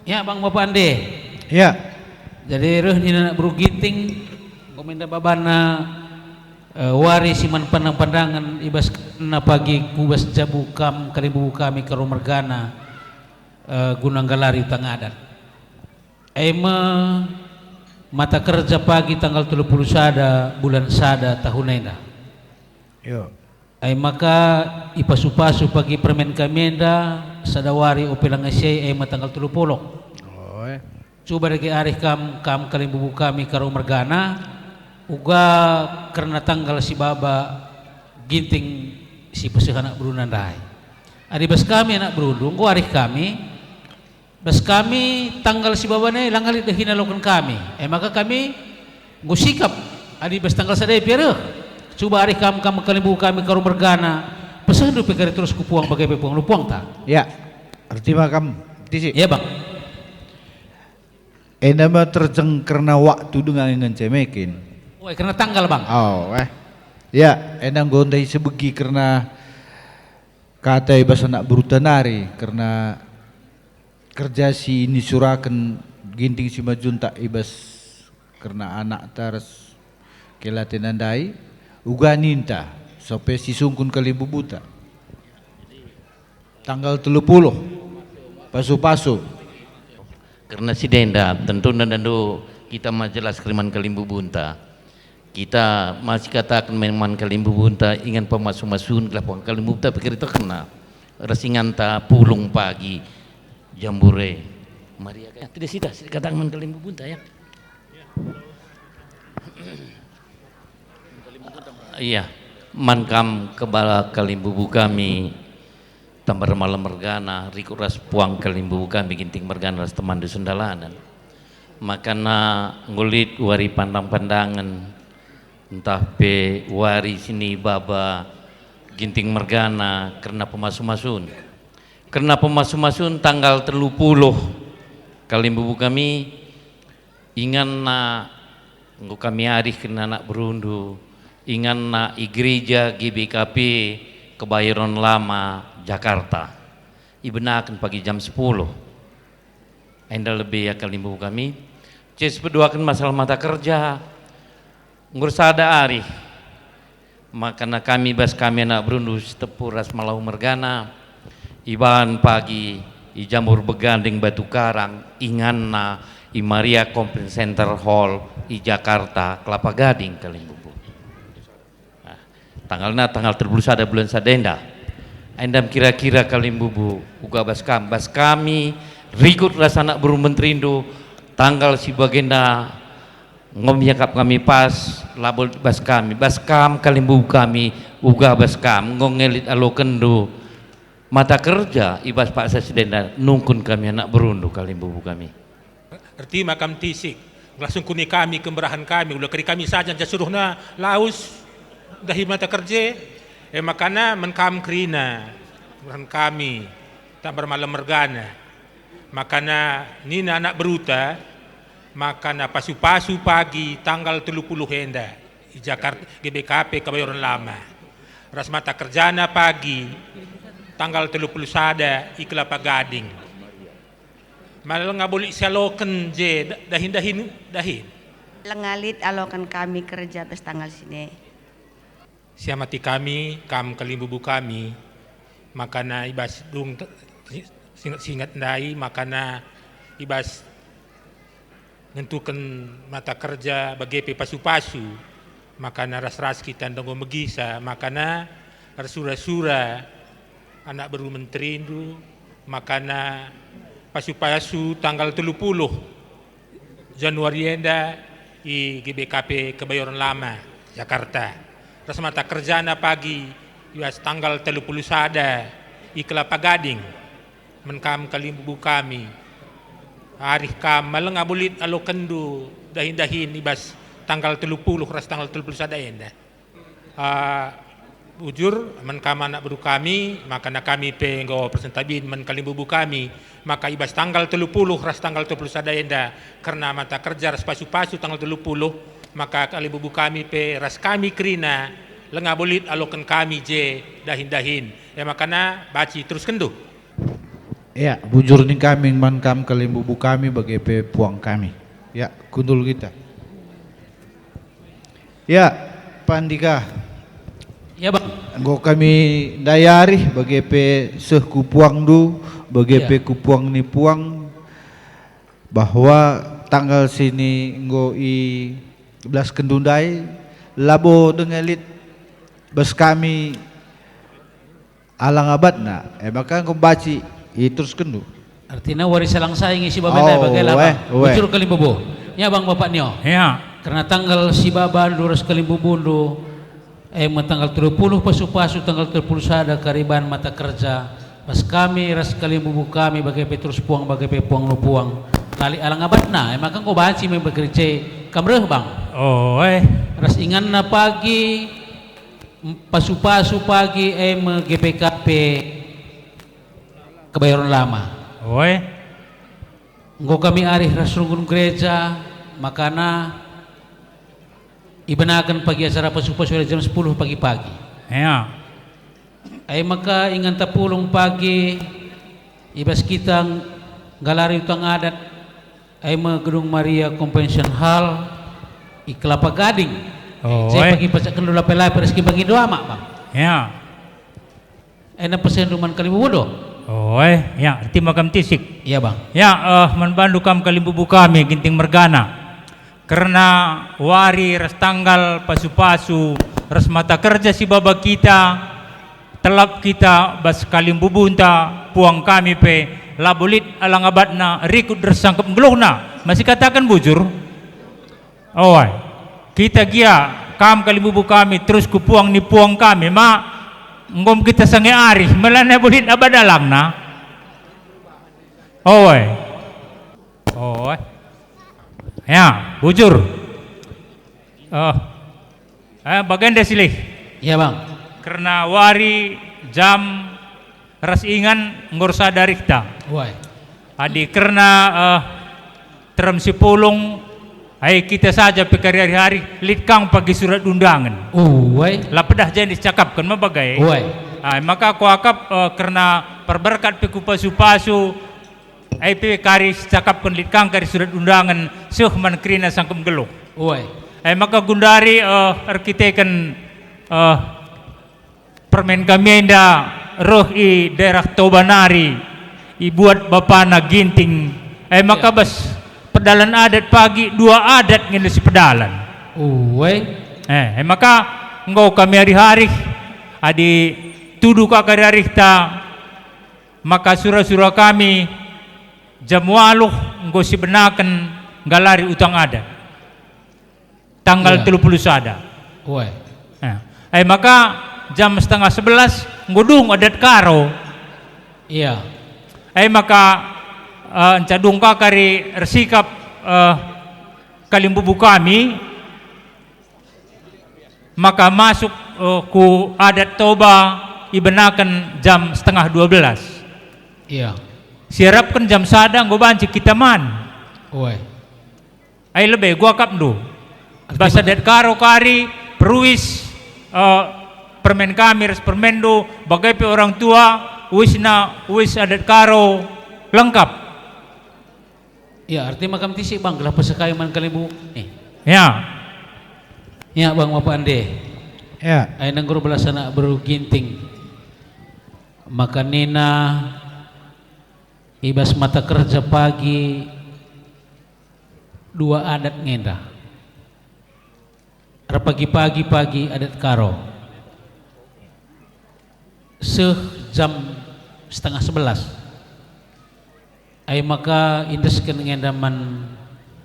Ya, Bang, Bapa Ande. Ya. Jadi, reh nina anak beru Ginting, enggo menda babana, eh, wari si man pandang-pandangen i bas na pagi ku bas jabu kam kalimbubu kami Karo mergana, eh, guna nggalari utang adat. E me mata kerja pagi tanggal telu puluh sada bulan sada tahun enda. Yo. Ai maka ipasu-pasu pagi permen kami enda sada wari ope langa si ai, e me tanggal telu puluh. Oh, eh. Cuba dage arih kam, kam kalimbubu kami Karo mergana, uga kerna tanggal si baba Ginting si peseh anak beruna ndai. Adi bas kami anak berundu, enggo arih kami, bas kami tanggal si baba nai langa lit dahin aloken kami. E maka kami enggo sikap, adi bas tanggal sada pe reh. Cuba arih kam, kam kalimbubu kami Karo mergana, pesehndu pe kari terus ku puang bage pe puang, puangta. Ya, erti ma kam, tisik. Ya, Bang. Enda me terjeng kerna waktu denga ngencemekin. Oh, kerna tanggal, Bang. Oh, eh. Ya, enda enggo ndai sebegi kerna kata i bas anak beruta nari, kerna kerja si inisuraken Ginting si majuntak i bas kerna anakta ras kelatena ndai, uga ninta, sope sisungkun kalimbubuta. Tanggal telu puluh, pasu-pasu. Kerna si denda, tentuna dando kita ma jelas keriman kalimbubunta. Kita ma sikataken man kalimbubunta ingan pemasu-masun gelah puang kalimbubunta pe keritekna. Ras inganta pulung pagi jambure. Maria, tidak sida, sida kataken man kalimbubunta, ya. Iya, man kam kebala kalimbubu kami, Tambar Malem mergana, rikut ras puang kalimbubu kami Ginting mergana ras teman dusun dalanen. Makana enggo lit wari pandang-pandangen, ntah pe wari sini baba Ginting mergana kerna pemasu-masun. Kerna pemasu-masun tanggal telu puluh kalimbubu kami, inganna enggo kami arihken anak berundu, inganna i gereja G B K P Kebayoran Lama, Jakarta. Ibenaken pagi jam sepuluh. Enda lebe ia kalimbubu kami. Ces peduaken masalah mata kerja. Enggo ersada arih. Makana kami bas kami anak berundu Sitepu ras Malau mergana, ibahan pagi i Jambur Beganding Batu Karang, inganna i Maria Conference Center Hall i Jakarta, Kelapa Gading, kalimbubu. Nah, tanggalna tanggal telu puluh sada bulan sada enda. Endam kira-kira kalimbubu uga bas kam, bas kami rikut ras anak beru menterindu, tanggal si bagenda enggo iakap kami pas, labo bas kami, bas kam kalimbubu kami, uga bas kam, enggo ngelit alokenndu mata kerja i bas paksa si denda nungkun kami anak berundu kalimbubu kami. Ertima kam tisik, gelah sungkuni kami kemberahen kami, ula keri kami saja, ja suruhna lawes dahi mata kerja, e makana man kam kerina kemberahen kami, Tambar Malem mergana. Makana nina anak beruta, makana pasu-pasu pagi tanggal telu puluh enda i Jakarta, G B K P Kebayoran Lama. Ras mata kerjana pagi tanggal telu puluh sada i Kelapa Gading. Mala langa bolit sialoken je da-, dahin-dahin, dahin. Langa lit aloken kami kerja bas tanggal sine. Siamati kami, kam kalimbubu kami, makana i bas dung te-, si-, singet-singet ndai, makana i bas ngentuken mata kerja bage pe pasu-pasu, makana ras-ras kita ndai enggo megisa, makana ersura-sura anak beru menterindu, makana pasu-pasu tanggal telu puluh Januari enda i G B K P Kebayoran Lama, Jakarta. Ras mata kerjana pagi i bas tanggal telu puluh sada i Kelapa Gading. Man kam kalimbubu kami, arih kam mala langa bolit alokenndu dahin-dahin i bas tanggal telu puluh ras tanggal telu puluh sada enda. Ah, bujur, man kam anak beru kami, makana kami pe enggo persentabin man kalimbubu kami, maka i bas tanggal telu puluh ras tanggal telu puluh sada enda, kerna mata kerja ras pasu-pasu tanggal telu puluh, maka kalimbubu kami pe ras kami kerina, langa bolit aloken kami je dahin-dahin. E makana banci teruskenndu. Ya, bujur ning kami man kam kalimbubu kami bage pe puang kami. Ya, kundul kita. Ya, Pandika. Ya, Bang. Enggo kami ndai arih bage pe seh ku puangndu, bage Ya. pe ku puang ni puang, bahwa tanggal sini enggo ibelas kendundai, labo denga lit bas kami alang abatna, e maka enggo banci iteruskenndu. Artina wari salang sai nge si baba ndai Oh, bage lah, eh, Bang. Ueh. Bujur kalimbubu. Ya, Bang, Bapak Nio. Ya. Kerna tanggal si babandu ras kalimbubundu, e me tanggal telu puluh pasu-pasu, tanggal telu puluh sada kari ban mata kerja, bas kami ras kalimbubu kami bage pe terus puang bage pe puang nu puang. Kali alang abatna, e maka enggo banci me bekerja kam reh, Bang. Oh, eh. Ras inganna pagi, Pasu-pasu pagi e me G P K P Kebayoran Lama. Oe. Enggo kami arih ras runggun gereja, makana ibenaken pagi acara pasu-pasu jam sepuluh pagi-pagi. Ya. E maka inganta pulung pagi i bas kita nggalari utang adat. E me Gedung Maria Convention Hall i Kelapa Gading. Oh, Saya eh. Pagi pacak kendu lape-lape ras kimbangi doa mak, Bang. Ya. Ena pesendu man kalimbubu do. Oh, eh, ya, terima kam tisik. Iya, Bang. Ya, eh, man bandu kam kalimbubu kami Ginting mergana. Kerna wari ras tanggal pasu-pasu ras mata kerja si baba kita, telap kita bas kalimbubunta, puang kami pe, labo lit alang abatna rikut ras sangkep nggeluhna. Masi kataken bujur? Oe. Kita gia, kam kalimbubu kami, terus ku puang ni puang kami, ma enggo kita sange arih, melana bolit aba dalangna. Oe. Oe. Ya, bujur. Oh. Eh, bagenda silih. Iya, Bang. Kerna wari, jam, ras ingan enggo ersada arihta. Wai. Adi kerna, eh, terem si pulung, ai kita saja pe kari-kari lit kang pagi surat undangan. Uai. La pedah jadi cakapken me bagai. Uai. Ai maka kuakap, eh, kerna perberkat pe ku pasu-pasu, ai pe kari cakapken lit kang kari surat undangan seh man kerina sangkep nggeluh. Uai. Ai maka gundari, eh, erkiteken, eh, permen kami enda reh i daerah Toba nari, ibuat bapana Ginting. Ai maka Ya. Bas pedalan adat pagi dua adat nge si pedalan. Uai. Eh, ai maka enggo kami arih-arih, adi tudu ka kari-arihta, maka sura-sura kami jam waluh enggo sibenaken nggalari utang adat. Tanggal Iya. Telu puluh sada. Uai. Eh, ai maka jam setengah sebelas enggo dung adat Karo. Iya. Ai maka, eh, enca dung ka kari ersikap, eh, kalimbubu kami, maka masuk, eh, ku adat Toba ibenaken jam setengah dua belas. Iya. Siarapken jam sada enggo banci kita man. Uai. Ai lebe, kuakapndu. Arti Bas bena- adat Karo kari, peruis, eh, permen kami ras permenndu, bage pe orang tua, uisna, uis adat Karo, lengkap. Ya, ertina kam tisi bang, gelah peseh kai man kalimbubu. Eh. Ya. Ya bang, bapa ende. Ya. Ai nenggur belas anak beru Ginting. Maka nina i bas mata kerja pagi dua adat ngenda. Erpagi-pagi pagi adat Karo. Seh jam setengah sebelas. Ai maka iendesken ngenda man,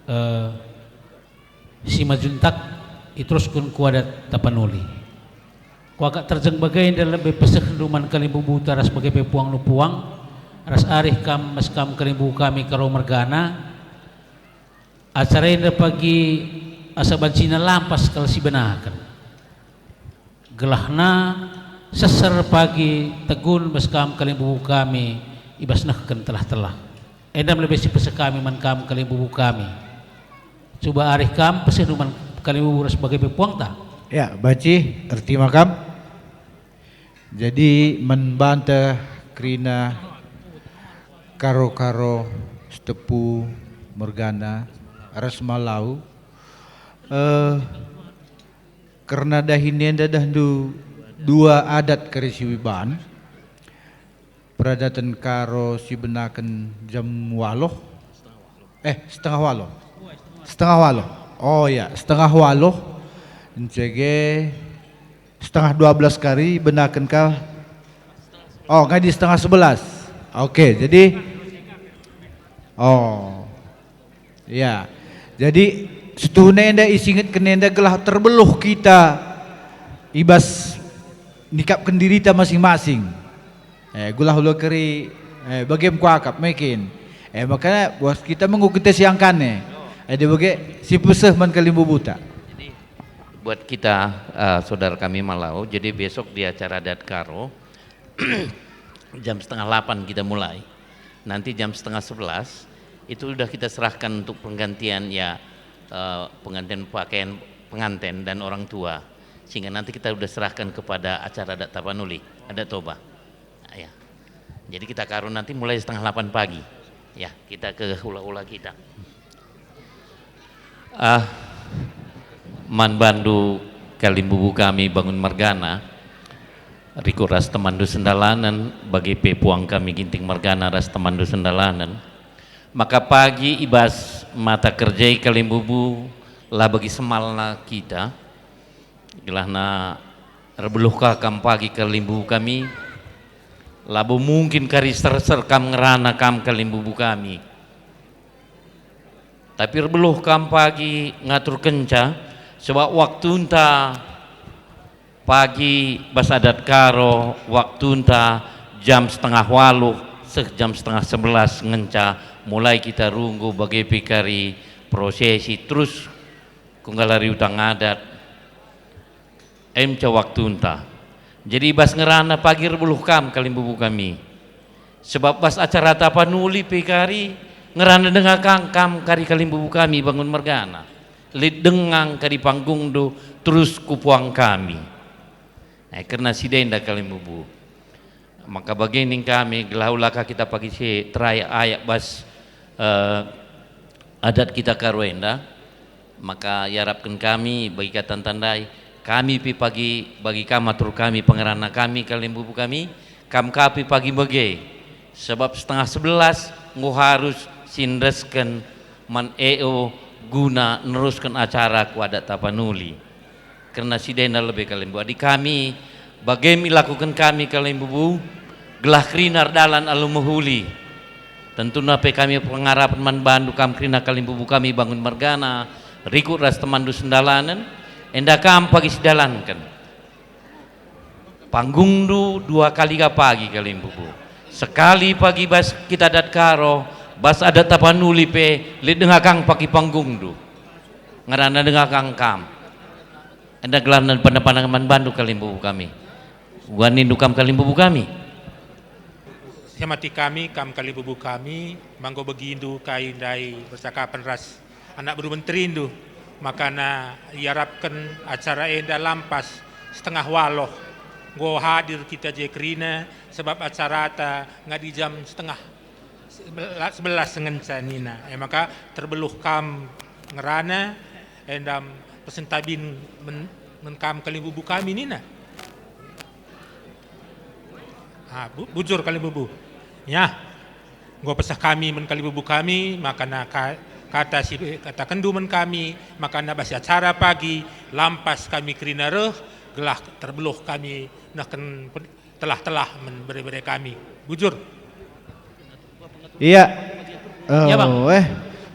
eh, si majuntak, iterusken ku adat Tapanuli. Kuakap terjeng bage enda lebe pesehndu man kalimbubuta ras bage pe puangndu puang, ras arih kam ras kam kalimbubu kami Karo mergana, acara enda pagi asa bancina lampas kal sibenaken. Gelahna seser pagi tegun bas kam kalimbubu kami i bas nehken telah-telah. Enda me lebe si peseh kami man kam kalimbubu kami. Cuba arih kam pesehndu man kalimbubu ras bage pe puangta. Ya, banci, ertima kam. Jadi, man banta kerina Karo-Karo Sitepu mergana ras Malau, eh, kerna dahin enda dahndu dua adat kari si weban, peradaten Karo sibenaken jam waluh, eh, setengah waluh. Setengah waluh. Oh ya, setengah waluh. Encege setengah dua belas kari benaken ka. Oh, ngadi setengah sebelas. Oke, jadi, oh. Ya. Jadi, situhuna enda isingetken enda gelah terbeluh kita i bas nikapken dirita masing-masing. Eh, gelah ula keri, eh, bagem kuakap mekin. Eh, makana buas kita mengukute siangkane. Eh, dia bage si peseh man kalimbubuta. Jadi, buat kita, eh, saudara kami Malau, jadi besok di acara adat Karo, jam setengah delapan kita mulai. Nanti jam setengah sebelas, itu sudah kita serahkan untuk penggantian, ya, eh, penggantian pakaian pengantin dan orang tua. Sehingga nanti kita sudah serahkan kepada acara adat Tapanuli, adat Toba. Ya. Jadi kita Karo nanti mulai setengah delapan pagi. Ya, kita ke hula-hula kita. Ah, man bandu kalimbubu kami Bangun mergana, rikut ras temanndu Sendalanen, bage pe puang kami Ginting mergana ras temanndu Sendalanen. Maka pagi i bas mata kerja i kalimbubu la bagi semalna kita, gelahna erbeluh ka kam pagi kalimbubu kami, labo mungkin kari serser kam ngerana kam kalimbubu kami. Tapi erbeluh kam pagi ngaturkenca, sebab waktunta pagi bas adat Karo, waktunta jam setengah waluh seh jam setengah sebelas ngenca mulai kita runggu bage pe kari prosesi terus ku nggalari utang adat. Emca waktunta. Jadi bas ngerana pagi erbeluh kam kalimbubu kami. Sebab bas acara Tapanuli pe kari ngerana denga kam, kam kari kalimbubu kami Bangun mergana. Lit denga kari panggungndu terus ku puang kami. Eh, kerna si enda kalimbubu. Maka bage ning kami, gelah ula ka kita pagi si terayak-ayak bas, eh, adat kita Karo enda, maka iarapken kami bagi ka tandai, kami pe pagi bagi kam atur kami pengerana kami kalimbubu kami, kam ka pe pagi bage, sebab setengah sebelas enggo harus siendesken man E O guna nerusken acara ku adat Tapanuli. Kerna si enda lebe kalimbubu. Adi kami, bagem ilakuken kami kalimbubu, gelah kerina erdalan alu mehuli. Tentuna pe kami pengarapen man bandu kam kerina kalimbubu kami Bangun mergana, rikut ras temanndu Sendalanen, enda kam pagi sidalanken. Panggungndu dua kali ka pagi kalimbubu. Sekali pagi bas kita adat Karo, bas adat Tapanuli pe, lit denga kam pagi panggungndu. Ngerana denga kam. Enda gelah pandang-pandangen man bandu kalimbubu kami. Uga nindu kam kalimbubu kami. Seamati kami, kam kalimbubu kami, ma enggo begindu kai ndai percakapen ras anak beru menterindu, makana iarapken acara enda lampas setengah waluh. Enggo hadir kita je kerina, sebab acarata ngadi jam setengah Sebela-, sebelas ngenca nina, e maka terbeluh kam ngerana, enda pesen tabin men-, men kam kalimbubu kami nina. Ah, bu-, bujur kalimbubu. Ya, enggo peseh kami men kalimbubu kami, maka na ka-, kata si katakenndu men kami, maka na bas acara pagi, lampas kami kerina reh, gelah terbeluh kami nehken pe-, telah-telah men bere-bere kami. Bujur. Iya. Ya, Bang. Oh, eh,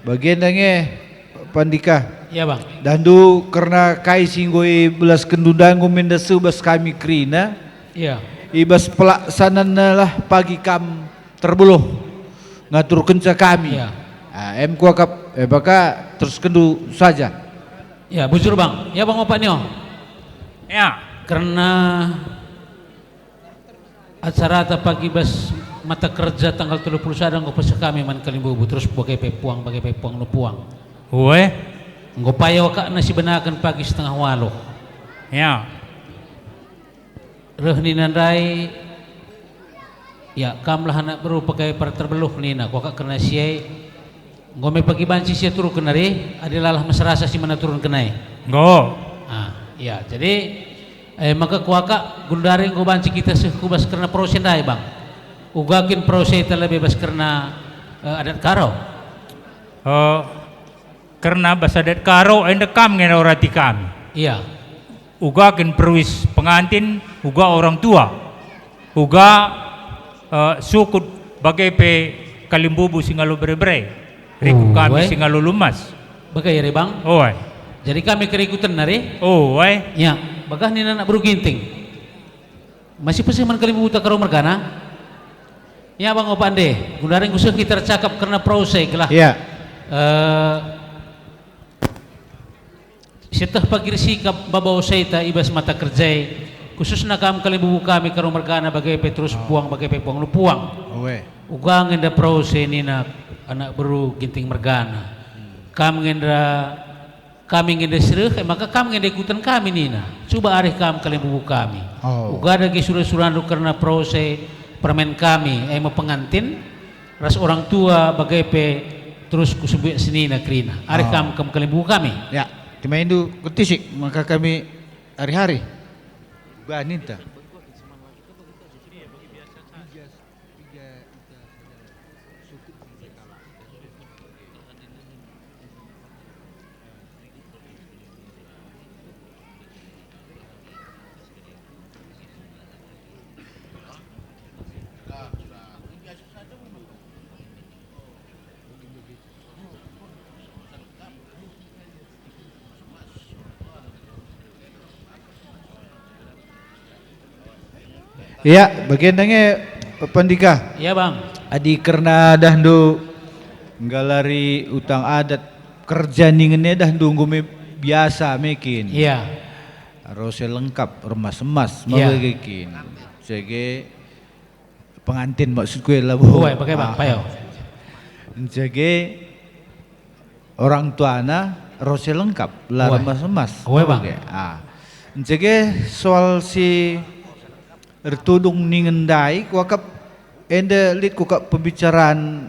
bagian nge, Pandika. Ya, Bang. Dahndu kerna kai si enggo ibelaskenndu ndai enggo menda seh bas kami kerina. Iya. I bas pelaksananna lah pagi kam terbeluh ngaturkenca kami. Iya. Ah, em kuakap, eh, baka teruskenndu saja. Ya, bujur, Bang. Ya, Bang, opak nio. Ya. Kerna acarata pagi bas mata kerja tanggal telu puluh sada enggo peseh kami man kalimbubu, terus bage pe puang, bage pe puang nu puang. Ue. Enggo payo akapna sibenaken pagi setengah waluh. Ya. Reh nina ndai, ya, kamlah anak beru pegawai para terbeluh nina, kuakap kerna si e, enggo me pagi banci siaturken nari, adi lalah meserasa si menaturken e. Enggo. Ah, ya, jadi, eh, maka kuakap gundari enggo banci kita seh ku bas kerna perose ndai, Bang. Uga kin peroseta lebe bas kerna, eh, adat Karo? Eh, kerna bas adat Karo, enda kam nge orati kami. Iya. Uga kin peruis pengantin, uga orang tua, uga, eh, sukut bage pe kalimbubu si ngalo bere-bere, rikut kami si ngalo lumas. Bage ya, Bang? Oe. Jadi kami kerikuten nari? Oe. Ya, bagah nina anak beru Ginting. Masih peseh man kalimbubuta Karo mergana? Ya, Bang, opak nde. Gundari enggo seh kita ercakap kerna perose gelah. Ya. Eh, Sieteh pagi sikap baba oseta i bas mata kerja e, khususna kam kalimbubu kami Karo mergana bage pe terus puang bage pe puang nu puang. Uga nge enda perose nina anak beru Ginting mergana. Kam nge enda, kami nge enda si reh, e maka kam nge enda ikuten kami nina. Cuba arih kam kalimbubu kami. Uga dage sura-surandu kerna perose permen kami, e me pengantin, ras orang tua bage pe terus ku sembiak senina kerina. Arih kam, kam kalimbubu kami. Ya, timaindu kentisik, maka kami arih-arih. Bah ninta. Ya, bagian nge, Pandika. Ya, Bang. Adi kerna dahndu nggalari utang adat kerja ningen e dahndu enggo me biasa me kin. Ya. Rose lengkap, remas-emas, ya, mage kin. Sege pengantin maksudku e labo. Uwe, pakai, Bang, payo. Sege orang tuana rose lengkap, la remas-emas. Uwe, Bang. Oke. Ah. Sege soal si ertudung ningen ndai, kuakap enda lit kuakap pembicaraan.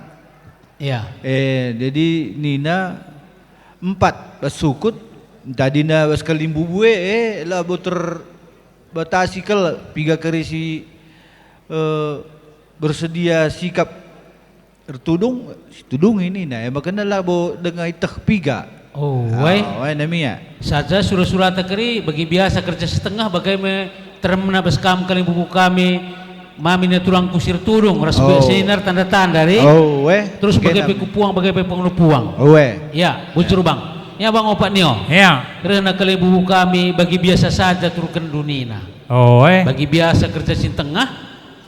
Iya. Eh, jadi nina empat bas sukut, tadina bas kalimbubu e, eh, labo terbatasi kal piga kari si, eh, bersedia sikap ertudung, situdungi nina, e maka labo denga iteh piga. Oh, ah, wai. Wai namia. Saja sura-surata keri, bagi biasa kerja setengah, bagai me teremna bas kam kalimbubu kami, mami nina turangku si ertudung, ras oh, sinar tanda-tanda ri. Oh, weh. Terus bagai pe kupuang, bagai pe pengelupuang. Oh, weh. Ya, bujur, Bang. Ya, Bang, opat nio. Ya. Rehna kalimbubu kami, bagi biasa saja turken dunina. Oh, weh. Bagi biasa kerja si tengah,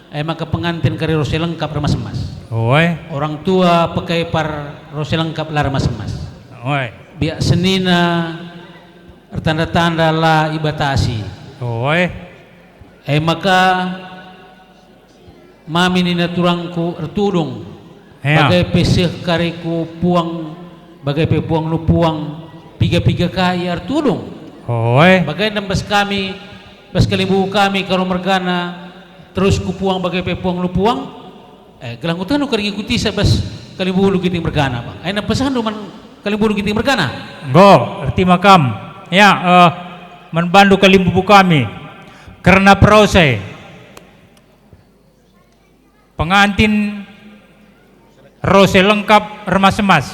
e maka pengantin kari rose lengkap remas-emas. Oe. Orang tua pekaipar rose lengkap la remas-emas. Oe. Biak senina ertanda-tanda la ibatasi. Oe. E maka mami nina turangku ertudung. Ea. Bagai pe seh kari ku puang, bagai pe puang nu puang, piga-piga ka ia ertudung. Oe. Bagai nembes kami, bas kalimbubu kami Karo mergana, terus ku puang bagai pe puang nu puang. Eh, gelah ngutehnu kari ngikutisa bas kalimbubundu Ginting mergana, Bang. Aina pesahndu man kalimbubundu Ginting mergana. Enggo, ertima kam. Ya, eh, man bandu kalimbubu kami. Kerna perose. Pengantin rose lengkap ermas-emas.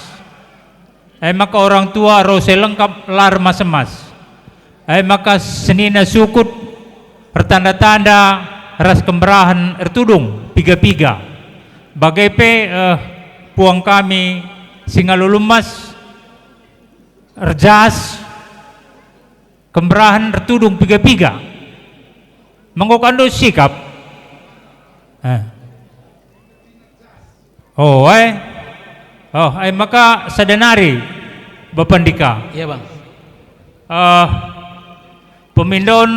E maka orang tua rose lengkap la ermas-emas. E maka senina sukut ertanda-tanda ras kemberahen ertudung piga-piga. Bage pe, eh, puang kami si ngalo lemas, erjas, kemberahen ertudung piga-piga. Menggo kandu sikap. Eh. Oh, eh. Oh, eh, maka sada nari, Bapa Ndika. Iya, Bang. Eh, pemindon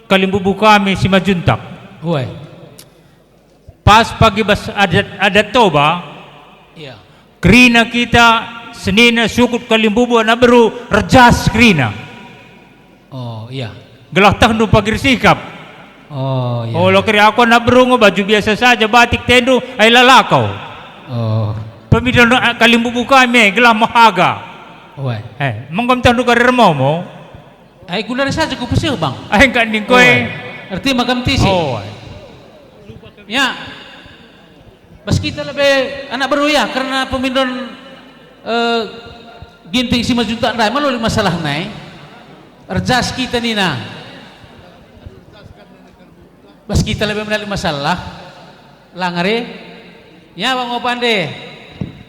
kalimbubu kami si majuntak. Uai. Pas pagi bas adat, adat Toba, iya, kerina kita, senina sukut kalimbubu anak beru, erjas kerina. Oh, iya. Gelah tehndu pagi ersikap. Oh, iya. Oh, lo keri aku anak beru nge baju biasa saja, batik tendu, ai la lakau. Oh. Pemindon, eh, kalimbubu kami, gelah mehaga. Uai. Eh, menggom tehndu kari ermomo. Ai, gundari saja ku peseh, Bang. Ai, engka ning koe. Oh, ai. Erti makam tisi. Oh, ai. Ya. Bas kita lebe anak beru ya, kerna pemindon, eh, Ginting si majuntak ndai, malo lit masalah nai. Erjas kita nina. Bas kita lebe menali masalah. Langare. Ya, Bang Opande.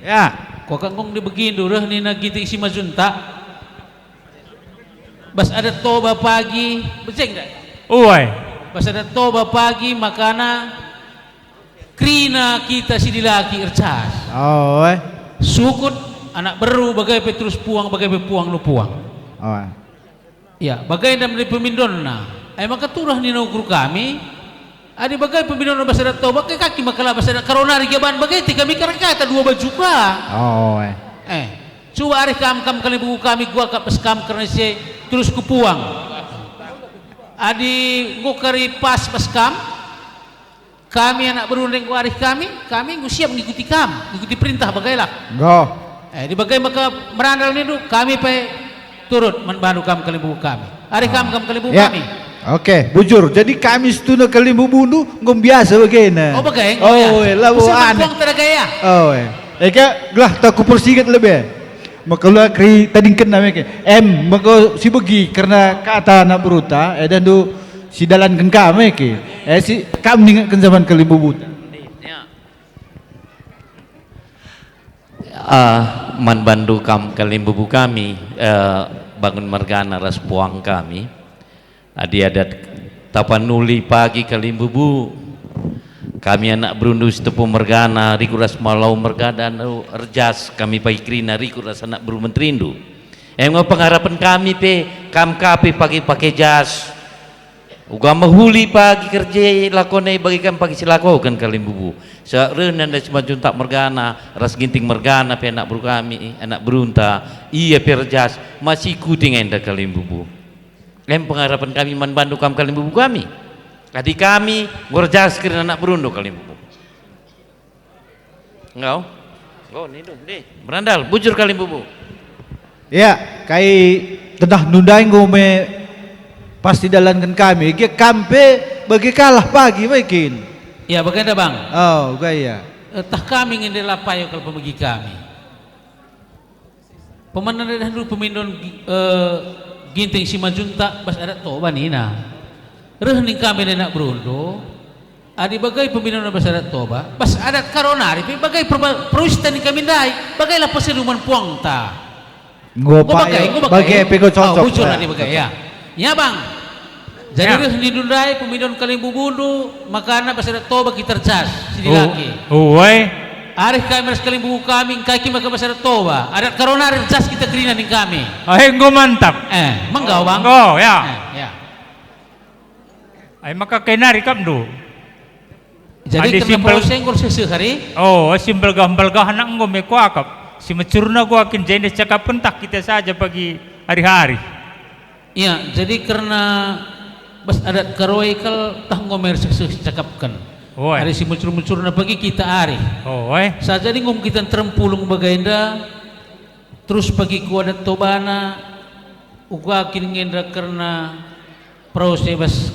Ya. Kok engkong dibegindu reh nina Ginting si majuntak. Bas adat Toba pagi, bejeng dak? Uai. Bas adat Toba pagi makana kerina kita si dilaki ercas. Uai. Sukut anak beru bage pe terus puang, bage pe puang nu puang. Uai. Ya, bage ndai pemindonna. Ai maka turah nina ukur kami, adi bage pemindonna bas adat Toba, ke kaki maka la bas adat Karo nari gia ban bage te kami kata dua baju ka. Oh, eh. Eh, cuba arih kam, kam kalimbubu kami, kuakap bas kam kerna si e terus kupuang. Adi enggo kari pas bas kam, kami anak beru ndai enggo arih kami, kami enggo siap ngikuti kam, ngikuti perintah bagailah. Enggo. Eh, adi bage maka merandal nindu, kami pe turut man bandu kam kalimbubu kami. Arih kam, ah, kam kalimbubu, ya, kami. Oke, bujur. Jadi kami situhuna kalimbubundu enggo biasa bagena. Oh, bage, enggo, ya. Oh, eh, labo. Khusus aneh. Nangkuang tada gaya. Oh, eh. Eka gelah tak kupersinget lebe. Maka la keri tadingkenna meke. Em, maka si begi kerna kata anak beruta, eh, dan du si dalanken kam meke. Eh, si kam ningetken zaman kalimbubuta. Ah, man bandu kam kalimbubu kami, eh, bangun mergana ras puang kami. Adi adat Tapanuli pagi kalimbubu, kami anak berundu Sitepu mergana, rikut ras Malau mergana, erjas kami pagi kerina rikut ras anak beru menterindu. Em nge pengarapen kami pe, kam ka pe pagi pake jas. Uga mehuli pagi kerja lakona bagi kam pagi silakoken kalimbubu. Sa reh nanda si majuntak mergana, ras Ginting mergana pe anak beru kami, anak berunta, ia pe erjas, masih ikuti nge enda kalimbubu. Em pengarapen kami man bandu kam kalimbubu kami. Adi kami, enggo erjas kerina anak berundu kalimbubu. Enggo? Enggo, nindu, ndi. Merandal, bujur kalimbubu. Ya, kai kedah nundai enggo me pasti dalanken kami. Gia kam pe bage kalah pagi, baikin. Ya, bagenda, Bang. Oh, gaya. Eh, tah kami nge ndai la payo kal pemegi kami. Pemana dahndu pemindon, eh, Ginting si majuntak bas adat Toba nina. Reh ning kami nina berundu, adi bagai pemindon bas adat Toba, bas adat Karo nari pe bagai perba-, perusta ning kami ndai, bagai la pesedu man puangta. Enggo, enggo payo, bagai, enggo bagai. Bagai pe enggo cocok. Oh, bujur lah, adi bagai, ya. Ya, Bang. Jadi, ya, reh nindu ndai pemindon kalimbubundu, makana bas adat Toba kita erjas, si dilaki. Oh, uai. Arih kami ras kalimbubu kami, engkai kin maka bas adat Toba. Adat Karo nari erjas kita kerina ning kami. Oh, enggo mantap. Eh, menggau, Bang. Enggo, ya. Eh, ya. Ai maka kai nari kapndu. Jadi adi kerna simpel, prose enggo seh-seh hari? Oh, si mbelgah-mbelgah anak enggo me kuakap. Si mecurna gua kin jenda cakapken tah kita saja pagi hari-hari. Ya, jadi kerna bas adat Karo e kal tah enggo me seh-seh cakapken. Oi. Ari si mencur-mencurna pagi kita arih. Oi. Saja adi ngum kita nterem pulung bagenda, terus pagi ku adat tobana, uga kin nge enda kerna perau si bas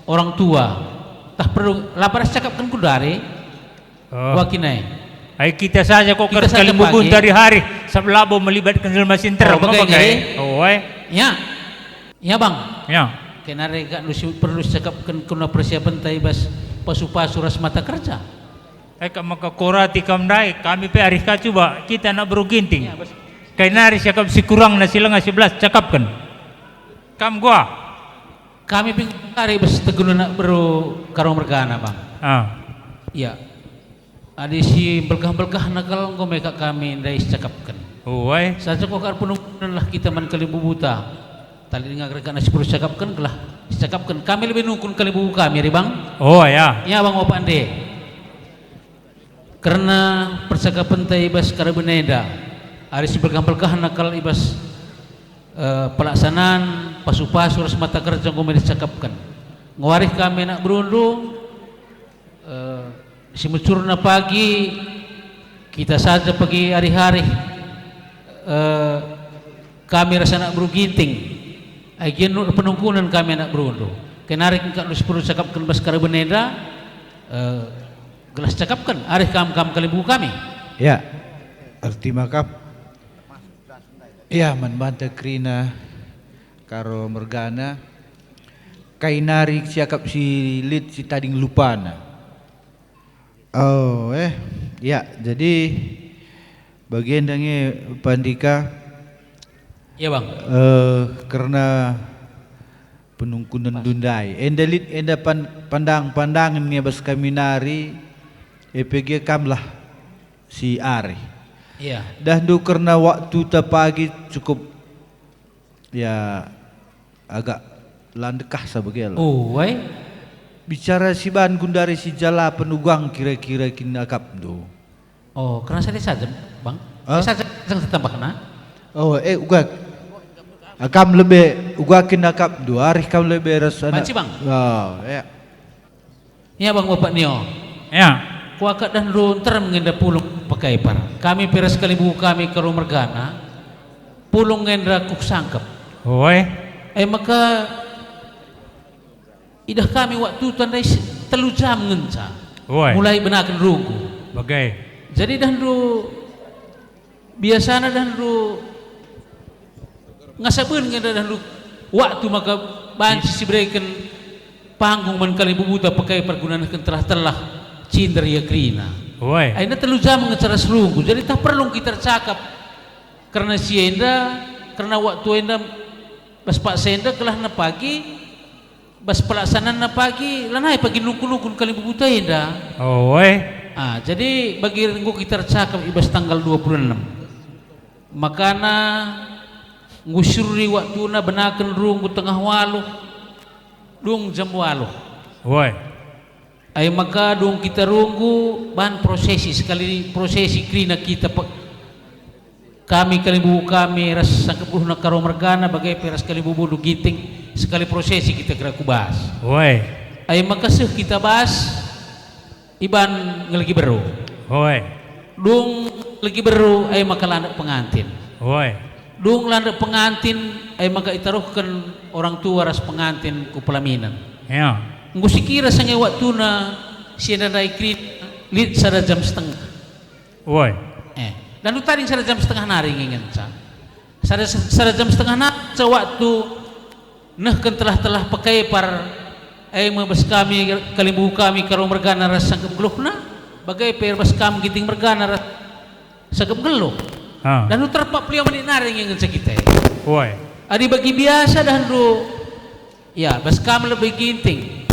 orang tua. Tah perlu, la pada cakapken ku dare. Oh. Wakin ai. Ai kita saja kok. Kita saja pagi. Ntari hari, sabap labo melibatken jelma si nterem. Oh, bage, apa bage? Oi. Ya. Ya, Bang. Ya. Kenari kak perlu cakapken kuna persiapenta i bas pasu-pasu ras mata kerja. Ai kak maka korati kam ndai, kami pe arih ka cuba, kita anak beru Ginting. Ya, bas. Kai nari siakap si kurangna si langa si belas cakapken. Kam gua. Kami pe nari bas teguna anak beru Karo mergana, Bang. Ah. Ya. Adi si mbelgah-mbelgahna kal enggo me kak kami ndai sicakapken. Oi. Saja kok arah penungkunen lah kita man kalimbubuta. Tali denga kak si perlu sicakapken gelah sicakapken. Kami lebe nungkun kalimbubu kami, ari Bang. Oh, ya. Ya, Bang, Bapak nde. Kerna percakapenta i bas karaben enda, ari si mbelgah-mbelgahna kal i bas, eh, pelaksanaan pasu-pasu ras mata kerja enggo me sicakapken. Nguarih kami anak berundu, eh, si mencurna pagi, kita saja pagi arih-arih, eh, kami ras anak beru Ginting. Ai gia penungkunen kami anak berundu. Kenari engka si perlu cakapken bas karaben enda, eh, gelah cakapken, arih kam, kam kalimbubu kami. Ya, ertima kap. Ya, man banta kerina Karo mergana, kai nari siakap si lit si tading lupana. Oh, eh, ya, jadi bagenda nge pandika. Ya, Bang. Eh, kerna penungkunen ndai. Enda lit, enda pan-, pandang-pandangen nge bas kami nari, E P G kamlah si arih. Iya. Dahndu kerna waktuta pagi cukup, ya, agak la ndekah sa bage lah. Oh, ai? Bicara si bandu ndai si jalapen uga kira-kira kin akapndu. Oh, kerna sada saja, Bang. Hah? Eh, saja, saja tambahna. Oh, eh, uga. Kam lebe, uga kin akapndu, arih kam lebe ras anak. Banci, Bang. Oh, ya. Ya, Bang, Bapak Nio. Ya. Kuakap dahndu nterem nge enda pulung Pekaipar. Kami pe ras kalimbubu kami Karo mergana, pulung nge enda kuksangkep. Oi. E maka idah kami waktuta ndai si-, telu jam ngenca. Oi. Mulai benaken runggu. Bage. Jadi dahndu Biasana dahndu ngasa ben nge dahndu waktu maka banci sibereken panggung man kalimbubuta Pekaipar guna nehken telah-telah cinder ia kerina. Oi. Aina telu jam nge cara serunggu, jadi tah perlu kita ercakap kerna si enda, kerna waktu enda, bas paksa enda gelahna pagi, Bas pelaksananna pagi, lanai pagi nungkun-nungkun kalimbubuta enda. Oh, eh. Ah, jadi bagi enggo kita ercakap i bas tanggal dua puluh enam. Makana enggo suri waktuna benaken runggu tengah waluh, dung jam waluh. Oi. Ai maka dung kita runggu bahan prosesi, sekali prosesi kerina kita pe-, Kami kalimbubu kami ras sangkep geluhna Karo mergana, bage pe ras kalimbubundu Ginting, sekali prosesi kita kira ku bas. Oi. Ai maka seh kita bas, iban ngelegi beru. Oi. Dung ngelegi beru, ai maka landek pengantin. Oi. Dung landek pengantin, ai maka itaruhken orang tua ras pengantin ku pelaminan. Ya. Enggo sikira sange waktuna si enda ndai kerina, lit sada jam setengah. Woi. Eh, lalu tading sada jam setengah nari nge ngenca. Sada, sada jam setengah nari ngenca waktu nehken telah-telah Pekaipar, e me bas kami, kalimbubu kami Karo mergana ras sangkep geluhna, bage pe bas kam Ginting mergana ras sangkep geluh. Ha. Lalu terpak peliau menit nari nge ngenca kita. Woi. Adi bagi biasa dahndu, ya, bas kam lebe Ginting.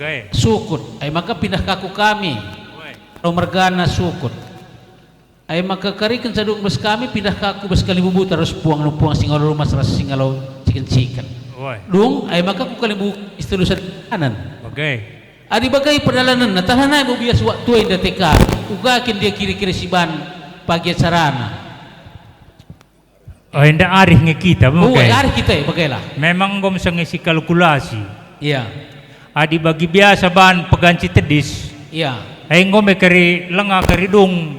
Bage. Sukut. Ai maka pindah ka ku kami. Woi. Karo mergana Sukut. Ai maka kariken sadung bas kami pindah ka ku bas kalimbubuta ras puang-puang singalo rumas ras singalo ciken-ciken. Woi. Dung, ai maka ku kalimbubu istulusan kanan. Bage. Adi bage perdalanenna, tah lanai bo bias waktu enda te ka, uga kin dia kira-kira si ban pagi acarana. Oh, enda arih nge kita, oh, bage. Arih kita, bage lah. Memang enggo masa nge sikalkulasi. Iya. Adi bagi biasa ban peganci tedis, Ia. Enggo me kari lenga kari dung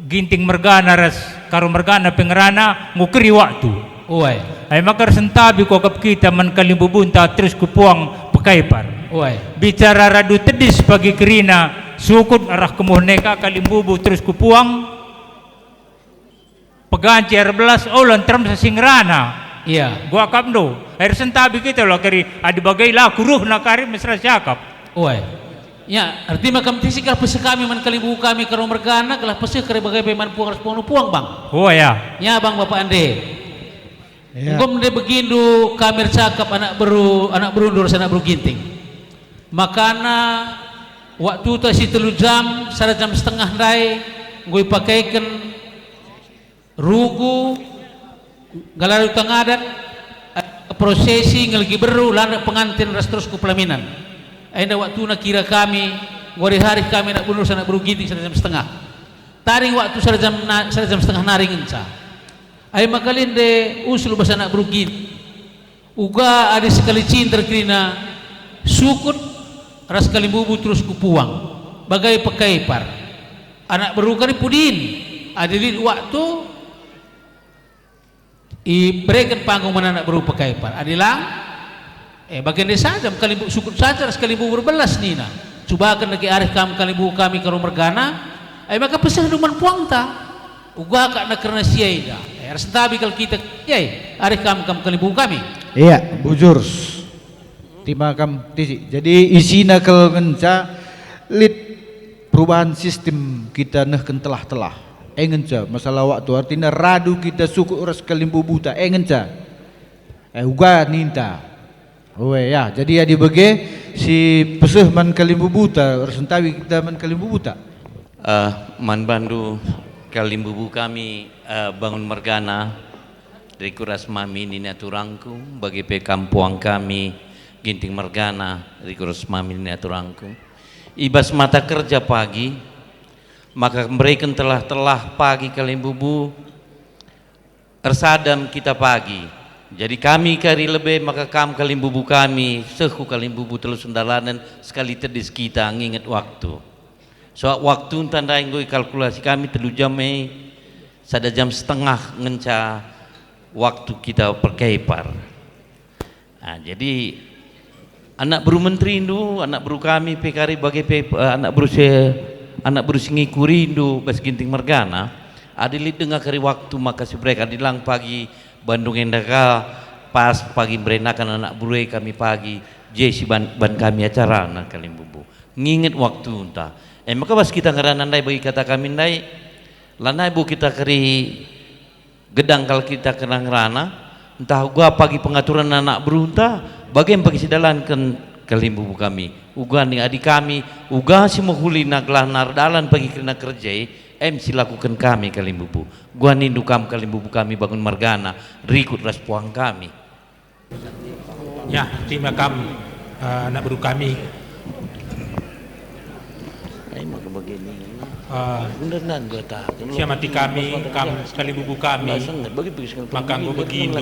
Ginting mergana ras Karo mergana pe ngerana, enggo keri waktu. Uai. Ai maka ersentabi kuakap kita man kalimbubunta terus ku puang Pekaipar. Uai. Bicara radu tedis pagi kerina, sukut arah kemuh neka kalimbubu terus ku puang. Peganci erbelas ola nterem sasing ngerana. Ia. Kuakapndu. Ai ersentabi kita la kari adi bagai la kuruhna kari mesra siakap. Uai. Ya, ertima kam tisi kal peseh kami man kalimbubu kami Karo mergana, gelah peseh kari bagai pe man puang ras puang puang, Bang. Uai, ya. Ya, Bang, Bapak Ande. Ya. Enggo me nde begindu kami ercakap anak beru, anak berundu ras anak beru Ginting. Makana waktuta si telu jam, sada jam setengah ndai enggo ipakaiken rugu, nggalari uta ngadat, prosesi, ngelegi beru, landak pengantin ras terus ku pelaminan. Enda waktuna kira kami, enggo arih-arih kami anak beru ras anak beru Ginting sada jam setengah. Taring waktu sada jam na-, sada jam setengah nari ngenca. Ai maka lit nde usul bas anak beru Ginting. Uga adi sekali cinter kerina sukut ras kalimbubu terus ku puang, bagai Pekaipar. Anak beru kari pudin, adi lit waktu, ibereken panggung man anak beru Pekaipar. Adi lang, eh, bage nde saja, kalimbu-, sukut saja ras kalimbubu erbelas nina. Cubaken dage arih kam kalimbubu kami Karo mergana, ai maka pesehndu man puangta. Uga ka na kerna si enda. Eh, ersentabi kal kita, eh, arih kam, kam kalimbubu kami. Ia, bujur. Tima kam tisi. Jadi isina kal ngenca lit perubahan sistem kita nehken telah-telah. E ngenca masalah waktu, artina radu kita sukut ras kalimbubuta. E ngenca. E uga ninta. Oe ya, jadi adi bage si peseh man kalimbubuta, ersentabi kita man kalimbubuta. Eh, man bandu kalimbubu kami, eh, Bangun mergana, Rikut ras mami nina turangku, bage pe kam puang kami, Ginting mergana, rikut ras mami nina turangku. I bas mata kerja pagi, maka mbereken telah-telah pagi kalimbubu, ersadam kita pagi. Jadi kami kari lebe maka kam kalimbubu kami, seh ku kalimbubu telu sendalanen, sekali tedis kita nginget waktu. Sebab waktunta ndai enggo ikalkulasi kami telu jam e, sada jam setengah ngenca waktu kita perkepar. Nah, jadi anak beru menterindu, anak beru kami pe kari bage pe, eh, anak beru se-, anak beru si ngikurindu bas Ginting mergana, adi lit denga kari waktu maka sibereken, adi lang pagi Bandung enda ka pas pagi mberenaken anak beru e kami pagi, je si ban, ban kami acarana kalimbubu. Nginget waktunta. E maka bas kita ngerana ndai bagi kata kami ndai, lanai bo kita keri gedang kal kita kena ngerana, ntah uga pagi pengaturan anak berunta, bage pagi sidalanken kalimbubu kami. Uga ning adi kami, uga si mehulina gelah erdalan pagi kerina kerja e, em silakuken kami kalimbubu. Uga nindu kam kalimbubu kami Bangun mergana, rikut ras puang kami. Ya, tima kam, eh, anak beru kami. Eh, siamati kami, kam kalimbubu kami, maka enggo begindu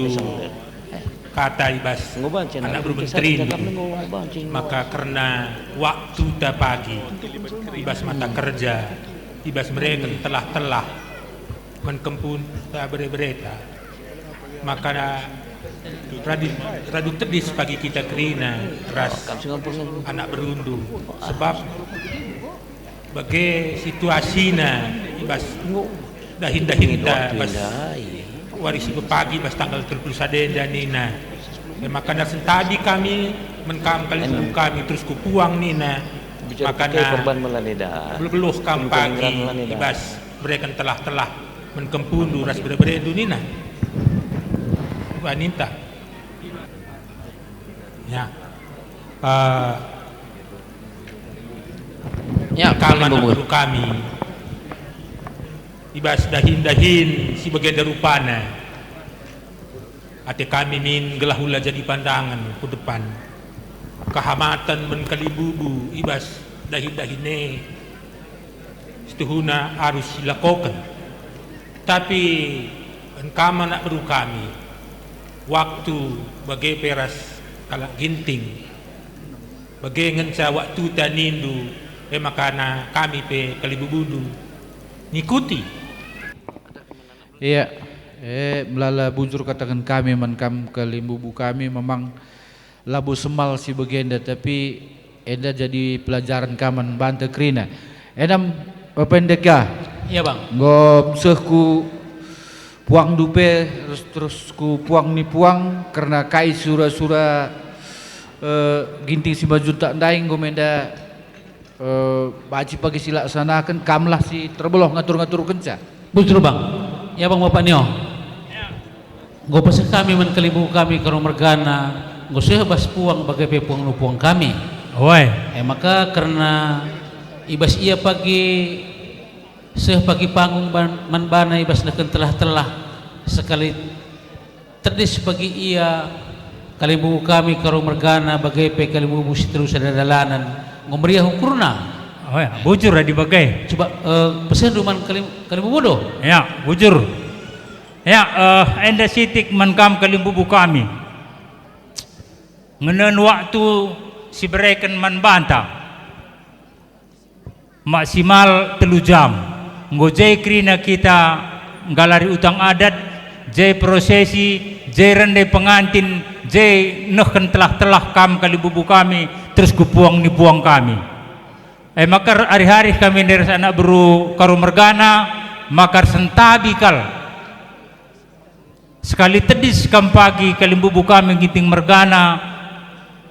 kata i bas anak beru menterindu, maka kerna waktuta pagi, i bas mata kerja, i bas mereken telah-telah, man kempunta bere-bereta. Maka radu, radu tedis pagi kita kerina ras anak berundu, sebab bage situasina i bas dahin-dahinta bas wari si pagi bas tanggal telu puluh sada enda nina. E maka ersentabi kami, man kam kalimbubu kami terus ku puang nina. Maka geluh-geluh kam pagi i bas mereken telah-telah man kempundu ras bere-berendu nina. Uga ninta. Ya. Eh, ya, kam anak beru kami. I bas dahin-dahin si bagenda rupana. Ate kami min gelah ula jadi pandangen ku depan. Kehamaten man kalimbubu i bas dahin-dahin e situhuna arus silakoken. Tapi en kam anak beru kami, waktu bage pe ras kalak Ginting, bage ngenca waktuta nindu, E maka na kami pe kalimbubundu ngikuti. Ia, e, melala bujur kataken kami man kam kalimbubu kami, memang labo semal si bagenda, tapi enda jadi pelajaran ka man banta kerina. Enda, Bapa Endeka. Ia, Bang. Enggo seh ku puangndu pe, terus, terus ku puang ni puang, kerna kai sura-sura, eh, Ginting Simanjuntak ndai enggo menda, eh, banci pagi silaksanaken, kamlah si terbeluh ngatur-ngaturkenca. Bujur, Bang. Ia, Bang, Bapa Nio. Enggo peseh kami man kalimbubu kami Karo mergana, enggo seh bas puang bage pe puang nu puang kami. Oe. E maka kerna i bas ia pagi seh pagi panggung ban-, man bana i bas nehken telah-telah, sekali tedis pagi ia kalimbubu kami Karo mergana bage pe kalimbubu si telu sada dalanen enggo meriah ukurna. Oe, bujur adi bage. Cuba, eh, pesehndu man kalim-, kalimbubundu. Ya, bujur. Ya, eh, enda sitik man kam kalimbubu kami. Ngenen waktu si bereken man banta maksimal telu jam. Enggo je kerina kita nggalari utang adat, je prosesi, je rende pengantin, je nehken telah-telah kam kalimbubu kami, terus ku puang ni puang kami. E maka arih-arih kami ndai ras anak beru Karo mergana, maka ersentabi kal. Sekali tedis kam pagi kalimbubu kami Ginting mergana,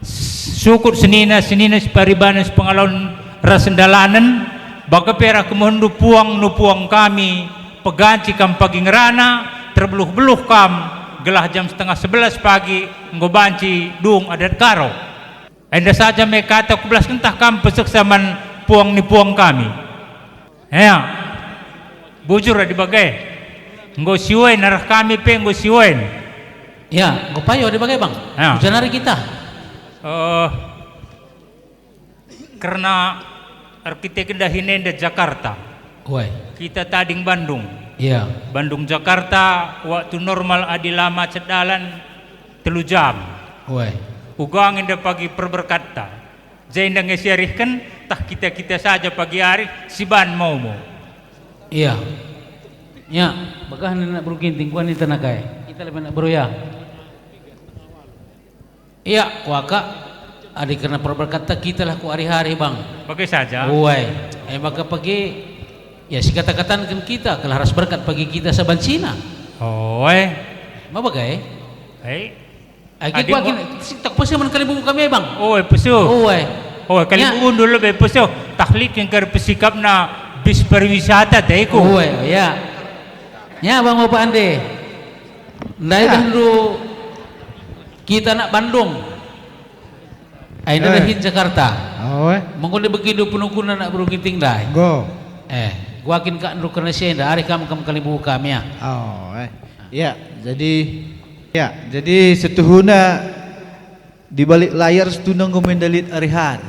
sukut senina, senina si paribanen, si pengalawen ras sendalanen, bage pe arah kemuhenndu puang nu puang kami, peganci kam pagi ngerana, terbeluh-beluh kam, gelah jam setengah sebelas pagi enggo banci dung adat Karo. Enda saja me kata kubelasken tah kam pesehsa man puang ni puang kami. Ea, bujur adi bage. Enggo siwen arah kami pe enggo siwen. Ya, enggo payo adi bage, Bang. Ya. Ujanari kita. Eh, kerna erkiteken dahin enda Jakarta. Uai. Kita tading Bandung. Iya. Bandung Jakarta, waktu normal adi la macet dalan, telu jam. Uai. Uga nge enda pagi perberkatta. Jenda nge siarihken, tah kita-kita saja pagi arih, siban maumu. Iya. Ya, bagah nina beru Ginting, kuah nina kai. Kita lebih nak beru ya. Iya, kuakap, adi kerna perberkatta kitalah ku ari-ari, Bang. Bage saja. Uai, e maka pagi, ya, sikata-katanken kita, gelah ras berkat pagi kita saban sina. Oe. Ma bage? Hei. Agi kuakin, si tak peseh man kalimbubu kami, Bang. Oe, peseh. Uai. Oe, ya. Kalimbubundu lebe peseh. Tahlitken kari pesikapna bis pariwisata, teko. Uai, ya. Ya, Bang, Bapak Ande. Ndai dah ndu kita nak Bandung. Ai nda dahin Jakarta. Oe. Mengko nde begindu penungkunen nak beru Ginting ndai. Enggo. Eh, kuakin kak ndu kerna si enda, arih kam kam kalimbubu kami ya. Oe. Ya, jadi, ya, jadi setuhuna di balik layar setuhuna enggo menda lit ari-ari.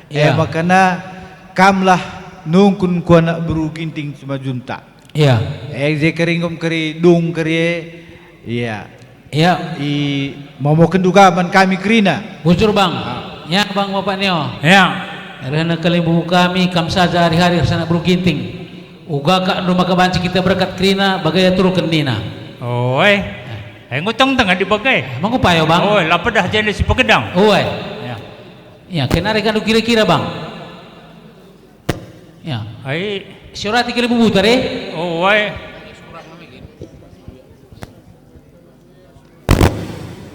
Ya. Eh, makana kamlah nungkun ku anak beru Ginting Simanjuntak. Iya. Eh, je keri nggom keri dung keri e. Iya. Iya. I momoken duga man kami kerina. Bujur, Bang. Ah. Ya, Bang, Bapak Nio. Ya. Rehna kalimbubu kami, kam saja ari-ari ras anak beru Ginting. Uga kak ndu maka banci kita berkat kerina, bage aturken nina. Oe. Eh, ngutang tengah di bage. Mangku payo, Bang. Oe, la pedah jenda si pegedang. Oe. Ya. Ya, kenari kandu kira-kira, Bang. Ya. Ai. Siorati kalimbubunta, eh? Oh, ai.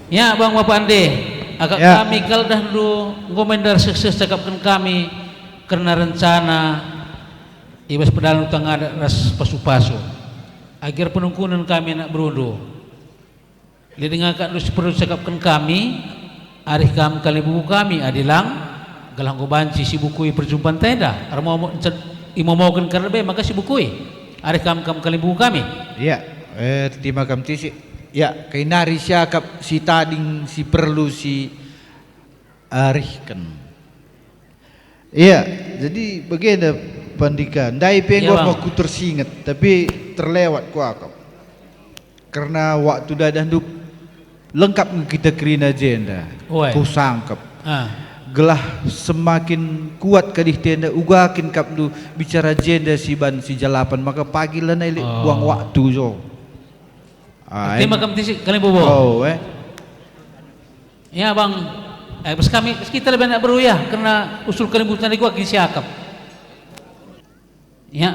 Ya, Bang, Bapak Ande. Agak ya. Kami kal dah ndu enggo mendar seh-seh cakapken kami kerna rencana i bas pedalanen utang adat ras pasu-pasu. Agar penungkunen kami anak berundu. Lit denga kak ndu si perlu cakapken kami, arih kam kalimbubu kami, adi lang, gelah enggo banci sibukui perjumpanta enda, ermomo-, encet-, imomoken kal lebe maka sibukui, arih kam kam kalimbubu kami. Ya, eh, terima kam tisik. Ya, kai nari siakap si tading si perlu si arihken. Iya, jadi bagenda Pandika. Ndai pe enggo aku tersinget, tapi terlewat kuakap. Kerna waktu dadah ndu lengkap nge kita kerina jenda. Kusangkep. Ah. Gelah semakin kuat kadihtenda, uga kin kapndu bicara jenda si ban si jalapan, maka pagi lanai lit Oh. buang waktu jo. Ah, Terima em. kasih, Kalimbubu. Oh, eh. Ya, Bang. Eh, bas kami, bas kita lebih anak beru ya, karena usul Kalimbubu tadi gua kin siakap. Ya.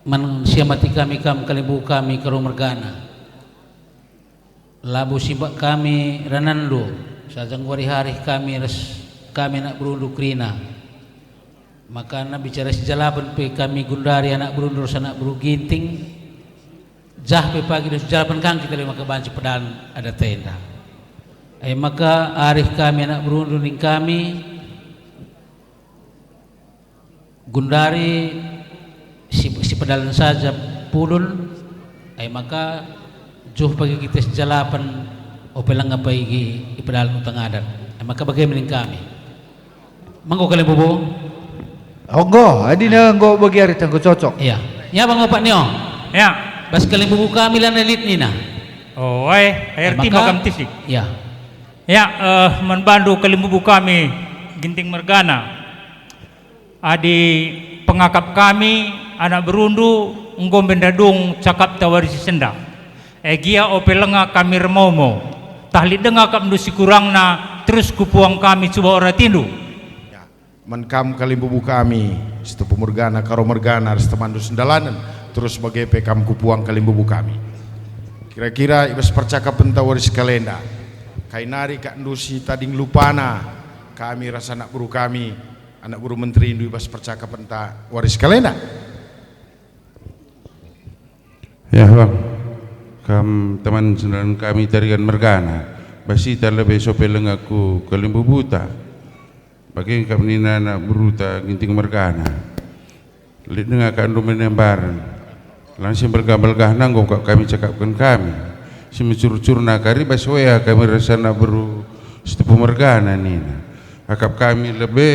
Man siamati kami kam Kalimbubu kami Karo mergana. Labo simbak kami rananndu, saja enggo arih-arih kami ras kami anak berundu kerina. Makana bicara sijalapen pe kami gundari anak berundu ras anak beru Ginting, jah pe pagi ras sijalapen kang kita le maka banci pedalan adat enda. E maka arih kami anak berundu ning kami, Gundari si, si pedalen saja pulun, ai maka juh pagi kita sijalapen ope langa pagi ipedalen utang adat. Ai maka bage me ning kami. Manggo Kalimbubu? Enggo, adina enggo bagi ari tenggo cocok. Iya. Ya, Bang Opak Nio. Ya. Bas Kalimbubu kami lanai lit nina. Oh, ai, ai Ai erti maka, makam tisik. Ya. Ya, eh, man bandu Kalimbubu kami, Ginting mergana. Adi pengakap kami, anak berundu, enggo menda dung cakapta wari si sendah. E gia ope lenga kami ermomo, tah lit denga akapndu si kurangna, terus kupuang kami cuba ora tindu. Ya, man kam Kalimbubu kami, Sitepu mergana, Karo mergana, ras temanndu sendalanen, terus bage pe kam kupuang Kalimbubu kami. Kira-kira i bas percakapenta wari si kalenda, kai nari akapndu si tading lupana, kami ras anak beru kami, anak beru menterindu i bas percakapenta wari si kalenda. Ya, Bang. Kam teman sendalan kami Tarigan mergana, bas ita lebe sope lenga ku Kalimbubuta. Bage kap nina anak beruta Ginting mergana. Lit denga akapndu menembaran. Lang si mbelgah-mbelgahna enggo kap kami cakapken kami. Si mecur-curna kari bas wea kami ras anak beru Sitepu mergana nina. Akap kami lebe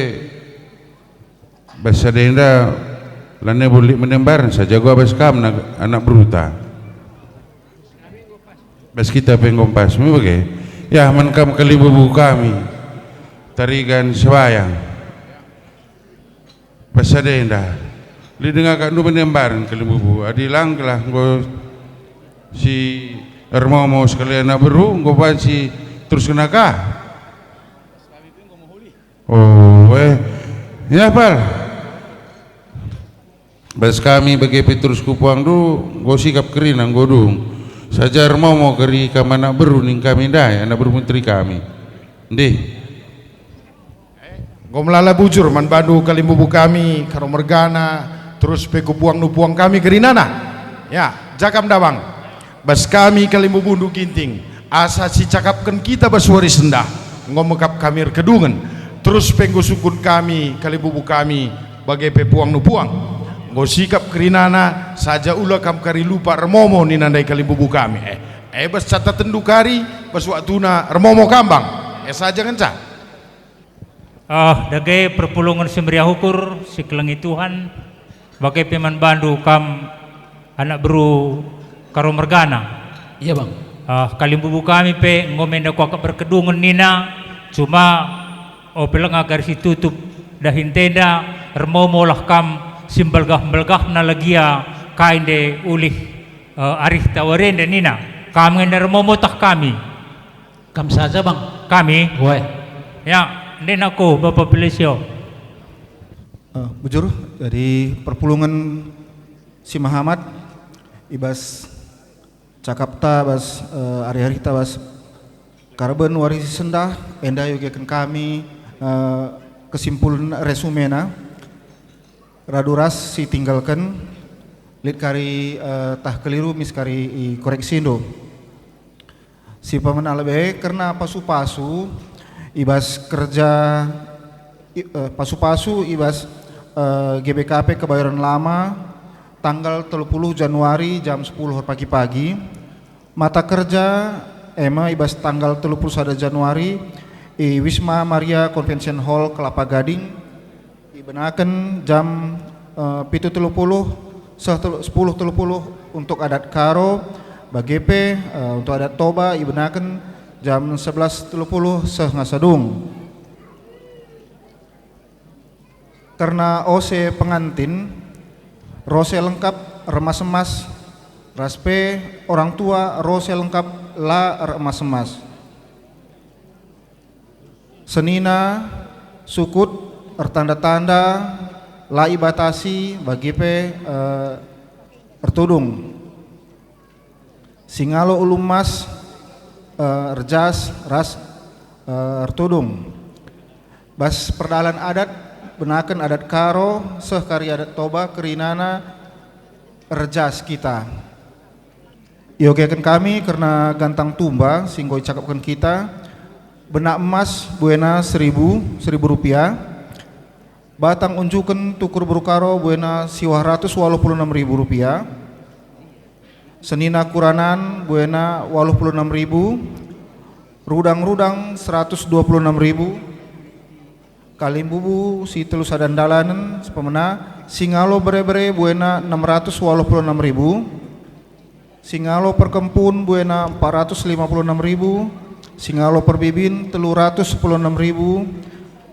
bas sada enda lanai bo lit menembaran saja gua bas kam na-, anak beruta. Bas kita pe enggo pas me bage. Ya, man kam Kalimbubu kami, Tarigan Sebayang. Bas sada enda. Lit denga akapndu menembaran Kalimbubu. Adi lang gelah enggo si ermomo sekali anak beru, enggo banci terusken ka. Oh, eh. Ya, Pal. Bas kami bage pe terus kupuangndu, enggo sikap kerina enggo dung. Saja ermomo kari kam anak beru ning kami ndai, anak beru menteri kami. Ndih. Enggo melala bujur man bandu Kalimbubu kami, Karo mergana, terus pe kupuangndu puang kami kerinana. Ya, ja kam da Bang. Bas kami Kalimbubundu Ginting, asa sicakapken kita bas wari sendah, enggo me kap kami erkedungen, terus pe enggo sungkun kami Kalimbubu kami, bage pe puangndu puang. Enggo sikap kerinana, saja ula kam kari lupa ermomo nina ndai Kalimbubu kami. Eh, eh, bas catatenndu kari, bas waktuna ermomo kam Bang. Eh, saja ngenca. Ah, dage perpulungen si meriah ukur, si kelengi Tuhan, bage pe man bandu kam anak beru Karo mergana. Iya, Bang. Ah, Kalimbubu kami pe enggo me enda kuakap erkedungen nina, cuma ope lenga kari si tutup dahin tenda, ermomolah kam si mbelgah-mbelgahna lagia kai nde ulih, eh, arihta wari enda nina, kam nge enda ermomo tah kami. Kam saja, Bang. Kami? Weh. Ya, ndai nako, Bapa Pelesio. Eh, bujur, jadi perpulungen si mehamat, i bas cakapta, bas, eh, ari-arita, bas kareben wari si sendah, enda iogeken kami, eh, kesimpulen resumena, radu ras si tinggalken, lit kari, eh, tah keliru mis kari ikoreksindu. Si pemena lebe kerna pasu-pasu i bas kerja, i, eh, pasu-pasu i bas, eh, G B K P Kebayoran Lama tanggal telu puluh Januari jam sepuluh pagi-pagi. Mata kerja e me i bas tanggal telu puluh sada Januari i Wisma Maria Convention Hall Kelapa Gading. Ibenaken jam, eh, pitu telu puluh seh telu, sepuluh telu puluh untuk adat Karo, bage pe, eh, untuk adat Toba ibenaken jam sebelas telu puluh seh ngasadung. Kerna ose pengantin, rose lengkap remas-emas, ras pe orang tua rose lengkap la remas-emas. Senina, sukut, ertanda-tanda, la ibatasi, bagi pe, eh, ertudung. Singalo ulu emas, eh, erjas ras, eh, ertudung. Bas perdalan adat, benaken adat Karo, seh kari adat Toba, kerinana erjas kita. Iogeken kami kerna gantang tumba si enggo icakapken kita, benak emas buena seribu, seribu rupiah, batang unjuken tukur beru Karo buena siwah ratus waluh puluh enam ribu rupiah, senina kuranan buena waluh puluh enam ribu, rudang-rudang seratus dua puluh enam ribu, kalimbubu si telu sada ndalanen sepemena, singalo bere-bere buena enam ratus waluh puluh enam ribu, singalo perkempun buena empat ratus lima puluh enam ribu, singalo perbibin telu ratus sepuluh enam ribu,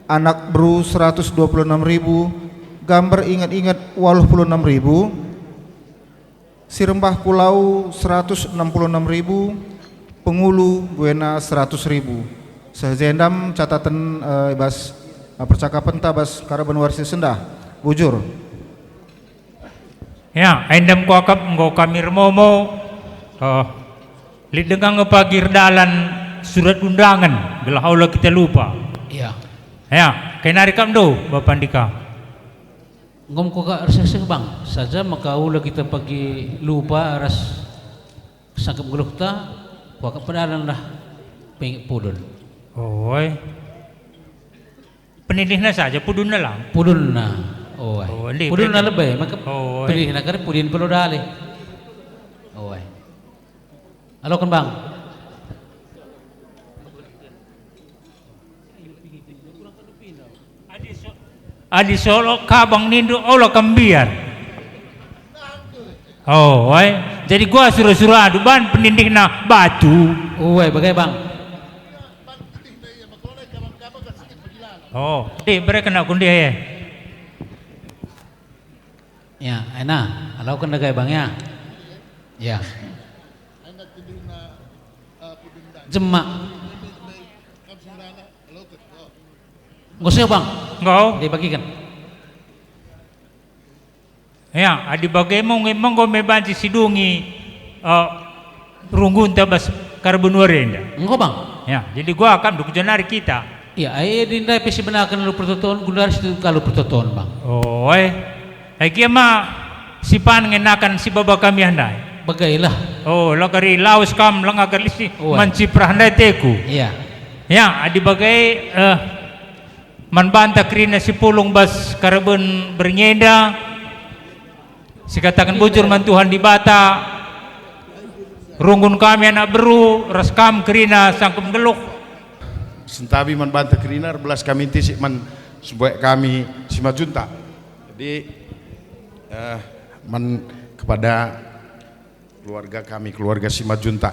anak beru seratus dua puluh enam ribu, gambar inget-inget waluh puluh enam ribu, si rembah kulau seratus enam puluh enam ribu, pengulu buena seratus ribu. Seh jenda me cataten, eh, i bas, eh, percakapenta bas karaben wari si sendah. Bujur. Ya, enda me kuakap enggo kami ermomo, eh, lit denga nge pagi erdalan surat undangen, gelah ola kita lupa. Ya. Ya, kai nari kap ndo, Bapa Ndika? Enggo me kuakap erseh-seh, Bang, saja maka ola kita pagi lupa ras sangkep nggeluhta, kuakap pedalanlah pengit pudun. Oi. Penindihna saja pudunna lang. Pudunna. Oi. Oh, ndi, pudunna berarti lebe, maka oh, oi. Penindihna kari pudin pelo dale. Oi. Aloken, Bang. Adi so-, adi solo kabang nindu ola kembiar. Oh, ai. Jadi gua sura-sura adu ban penindihna batu. Uwe, bagai, Bang. Oh, deh, bereken aku deh. Ya, ena, aloken dagai, Bang, ya. Ya. Jemak. Enggo seh, Bang. Enggo. Dibagiken. Ya, adi bage mo nge menggo me banci sidungi, eh, runggunta bas karaben wari enda. Enggo, Bang. Ya, jadi gua kan duk jenari kita. Ya, ai adi ndai pe sibenaken alu pertoton, gundari situ alu pertoton, Bang. Oh, eh. Ai gia ma sipan ngenakan si baba kami andai. Bagailah. Oh, la kari lawes kam langa kari si Oi. Man ciprah ndai teku. Iya. Ya, adi bage, eh, man banta kerina si pulung bas karaben berngi enda, sikataken bujur man Tuhan Dibata, runggun kami anak beru, ras kam kerina sangkep nggeluh. Sentabi man banta kerina, erbelas kami ntisik man sembuyak kami Simajuntak. Jadi, eh, man kepada keluarga kami, keluarga Simajuntak,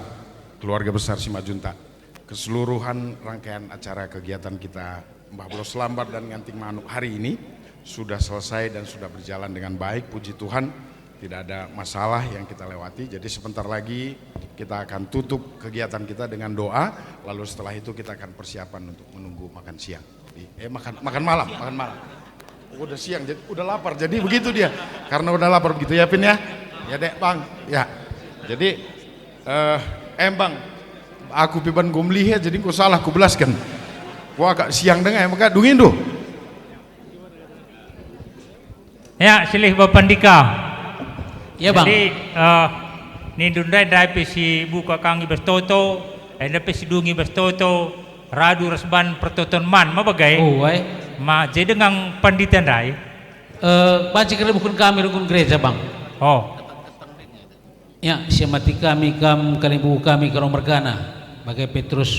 keluarga besar Simajuntak, keseluruhan rangkaian acara kegiatan kita Mbah Belos Lambar dan Nganting Manuk hari ini sudah selesai dan sudah berjalan dengan baik, puji Tuhan, tidak ada masalah yang kita lewati. Jadi sebentar lagi kita akan tutup kegiatan kita dengan doa, lalu setelah itu kita akan persiapan untuk menunggu makan siang. Eh, makan, makan malam, makan malam. Udah siang, jadi udah lapar. Jadi begitu dia. Karena udah lapar begitu ya, Pin, ya. Ya, Dek, Bang. Ya. Jadi, eh, em, Bang, aku pe ban enggo melih ya, jadi enggo salah kubelasken. Wah, agak siang denga, maka dungindu. Ya, silih Bapa Ndika. Ya, Bang. Jadi, eh, nindu ndai, ndai pe si buka kang i bas toto, enda pe si dungi bas toto, radu ras ban pertoton man, ma bage? Oh, ai. Ma je denga pandita ndai? Eh, banci keribuhken kami runggun gereja, Bang. Oh. Ya, siamati kami kam kalimbubu kami Karo mergana, bage Petrus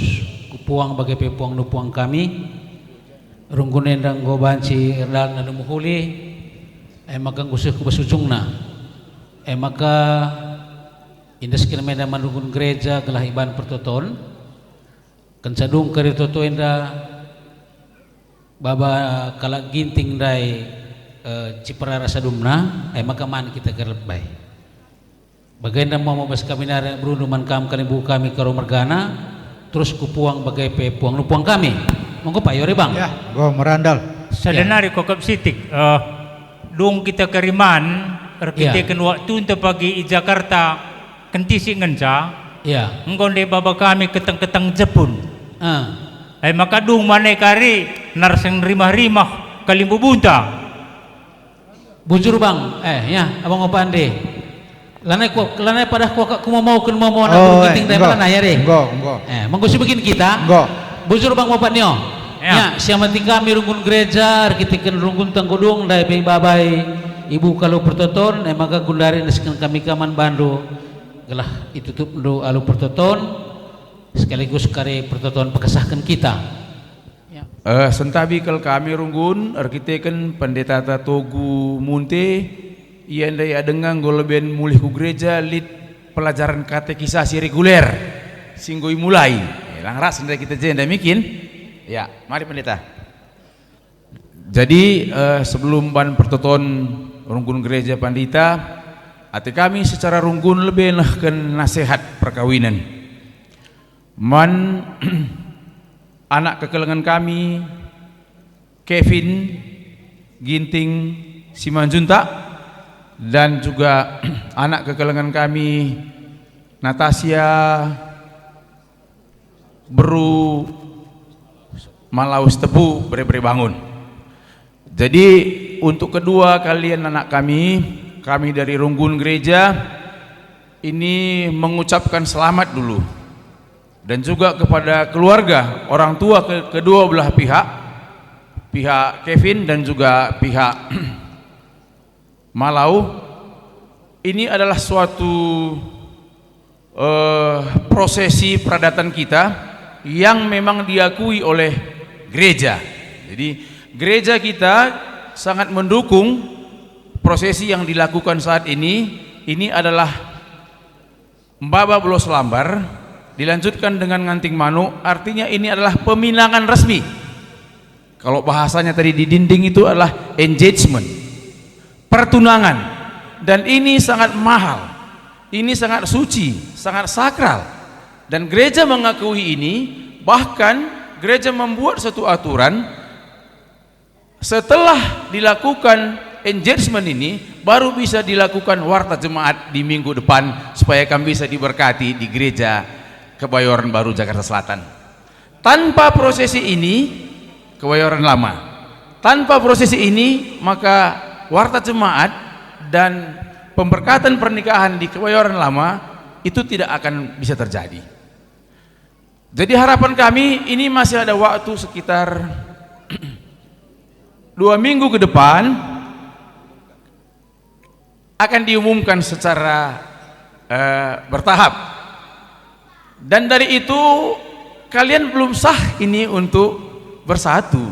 ku puang, bage pe puang nu puang kami. Runggun enda enggo banci erdalan alu mehuli, e maka enggo seh ku bas ujungna. E maka iendesken me enda man runggun gereja gelah iban pertoton. Kenca dung kari toto enda, baba kalak Ginting ndai Eh, Ciperara sadumna, eh, maka man kita gerlep bai. Bagenda mo bas kami nari berundu man kam kalimbubu kami Karo mergana, terus ku puang bage pe puang nu puang kami. Monggo payo re bang. Ya, go merandal. Sada nari kokap sitik, eh, dung kita keriman, erkiteken waktunta pagi i Jakarta, kentisik ngenca, ya, enggo nde baba kami keteng-keteng jepun. Ah. Ai maka dung mane kari narseng rimah-rimah kalimbubunta. Bujur bang, eh, ya, abang opa ande. Lanai ku, lanai padah kuakap kumamauken momo anak Oh, burung eh, ginting dai enggo, mana ya re? Enggo, enggo. Eh, menggo si begin kita. Enggo. Bujur bang opa nio. Ya. Ya, siamati kami runggun gereja, erkiteken runggun tengkudung, dai pe babai ibu kalu pertoton, eh, maka gundari nesken kami kaman bandu. Gelah itutupndu alu pertoton, sekaligus kari pertoton pekesahken kita. Ya. Eh, sentabi kal kami runggun, erkiteken pendetata Togu Munte, ia ndai adenga enggo leben mulih ku gereja lit pelajaran katekisasi reguler, si enggo imulai. Eh, lang ras ndai kita jenda mikin. Ya, mari pendeta. Jadi, eh, sebelum ban pertoton runggun gereja pandita, ate kami secara runggun lebe nehken nasehat perkawinen. Man anak kekelengen kami, Kevin Ginting Simanjuntak, dan juga anak kekelengen kami, Natasia Beru Malaus Tebu, bere-bere bangun. Jadi, untuk kedua kalian anak kami, kami dari Runggun Gereja, ini mengucapkan selamat dulu. Dan juga kepada keluarga, orang tua ke-, kedua belah pihak, pihak Kevin dan juga pihak Malau, ini adalah suatu, eh, prosesi peradatan kita yang memang diakui oleh gereja. Jadi, gereja kita sangat mendukung prosesi yang dilakukan saat ini. Ini adalah Mbaba Belos Lambar dilanjutkan dengan nganting manuk, artinya ini adalah peminangan resmi. Kalau bahasanya tadi di dinding itu adalah engagement, pertunangan. Dan ini sangat mahal, ini sangat suci, sangat sakral. Dan gereja mengakui ini, bahkan gereja membuat satu aturan, setelah dilakukan engagement ini, baru bisa dilakukan warta jemaat di minggu depan, supaya kami bisa diberkati di Gereja Kebayoran Baru, Jakarta Selatan. Tanpa prosesi ini, Kebayoran Lama. Tanpa prosesi ini, maka warta jemaat dan pemberkatan pernikahan di Kebayoran Lama itu tidak akan bisa terjadi. Jadi, harapan kami, ini masih ada waktu sekitar dua minggu ke depan akan diumumkan secara, eh, bertahap. Dan dari itu, kalian belum sah ini untuk bersatu.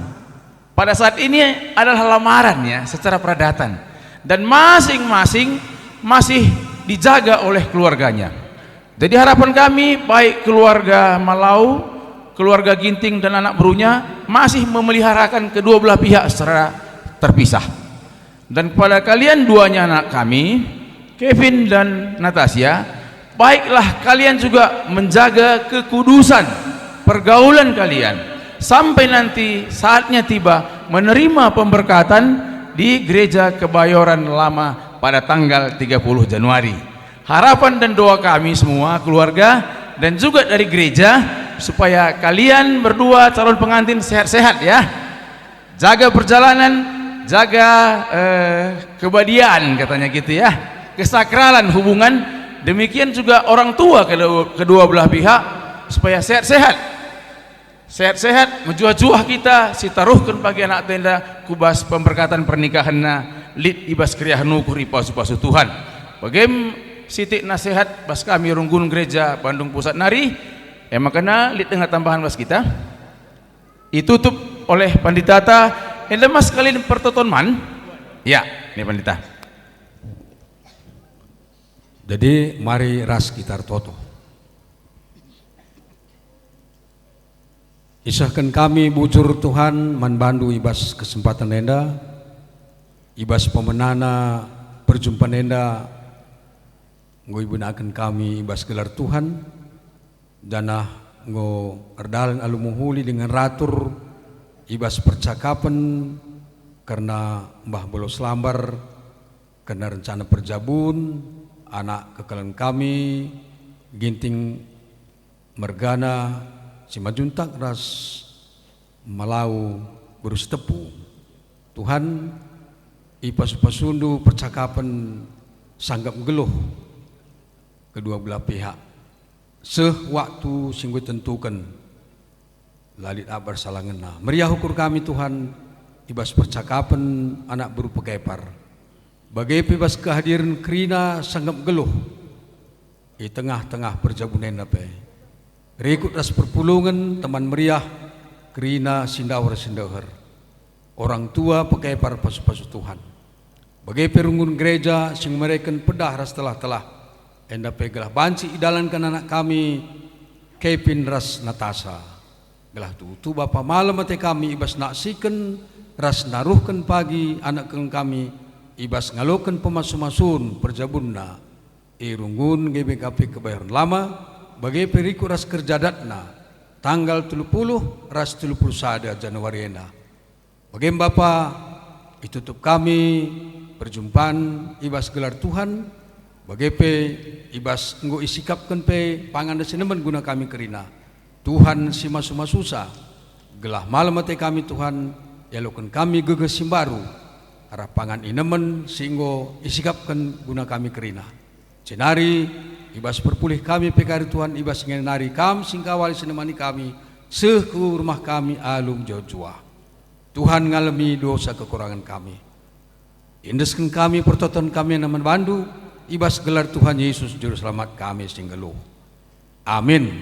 Pada saat ini adalah lamaran, ya, secara peradatan. Dan masing-masing masih dijaga oleh keluarganya. Jadi, harapan kami, baik keluarga Malau, keluarga Ginting, dan anak berunya masih memeliharakan kedua belah pihak secara terpisah. Dan kepada kalian duanya anak kami, Kevin dan Natasia, baiklah kalian juga menjaga kekudusan pergaulan kalian sampai nanti saatnya tiba menerima pemberkatan di Gereja Kebayoran Lama pada tanggal tiga puluh Januari. Harapan dan doa kami semua, keluarga, dan juga dari gereja, supaya kalian berdua calon pengantin sehat-sehat, ya. Jaga perjalanan, jaga, eh, kebadiaan, katanya gitu, ya. Kesakralan hubungan, demikian juga orang tua kedua, kedua belah pihak, supaya sehat-sehat. Sehat-sehat, mejuah-juah kita, sitaruhken bagi anak enda, ku bas pemberkatan pernikahenna, lit i bas keriahen ukur ipasu-pasu Tuhan. Bagem sitik nasihat bas kami runggun gereja Bandung Pusat nari, e maka lit denga tambahan bas kita. Itutup oleh panditata, enda mas kalian pertoton man? Ya, ini pandita. Jadi, mari ras kita ertoto. Isehken kami bujur Tuhan man bandu i bas kesempaten enda, I bas pemenana perjumpan enda enggo ibenaken kami i bas gelar Tuhan, janah enggo erdalan alu mehuli dingen ratur i bas percakapen kerna Mbah Bolos Lambar, kerna rencana perjabun anak kekelen kami, Ginting mergana, si majuntak ras Malau beru Sitepu. Tuhan, ipasu-pasundu percakapen sanggap nggeluh kedua belah pihak, seh waktu si enggo itentuken, la lit abar salah ngena. Meriah ukur kami, Tuhan, i bas percakapen anak beru pekepar, bage pe bas kehadiren kerina sanggap nggeluh i tengah-tengah perjabun enda pe. Rikut ras perpulungen teman meriah, kerina si ndauh ras si ndeher, orang tua pekepar pasu-pasu Tuhan. Bage pe runggun gereja si mereken pedah ras telah-telah, enda pe gelah banci idalanken anak kami, Kevin ras Natasha. Gelah tuhu Bapa malem ate kami i bas naksiken ras naruhken pagi anak kekelen kami i bas ngaloken pemasu-masun perjabunna i runggun G B K P Kebayoran Lama, bage pe rikut ras kerja adatna, tanggal telu puluh ras telu puluh sada Januari enda. Bage me Bapa, itutup kami perjumpan i bas gelar Tuhan, bage pe i bas enggo isikapken pe pangan ras inemen guna kami kerina. Tuhan si masu-masusa, gelah malem ate kami, Tuhan, ialoken kami gegeh si mbaru arah pangan inemen si enggo isikapken guna kami kerina. Jenari i bas perpulih kami pe kari, Tuhan, i bas ingan nari Kam si engkawali si nemani kami seh ku rumah kami alu mejuah-juah. Tuhan, ngalemi dosa kekurangen kami. Iendesken kami pertoton kami enda man bandu, i bas gelar Tuhan Yesus Juru Selamat kami si nggeluh. Amin.